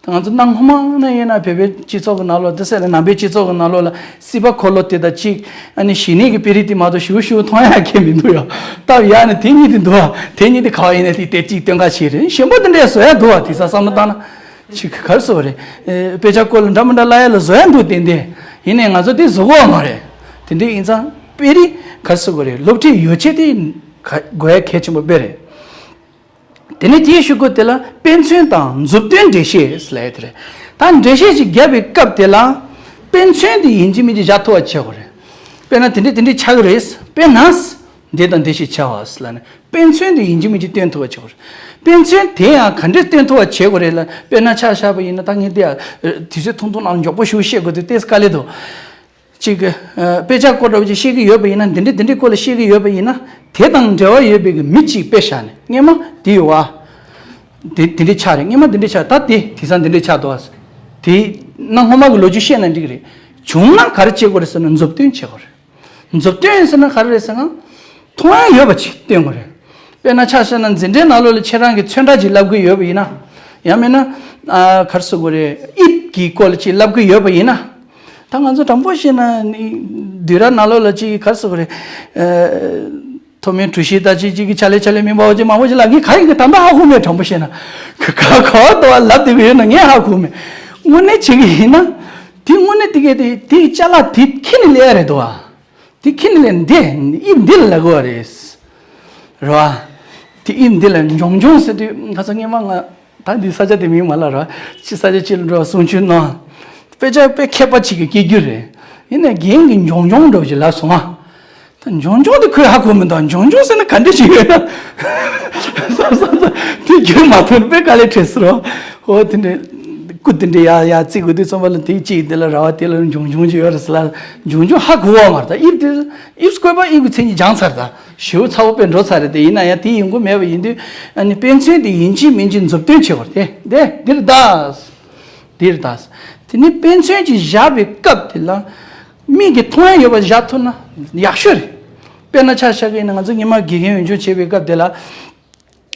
ད་ང་ཚོ་གནའ་སྔོན་མ་ནས་ཡིན་ན་བོད་པའི་སྤྱི་ཚོགས་ཀྱི་ནང་ལོགས་འདི་སེ་ལ་ནང་པའི་སྤྱི་ཚོགས་ཀྱི་ནང་ལོགས་ལ་སྲིད་པ་འཁོར་ལོ་དེ་དང་གཅིག་ཨ་ནི་ཞི་གནས་ཀྱི་དཔེ་རིས་དེ་མ་གཏོགས་ཞུ་ཞུ་མཐོང་ཡ་གང་མི་འདུག་ཡ། སྟབས་ཡག་ནས་དེ་གཉིས་དེ་འདུག་བ། དེ་གཉིས་དེ་ག་བ་ཡིན་ན་དེ་དེ་གཅིག་སྟོན་ག་ཞིག་རེད། ཞིམ་པོ་དེ་འདྲས་བཟོ་ཡ་འདུག་བ། དེ་ས་བསམ་བློ་བཏང་ན་ཅིག་ག་རེ་ཟེར་བ་རེད། དཔེ་ཆ་སྐོར་ལ་འདྲ་མི་འདྲ་བསླབ་ཡ་ལ་བཟོ་ཡ་འདུག་ཏན་ཏན། ཡིན་ནའི་ང་ཚོ་དེ་བཟོ་གི་ཡོད་མ་རེད། དེ་འདྲས་ཡིན་ཙང་དཔེ་རིས་ག་རེ་ཟེར་དགོས་རེད། སློབ་ཁྲིད་ཡོ་བྱད་དེ་ག་དགོས་ཡ་གལ་ཆེན་པོ་དཔེ་རེད། དེ་ནས་དེའི་གཞུག་གུ་དེ་ལ་དཔེ་མཚོན་དང་མཛུབ་སྟོན་འགྲེལ་བཤད་ལབ་ཡ་དེ་རེད། ད་འགྲེལ་བཤད་ཅིག་བརྒྱབ་པའི་སྐབས་དེ་ལ་དཔེ་མཚོན་དེ་ཡིན་གཅིག་མིན་གཅིག་བཞག་ཐུབ་པ་བྱེད་དགོས་རེད། དཔེར་ན་དེ་འདྲས་དེ་འདྲས་ཆགས་ཀྱི་རེད། དཔེར་ན་འདི་དང་འདི་ཞིག་བྱ་བ་ལབ་ནས་དཔེ་མཚོན་དེ་ཡིན་གཅིག་མིན་གཅིག་སྟོན་ཐུབ་པ་བྱེད་དགོས་རེད། དཔེ་མཚོན་དེ་ཡང་ག་འདྲས་སྟོན་ཐུབ་པ་བྱེད་དགོས་རེད་ལ། དཔེར་ན་ཆ་བཞག་པ་ཡིན་ན་ད་ངས་འདི་ཡང་དུས་ཚོད་ཐུང་ཐུང་ནང་མགྱོགས་པོ་ཞིག་བཤད་དགོས་དུས་ཏོག་ཙམ་དཀའ་ལས་འདུག་ཅིག་གི་ཨ་དཔེ་ཆ་སྐོར་འདྲ་བོ་ཅིག་བཤད་ཀྱི་ཡོད་པ་ཡིན་ན། འདི་འདྲ་འདི་འདྲའི་སྐོར་ལ་བཤད་ཀྱི་ཡོད་པ་ཡིན་ན། དེ་དང་འབྲེལ་བ་ཡོད་པའི་གི་མི་གཅིག་དཔེ་བཞག་ནས་སྔས་མ་འདི་ཡོད་བ། འདི་འདི་འདྲའི་ཆ་རེད། སྔས་མ་འདི་འདྲའི་ཆ། ད་དེ་དེང་སང་འདི་འདྲའི་ཆ་འདུག་བ། དེ་གནའ་སྔོན་མ་གི་ལོ་རྒྱུས་བཤད་ན་འགྲིག་གི་རེད། བྱུང་ན་ག་རེ་བྱེད་དགོས་རེད་ཟེར་ན་མཛུབ་སྟོན་བྱེད་དགོས་རེད། མཛུབ་སྟོན་ཟེར་ན་ག་རེ་རེད་ཟེར་ན། མཐོང་ཡ་ཡོད་པ་ཅིག་སྟོན་དགོས་རེད། དཔེར་ན་ཆ་བཞག་ན་འཛིན་གྲྭའི་ནང་ལོགས་ལ་ཁྱེད་རང་གིས་ཚོན་ཁྲ་ཅིག་བསླབ་ཀྱི་ཡོད་པ་ཡིན་ན། ཡང་མིན་ན་ཨ་ག་རེ་ཟེར་དགོས་རེད། དབྱིབས་ཀྱི་སྐོར་ལ་ཅིག་བསླབ་ཀྱི་ཡོད་པ་ཡིན་ན། ད་ང་ཚོ་དྲང་པོ་བཤད་ན་ནི་བསྡུས་གྲྭ་ནང་ལོགས་ལ་ཅིག་ག་རེ་ཟེར་དགོས་རེད། ཨ། མཐོ་དམན་གྲོ་ཞིབ་ད་ཅིག་ཅིག་གི་ཕྱག་ལས་ཕྱག་ལས་མིན་པ་བ་ཅིག་མང་པོ་ཞིག་ལ་ངས་ག་ཡིན་གི་ད་ལྟ་ཧ་གོ་མེད། དྲང་པོ་བཤད་ན་ག་ག་བ་དོ་བ་ལབ་བསྡད་གི་ཡོད་ན་ངས་ཧ་གོ་མེད། དངོས་གནས་བྱེད་གི་ཡིན་ན་དེ་དངོས་གནས་དེ་གས་དེ་དེ་ཅ་ལག་དེ་ཁྱེར་ནས་སླེབས་ཡ་རེད་དོ། དེ་ཁྱེར་ནས་ལས་འདི་དབྱིབས་འདི་ལ་ལབ་དགོས་པ་རེད། རེད་བ། དེ་དབྱིབས་འདི་ལ་འཇོང་འཇོང་ཟེར་དུས་ཁ་སང་སྔོན་མ་ང་ད་འདི་ས་ཆ་དེ་མིང་མ་ལབ་རེད་བ། ཕྱི་ས་ཆ་ཕྱི་ལ་འགྲོ་བ་གསུང་ཆོས་གནང་། དཔེ་ཆ་དཔེ་མཁས་པ་ཅིག་གི་སྐད་སྒྱུར་རེད། ཡིན་ནའི་རྒན་གྱིས་འཇོང་འཇོང་འདྲ་བོ་ཅིག་ལབ་སོང་ང་། ད་འཇོང་འཇོང་དེ་ཁོས་ཧ་གོ་མི་འདུག་འཇོང་འཇོང་ཟེར་ན་ག་འདྲ་ཞིག་ཡོད་ན། ས་ས་ས་དེ་རྒྱུན་མ་ཐོན་དཔེ་དཀའ་ལས་འཕྲད་ཟེར་རོ། ཨོ་དེ་འདྲའི་སྐུ་དེ་འདྲའི་ཡ་ཡ་བརྩི་དགོས་དུས་ཙམ་པ་ལ་དེ་གཅིག་དེ་ལ་ར་བ་དེ་ལ་འབྱུང་འབྱུང་ཅིག་ཡོད་རེད་ཟེར་ལ། འབྱུང་འབྱུང་ཧ་གོ་བ་མ་རེད། ད་དབྱིབས་དེ་དབྱིབས་བཀོད་པ་དབྱིབས་ཀྱི་མཚན་ཉིད་སྦྱངས་ཚར། ད་ཞེ་པོ་ཚ་པོ་དཔེ་འགྲོ་ཚར་རེད། དེ་ཡིན་ན་ཡང་དེ་ཡོང་གི་མེད་པ་ཡིན་དུས་ཨ་ནི་དཔེ་མཚོན་དེ་ཡིན་གཅིག་མིན་གཅིག་མཛུབ་སྟོན་བྱེད་དགོས་རེད། དེ་དེ་འདིར་གདའ། འདིར་གདའ། དེ་ནི་དཔེ་མཚོན་གྱི་བཞག་པའི་སྐབས་དེ་ལ་མིག་གིས་མཐོང་ཡ་ཡོད་པ་བཞག་ཐུབ་ན་ཡག་ཤོས་རེད། དཔེར་ན་ཆ་བཞག་གི་ཡིན་ན་ང་ཚོ་སྔོན་མ་དགེ་རྒན་འོས་སྦྱོང་བྱེད་པའི་སྐབས་དེ་ལ།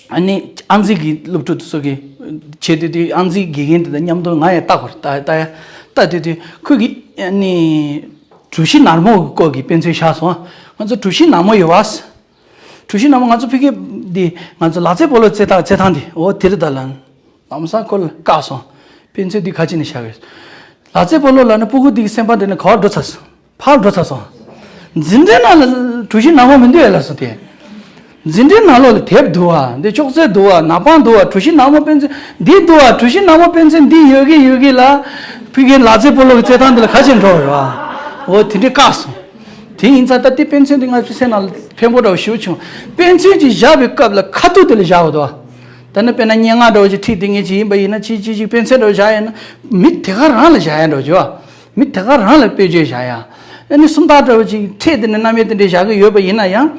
ཨ་ནི་ཨང་རྩིས་ཀྱི་སློབ་ཕྲུག་དེ་ཚོ་གིས་བྱེད་དུས་དུས་ཨང་རྩིས་དགེ་རྒན་དེ་དང་མཉམ་དུ་ང་ཡང་ལྟ་དགོས་རེད། ལྟ་ལྟ་ཡ་ལྟ་དུས་དུས་ཁོས་ཀྱིས་ཨ་ནི་གྲུ་བཞི་ནར་མོ་གི་སྐོར་གྱི་དཔེ་མཚོན་བཞག་སོང་། ང་ཚོ་གྲུ་བཞི་ནར་མོ་ཡོད་བ། གྲུ་བཞི་ནར་མོ་ང་ཚོ་ཕ་གི་འདི་ང་ཚོ་ལག་རྩེད་སྤོ་ལོ་རྩེད་སྟངས་རྩེད་ཐང་འདི་འོ་དེ་རེད་ད་ལ། ལམ་སང་ཁོ་ལ་བཀག་སོང་། དཔེ་མཚོན་འདི་ག་ཅི་ནས་བཞག་གི་རེད། ལག་རྩེད་སྤོ་ལོ་ལབ་ན་སྤུ་གུ་འདི་གི་སེམས་པ་འདི་ནས་ག་བར་འགྲོ་ཚར་སོང་། ཕར་འགྲོ་ཚར་སོང་། འཛིན་གྲྭའི་ནང་ལ་གྲུ་བཞི་ནར་མོ་མི་འདུག་ཨེ་ལགས་སོ་དེ། འཛིན་གྲྭའི་ནང་ལོགས་ལ་དེབ་འདུག་བ། འདི་ཅོག་ཙེ་འདུག་བ། ནག་པང་འདུག་བ། གྲུ་བཞི་ནར་མོ་དཔེ་མཚོན་འདི་འདུག་བ། གྲུ་བཞི་ནར་མོ་དཔེ་མཚོན་འདི་ཡོད་གི་ཡོད་གི་ལ། ཕ་གིའི་ལག་རྩེད་སྤོ་ལོ་གི་རྩེད་ཐང་འདི་ལ་ག་ཅིག་འགྲོ་རེད་བ། འོ་དེ་འདྲའི་བཀག་སོང་། དེ་ཡིན་ཙང་ད་དེ་དཔེ་མཚོན་འདི་ང་ཚོའི་སེམས་ནང་ལ་ཕན་པོ་འདྲ་བོ་ཞེ་པོ་བྱུང་། དཔེ་མཚོན་ཅིག་བཞག་པའི་སྐབས་ལ་ཁ་ཐུག་དེ་ལ་བཞག་པ་འདུག་བ། ད་ནི་དཔེར་ན་སྙན་ངག་འདྲ་བོ་ཅིག་ཁྲིད་དེ་ངས་ཅིག་ཡིན་པ་ཡིན་ན་ཅིག་ཅིག་ཅིག་དཔེ་མཚོན་འདྲ་བོ་བཞག་ཡོད་ན་མི་དེ་ག་རང་ལ་བཞག་ཡ་འདྲ་བོ་བྱེད་བ། མི་དེ་ག་རང་ལ་དཔེ་བརྗོད་བཞག་ཡ། ཨ་ནི་སུམ་རྟགས་འདྲ་བོ་ཅིག་ཁྲིད་དེ་ནི་རྣམ་དབྱེ་དེ་འདྲ་བཞག་གི་ཡོད་པ་ཡིན་ན་ཡང་།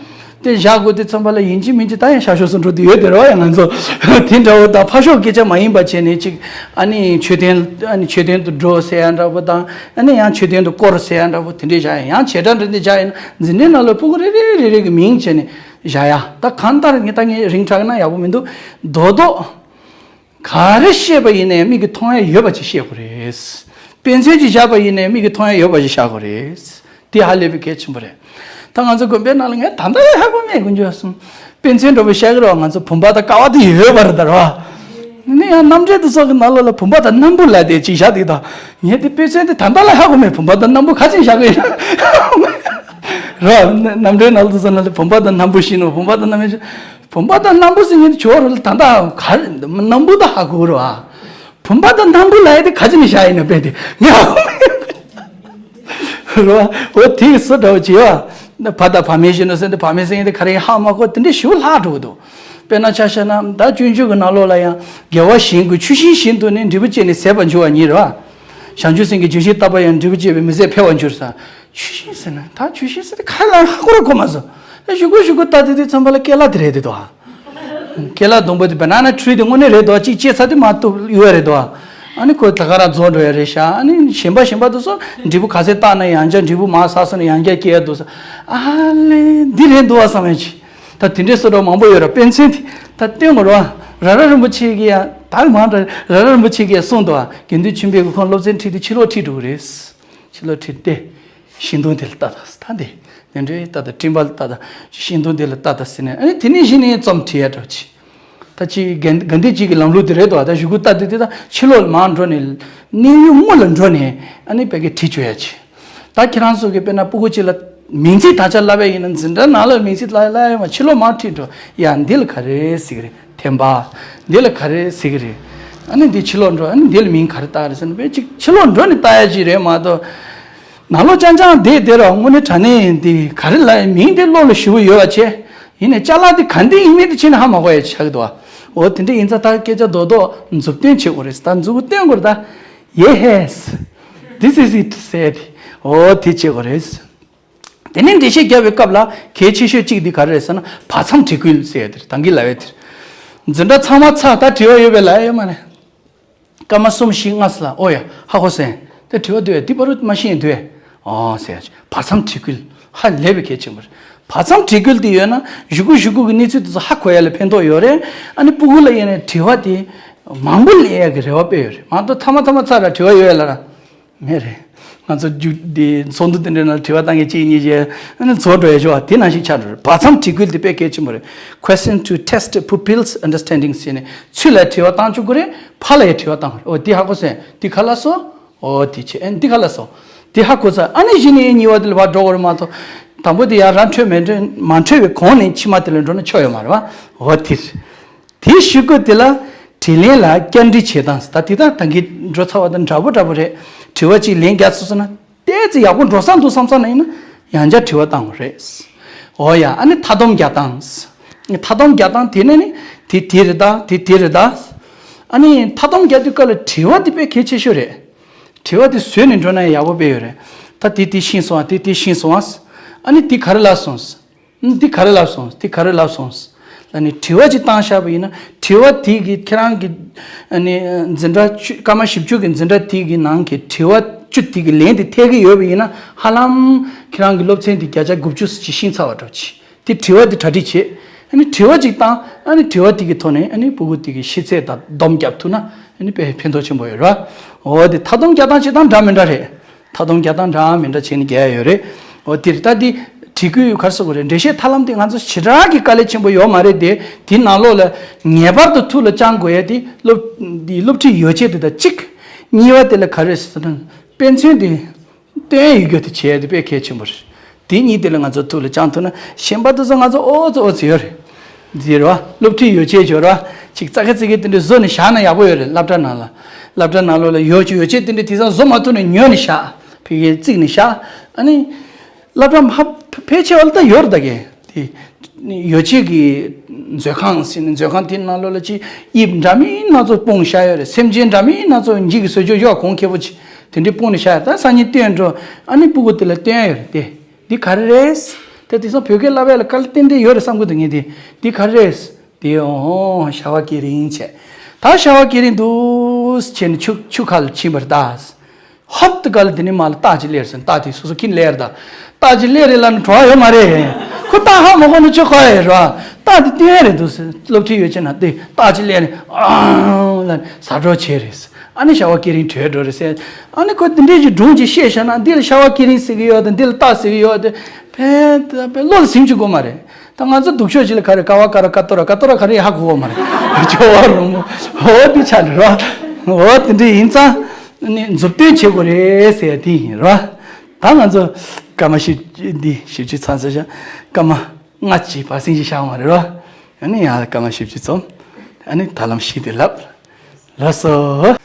དེ་བཞག་དགོས་དུས་ཙམ་པ་ལ་ཡིན་གཅིག་མིན་གཅིག་ད་ཡང་ཤར་ཕྱོགས་སུ་འགྲོ་དུས་ཡོད་དེ་རེད་བ། ཡང་ང་ཚོ་དེ་འདྲ་བོ་ད་ཕར་ཕྱོགས་སྐད་ཆ་མ་ཡིན་པ་བྱས་ནས་ཅིག་ཨ་ནི་མཆོད་རྟེན་ཨ་ནི་མཆོད་རྟེན་དུ་འགྲོ་ཟེར་ཡ་འདྲ་བོ་དང་ཨ་ནི་ཡང་མཆོད་རྟེན་དུ་བསྐོར་ཟེར་ཡ་འདྲ་བོ་དེ་འདྲས་བཞག་ཡ། ཡང་བྱེད་སྒྲ་འདྲ་འདི་བཞག་ཡ་ན་འཛིན་གྲྭའི་ནང་ལ་སྤུ་གུ་རེ་རེ་རེ་རེ་གི་མིང་བྱས་ནས་བཞག་ཡ། ད་གང་ལྟར་ངས་ད་ངས་རིང་དྲགས་ན་ཡག་པོ་མི་འདུག་རྡོག་རྡོག་ག་རེ་བཤད་པ་ཡིན་ནའི་མིག་གིས་མཐོང་ཡ་ཡོད་པ་ཅིག་བཤད་དགོས་རེད། དཔེ་མཚོན་ཅིག་བཞག་པ་ཡིན་ནའི་མིག་གིས་མཐོང་ཡ་ཡོད་པ་ཅིག་བཞག་དགོས་རེད། དེ་ཧ་ལས་པའི་གལ་ཆེན་པོ་རེད། ད་ང་ཚོ་དགོན་པའི་ནང་ལ་ངས་ད་ལྟ་ཡང་ཧ་གོ་མེད་དགོན་ཆོས་གསུམ། དཔེ་མཚོན་འདྲ་པོ་བཤད་ཀྱི་རེད་བ། ང་ཚོ་བུམ་པ་དང་ཀ་བ་དེ་ཡོད་པ་རེད་ད་རེད་བ། ནི་ཡང་རྣམ་འགྲེལ་དུ་སོགས་ཀྱི་ནང་ལོགས་ལ་བུམ་པ་དང་སྣམ་བུ་ལབ་དེ་ཅིག་བཞག་དེ་དང་། ངས་དེ་དཔེ་མཚོན་དེ་ད་ལྟ་ལ་ཧ་གོ་མེད། བུམ་པ་དང་སྣམ་བུ་ག་ཅིག་བཞག་གི་ཡོད་རེད་བ། རྣམ་འགྲེལ་ནང་ལོགས་དུ་སོགས་ནང་ལ་བུམ་པ་དང་སྣམ་བུ་བཞིན་ནོ། བུམ་པ་དང་སྣམ་བུ་བཞིན། བུམ་པ་དང་སྣམ་བུ་ཟེར་མཁན་དེ་ཇོ་བོ་རང་ལ་ད་ལྟ་ག་རེ་སྣམ་བུ་ད་ཧ་གོ་རེད་བ། བུམ་པ་དང་སྣམ་བུ་ལབ་ཡ་དེ་ག་ཅི་ནས་བཞག་ཡིན་ན་དཔེ་དེ་ངས་ཧ་གོ་མེད། རེད་བ། འོ་དེ་གི་སུ་འདྲ་བོ་བྱེད་བ། བ་དང་བ་མེད་བཞིན་ནོ་ཟེར་དེ་བ་མེད་ཟེར་མཁན་དེ་ག་རེ་ཡིན་ཧ་མ་གོ། དེ་འདྲའི་ཞེ་པོ་ལྷག་འགྲོ་གི་འདུག་དཔེར་ན་ཆ་བཞག་ན་ད་སྤྱོད་འཇུག་གི་ནང་ལོགས་ལ་ཡང་དགེ་བ་གཞན་ཀུན་ཆུ་ཤིང་བཞིན་དུ་ནི་འབྲས་བུ་བཅད་ནས་ཟད་པར་འགྱུར་བ་ཉིད་རེད་བ། བྱང་ཆུབ་སེམས་ཀྱི་ལྗོན་ཤིང་ལྟ་བུར་ཡང་འབྲས་བུ་བཅད་པས་མི་ཟད་འཕེལ་བར་འགྱུར་ཟེར། ཆུ་ཤིང་ཟེར་ན་ད་ཆུ་ཤིང་ཟེར་ཏེ་ཁ་ལ་ཧ་གོ་ར་གོ་མ་སོང་། ཨེ་གཞུག་གུ་གཞུག་གུ་ལྟ་དུས་དེ་ཚང་མ་ལ་ཀེ་ལ་དེ་རེད་དེ་དོ། ཀེ་ལ་སྡོང་པོ་དེ་banana tree་དེ་དངོས་གནས་རེད་དོ། གཅིག་བཅད་ཚར་དུས་མ་གཏོགས་ཡོད་རེད་དོ། ཨ་ནི་ཁོ་ད་ག་རང་རྫོགས་འགྲོ་ཡ་རེད་ཤག་ཨ་ནི་གཞན་པ་གཞན་པ་དེ་ཚོ་འབྲས་བུ་ག་ཚད་བཏང་ན་ཡང་བསྐྱར་འབྲས་བུ་མར་ཟག་སོང་ན་ཡང་བསྐྱར་སྐྱེ་ཡ་འདུག་ས། ཨ་ལེ་འདི་རེད་འདུག་བ་བསམ་ཡ་ཅིག་ད་དེ་འདྲའི་བཟོ་འདྲ་མང་པོ་ཡོད་ར། དཔེ་མཚོན་དེ་ད་སྟོན་དགོས་ར། ར་ར་རིན་པོ་ཆེ་གིས་ཡང་ད་མང་དྲགས་ར་ར་རིན་པོ་ཆེ་གིས་གསུངས་འདུག་བ། དགེ་འདུན་ཆོས་འཕེལ་གྱིས་ཁོང་སློབ་ཚན་ཁྲིད་དུས་ཕྱི་ལོགས་ཁྲིད་འགྲོ་གི་རེད། ཕྱི་ལོགས་ཁྲིད་དེ། ཤིང་སྡོང་དེ་ལ་ལྟ་དང་ད་འདི། ནས་འདྲེ་ལྟ་དང་སྤྲིན་པ་ལ་ལྟ་དང་། ཤིང་སྡོང་དེ་ལ་ལྟ་དང་ཟེར་ནས་ཨ་ནི་དེ་ནས་གཞི་ནས་རྩོམ་བྲིས་ཡ་འདྲ་ཅིག་ད་ཅིག་དགའ་དགའ་ལྡན་གཅིག་གི་ལམ་ལུགས་དེ་རེད་དོ། ད་གཞུག་གུ་ལྟ་དུས་དེ་ད་ཕྱི་ལོགས་ལ་མར་འགྲོ་ནས་གནས་ཡུལ་དངོས་ལ་འགྲོ་ནས་ཨ་ནི་བོད་སྐད་བྲིས་བཅུག་ཡ་ཅིག་ད་ཁྱེད་རང་ཚོ་གི་དཔེར་ན་སྤུ་གུ་གཅིག་ལ་མིང་ཚིག་དག་ཆ་བསླབ་པ་ཡིན་ན་འཛིན་གྲྭ་ནང་ལ་མིང་ཚིག་བསླབ་བསླབ་ཡ་མ་ཕྱི་ལོགས་མར་ཁྲིད་འགྲོ་ཡ། འདི་ལ་ག་རེ་ཟེར་གི་རེད། ཐེམ་པ། འདི་ལ་ག་རེ་ཟེར་གི་རེད། ཨ་ནི་འདི་ཕྱི་ལོགས་འགྲོ་ཨ་ནི་འདི་ལ་མིང་ག་རེ་བཏགས་རེད་ཟེར་ན་དཔེ་ཅིག་ཕྱི་ལོགས་འགྲོ་ནས་བཏགས་ཡ་ཅིག་རེད་མ་གཏོགས། ནང་ལོགས་རྐྱང་རྐྱང་བསྡད་བསྡད་ར་དངོས་གནས་དྲང་གནས་འདི་ག་རེ་ལབ་ཡ་མིང་དེ་བློ་ལ་ཞེ་པོ་ཡོད་པ་བྱས། ཡིན་ནའི་ཅ་ལག་དེ་ག་འདི་ཡིན་མིན་དེ་ཕྱི་ནས་ཧ་མ་གོ་ཡ་ཆགས་ཀྱི་འདུག་བ། འོ་དེ་འདྲ་ཡིན་ཙང་ད་སྐད་ཆ་རྡོག་རྡོག་མཛུབ་སྟོན་བྱེད་དགོས་རེད། ད་མཛུབ་གུ་སྟོན་དགོས་རེད་ད། Yes, this is it ཟེར་ཏེ། འོ་དེ་བྱེད་དགོས་རེད། དེ་ནས་འགྲེལ་བཤད་རྒྱབ་པའི་སྐབས་ལ་གལ་ཆེ་ཤོས་གཅིག་འདི་ག་རེ་རེད་ཟེར་ན་བར་མཚམས་དྲི་བཀོད་ཟེར་ཡ་དེ་རེད། ད་གིན་ལབ་ཡ་དེ་རེད། འཛིན་གྲྭ་ཚང་མ་ཚར་ད་དྲི་བ་ཡོད་པའི་ལབ་ཡ་ཡོད་མ་རེད། སྐར་མ་གསུམ་བཞི་ལྔ་ཙམ་ལ་ཨོ་ཡ་ཧ་གོ་སོང་། དེ་དྲི་བ་འདུག་ཡ་འདི་བར་དུ་མ་ཤེས་འདུག་ཡ། ཨོ་ཟེར་ཡ་བར་མཚམས་དྲི་བཀོད་ཧ་ལས་པའི་གལ་ཆེན་པོ་རེད། བར་མཚམས་དྲི་བཀོད་དེ་ཡོད་ན་གཞུག་གུ་གཞུག་གུ་གི་གནས་ཚུལ་དེ་ཚོ་ཧ་གོ་ཡ་ལ་ཕན་ཐོགས་ཡོད་རེད། ཨ་ནི་སྤུ་གུ་ལ་ཡིན་ནའི་དྲི་བ་དེ་མང་པོ་སླེབས་ཡ་གི་རེ་བ་དཔེ་ཡོད་རེད། མ་གཏོགས་མཐའ་མ་མཐའ་མ་ཚར་ར་དྲི་བ་ཡོད་ཡ་ལ་ར། མེད་རེད། ང་ཚོ་རྒྱུགས་འདི་ཚོགས་འདུ་དེ་འདྲའི་ནང་དྲི་བ་བཏང་མཁན་གཅིག་གཉིས་ཀྱིས་ཨ་ནི་ཚོགས་འགྲོ་ཡ་ཆོག་པ་དེ་ནང་བཞིན་ཆགས་འགྲོ་རེད། བར་མཚམས་དྲི་བཀོད་འདི་དཔེ་གལ་ཆེན་པོ་རེད། Question to test pupils' understanding ཟེར་ནས་ཚུལ་ལ་དྲི་བ་བཏང་བཅུག་གི་རེད། ཕར་ལ་ཡང་དྲི་བ་བཏང་གི་རེད། འོ་འདི་ཧ་གོ་སོང་། འདི་ག་ལ་སོང་། འོ་དེ་བྱས། ཨ་ནི་འདི་ག་ལ་སོང་། དེ་ཧ་གོ་ཚར། ཨ་ནི་གཞི་ནས་གཉིས་པ་དེ་ལ་ཕར་འགྲོ་དགོས་རེད་མ་གཏོགས། དང་པོ་དེ་ཡང་ར་འཕྲོད་མི་འཕྲོད་མ་འཕྲོད་པའི་གོང་ནས་ཕྱི་མ་དེ་ལ་འགྲོ་ན་ཆོ་ཡོད་མ་རེད་བ། འོ་དེ་རེད། དེའི་གཞུག་གུ་དེ་ལ་དྲིས་ལན་ལ་བསྐྱར་འདྲི་བྱེད་སྟངས། ད་དེ་དང་ད་གིན་འགྲོ་ཚར་བ་དང་འདྲ་པོ་འདྲ་པོ་རེད། དྲི་བ་གཅིག་ལན་བརྒྱབ་ཚར་སོང་ན་ཏོག་ཙམ་ཡག་པོ་འགྲོ་ས་འདུག་བསམ་ས་ན་ཡིན་ན་ཡང་བསྐྱར་དྲི་བ་བཏང་དགོས་རེད། འོ་ཡ། ཨ་ནི་མཐའ་སྡོམ་རྒྱག་སྟངས། མཐའ་སྡོམ་རྒྱག་སྟངས་དེ་ནས་ནི་དེ་དེ་རེད་ད། དེ་དེ་རེད་ད། ཨ་ནི་མཐའ་སྡོམ་རྒྱག་དུས་སྐབས་ལ་དྲི་བ་དེ་དཔེ་གལ་ཆེ་ཤོས་རེད། དྲི་བ་དེ་བཟོས་ནས་འགྲོ་ན་ཡག་པོ་དཔེ་ཡོད་རེད། ད་དེ་དེ་ཤེས་སོང་ཨ། དེ་དེ་ཤེས་སོང་ཨ། ཨ་ནི་དེ་ག་རེ་ལབ་སོང་། འདི་ག་རེ་ལབ་སོང་། འདི་ག་རེ་ལབ་སོང་། ལ་ནི་དྲི་བ་ཅིག་བཏང་བཞག་པ་ཡིན་ན་དྲི་བ་དེ་གི་ཁྱེད་རང་གི་ཨ་ནི་འཛིན་གྲྭ་བཅུ་སྐར་མ་བཞི་བཅུ་གི་འཛིན་གྲྭ་དེ་གི་ནང་གི་དྲི་བ་བཅུ་དེ་གི་ལན་དེ་འཐད་ཀྱི་ཡོད་པ་ཡིན་ན་ཧ་ལམ་ཁྱེད་རང་གི་སློབ་ཚན་དེ་བརྒྱ་ཆ་དགུ་བཅུ་ཅིག་ཤེས་ཚར་བ་འདྲ་ཅིག་དེ་དྲི་བ་དེ་གྲ་སྒྲིག་བྱེད། ཨ་ནི་དྲི་བ་ཅིག་བཏང་། ཨ་ནི་དྲི་བ་དེ་གི་ཐོག་ནས་ཨ་ནི་ཕྲུ་གུ་དེ་གི་ཤེས་ཚད་དང་སྡོམ་རྒྱབ་ཐུབ་ན་ཨ་ནི་དཔེ་ཕན་ཐོགས་ཆེན་པོ་ཡོད་རེད་བ། འོ་དེ་མཐའ་སྡོམ་རྒྱག་སྟངས་བྱེད་སྟངས་འདྲ་མི་འདྲ་རེད། མཐའ་སྡོམ་རྒྱག་སྟངས་འདྲ་མི་འདྲ་བྱས་ནས་རྒྱག་ཡ་ཡོད་རེད། འོ་དེ་རེད། ད་འདི་དྲི་བཀོད་ག་རེ་ཟེར་དགོས་རེད། འགྲེལ་བཤད་མཐའ་ལམ་དེ་ང་ཚོ་ཞེ་དྲག་གི་དཀའ་ལས་ཆེན་པོ་ཡོད་མ་རེད་དེ། དེའི་ནང་ལོགས་ལ་ངེས་པར་དུ་ཐུགས་ལ་བཅངས་དགོས་ཡ་དེ་སློབ་འདི་སློབ་ཁྲིད་ཡོ་བྱད་དེ་དང་གཅིག་གཉིས་པ་དེ་ལ་ག་རེ་ཟེར་ན་དཔེ་མཚོན་དེ་སྟོན་ཡོད་རྒྱུ་དེ་བྱས་ཡ་དེ་དཔེ་གལ་ཆེན་པོ་རེད། དེ་གཉིས་དེ་ལ་ང་ཚོ་ཐུགས་ལ་བཅངས་ཐུབ་ན་གཞན་པ་དེ་ཚོ་ང་ཚོ་ཨོ་ཙི་ཨོ་ཙི་ཡོད་རེད། འདི་རེད་བ། སློབ་ཁྲིད་ཡོ་བྱད་ཅིག་ཡོད་རེད་བ། ཅིག་ཙག་གེ་ཙིག་གེ་དེ་འདྲ་བཟོ་ནས་བཞག་ན་ཡག་པོ་ཡོད་རེད། སློབ་གྲྭ་ནང་ལ། སློབ་གྲྭ་ནང་ལོགས་ལ་ཡོ་བྱད་ཡོ་བྱད་དེ་འདྲ་དེང་སང་བཟོ་མ་ཐུབ་ནས་ཉོས་ནས་བཞག་ཕ་གིར་བརྩིགས་ནས་བཞག་ཨ་ནི་སློབ་གྲྭ་མ་ཕལ་ཆེ་བ་ལ་ད་ཡོད་རེད་ད་གས། དེ་ཡོ་བྱད་ཀྱི་མཛོད་ཁང་ཟེར་ནས་མཛོད་ཁང་དེའི་ནང་ལོགས་ལ་ཅིག་དབྱིབས་འདྲ་མིན་སྣ་ཚོགས་སྤུངས་བཞག་ཡོད་རེད། སེམས་ཅན་འདྲ་མིན་སྣ་ཚོགས་འགྱིག་གི་བཟོ་བཅོས་ཡོད་གོང་ཁེ་པོ་ཅིག་དེ་འདྲའི་སྤུངས་ནས་བཞག་ཡོད། ད་སང་ཉིན་སྟོན་འགྲོ། ཨ་ནི་ཕྲུ་གུ་དེ་ལ་སྟོན་ཡོད་རེད་དེ། འདི་ག་རེ་རེད། དེ་དེང་སང་བོད་སྐད་བསླབ་ཡ་ལ་དཀའ་ལས་ཏན་ཏན་ཡོད་རེད་བསམ་གི་འདུག་ངས་དེ། འདི་ག་རེ་རེད། དེ་འོ་ཤ་བ་སྐྱེ་རིན་བྱས། ད་ཤ་བ་སྐྱེ་རིན་འདུག་བྱས་ནས་ཆུ་ཆུ་ཁ་ལ་ཕྱིན་པ་རེད་ད། ཧོབ་ཏེ་ག་ལ་དེ་ནས་མར་ལ་སྟག་ཅིག་སླེབས་སོང་། སྟག་དེ་སོ་སོ་ཁྱིམ་སླེབས་རེད་ད། སྟག་ཅིག་སླེབས་རེད་ལབ་ན་བྲོ་བ་ཡོད་མ་རེད། ཁོ་སྟག་ཧ་མ་གོ་ན་ཆོ་ག་ཡོད་རེད་བ། སྟག་དེ་སྟོན་རེད་འདུག་ཟེར། སློབ་ཁྲིད་ཡོ་བྱད་ནང་དེ་སྟག་ཅིག་སླེབས་ནས་ཨང་ལབ་ནས་ཟ་འགྲོ་བྱས་རེད། ཨ་ནི་ཤ་བ་སྐྱེ་རིན་བྲོས་འགྲོ་རེད་ཟེར། ཨ་ནི་ཁོ་དེ་འདྲས་ཀྱི་སྒྲུང་ཅིག་བཤད་བཞག་ན་འདི་ལ་ཤ་བ་སྐྱེ་རིན་ཟེར་གི་ཡོད་དང་འདི་ལ་སྟག་ཟེར་གི་ཡོད་དེ། ཕན་ཕན་བློ་ལ་ཟིན་བཅུག་གོ་མ་རེད། ད་ང་ཚོ་སྡུག་ཤོས་ཅིག་ལ་ག་རེ་ཀ་བ་ཀ་ར་ཀ་ཏོ་ར་ཀ་ཏོ་ར་ག་རེ་ཧ་གོ་གོ་མ་རེད། ཇོ་བ་རོང་མོ་འོ་འདི་ཆ་འདྲ་ར་འོ་དེ་འདྲ་ཡིན་ཙང་ནི་མཛུབ་སྟོན་བྱེད་དགོས་རེད་ཟེར་དེ་ཡིན་ར། ད་ང་ཚོ་སྐར་མ་བཞི་འདི་བཞི་བཅུ་ཚང་ཚར་ཤག་སྐར་མ་ལྔ་ཅིག་བར་སེང་ཅིག་བཞག་མ་རེད་ར། ཨ་ནི་ཡང་སྐར་མ་བཞི་བཅུ་ཚང་། ཨ་ནི་ད་ལམ་བཞི་དེ་ལབ། ལགས་སོ།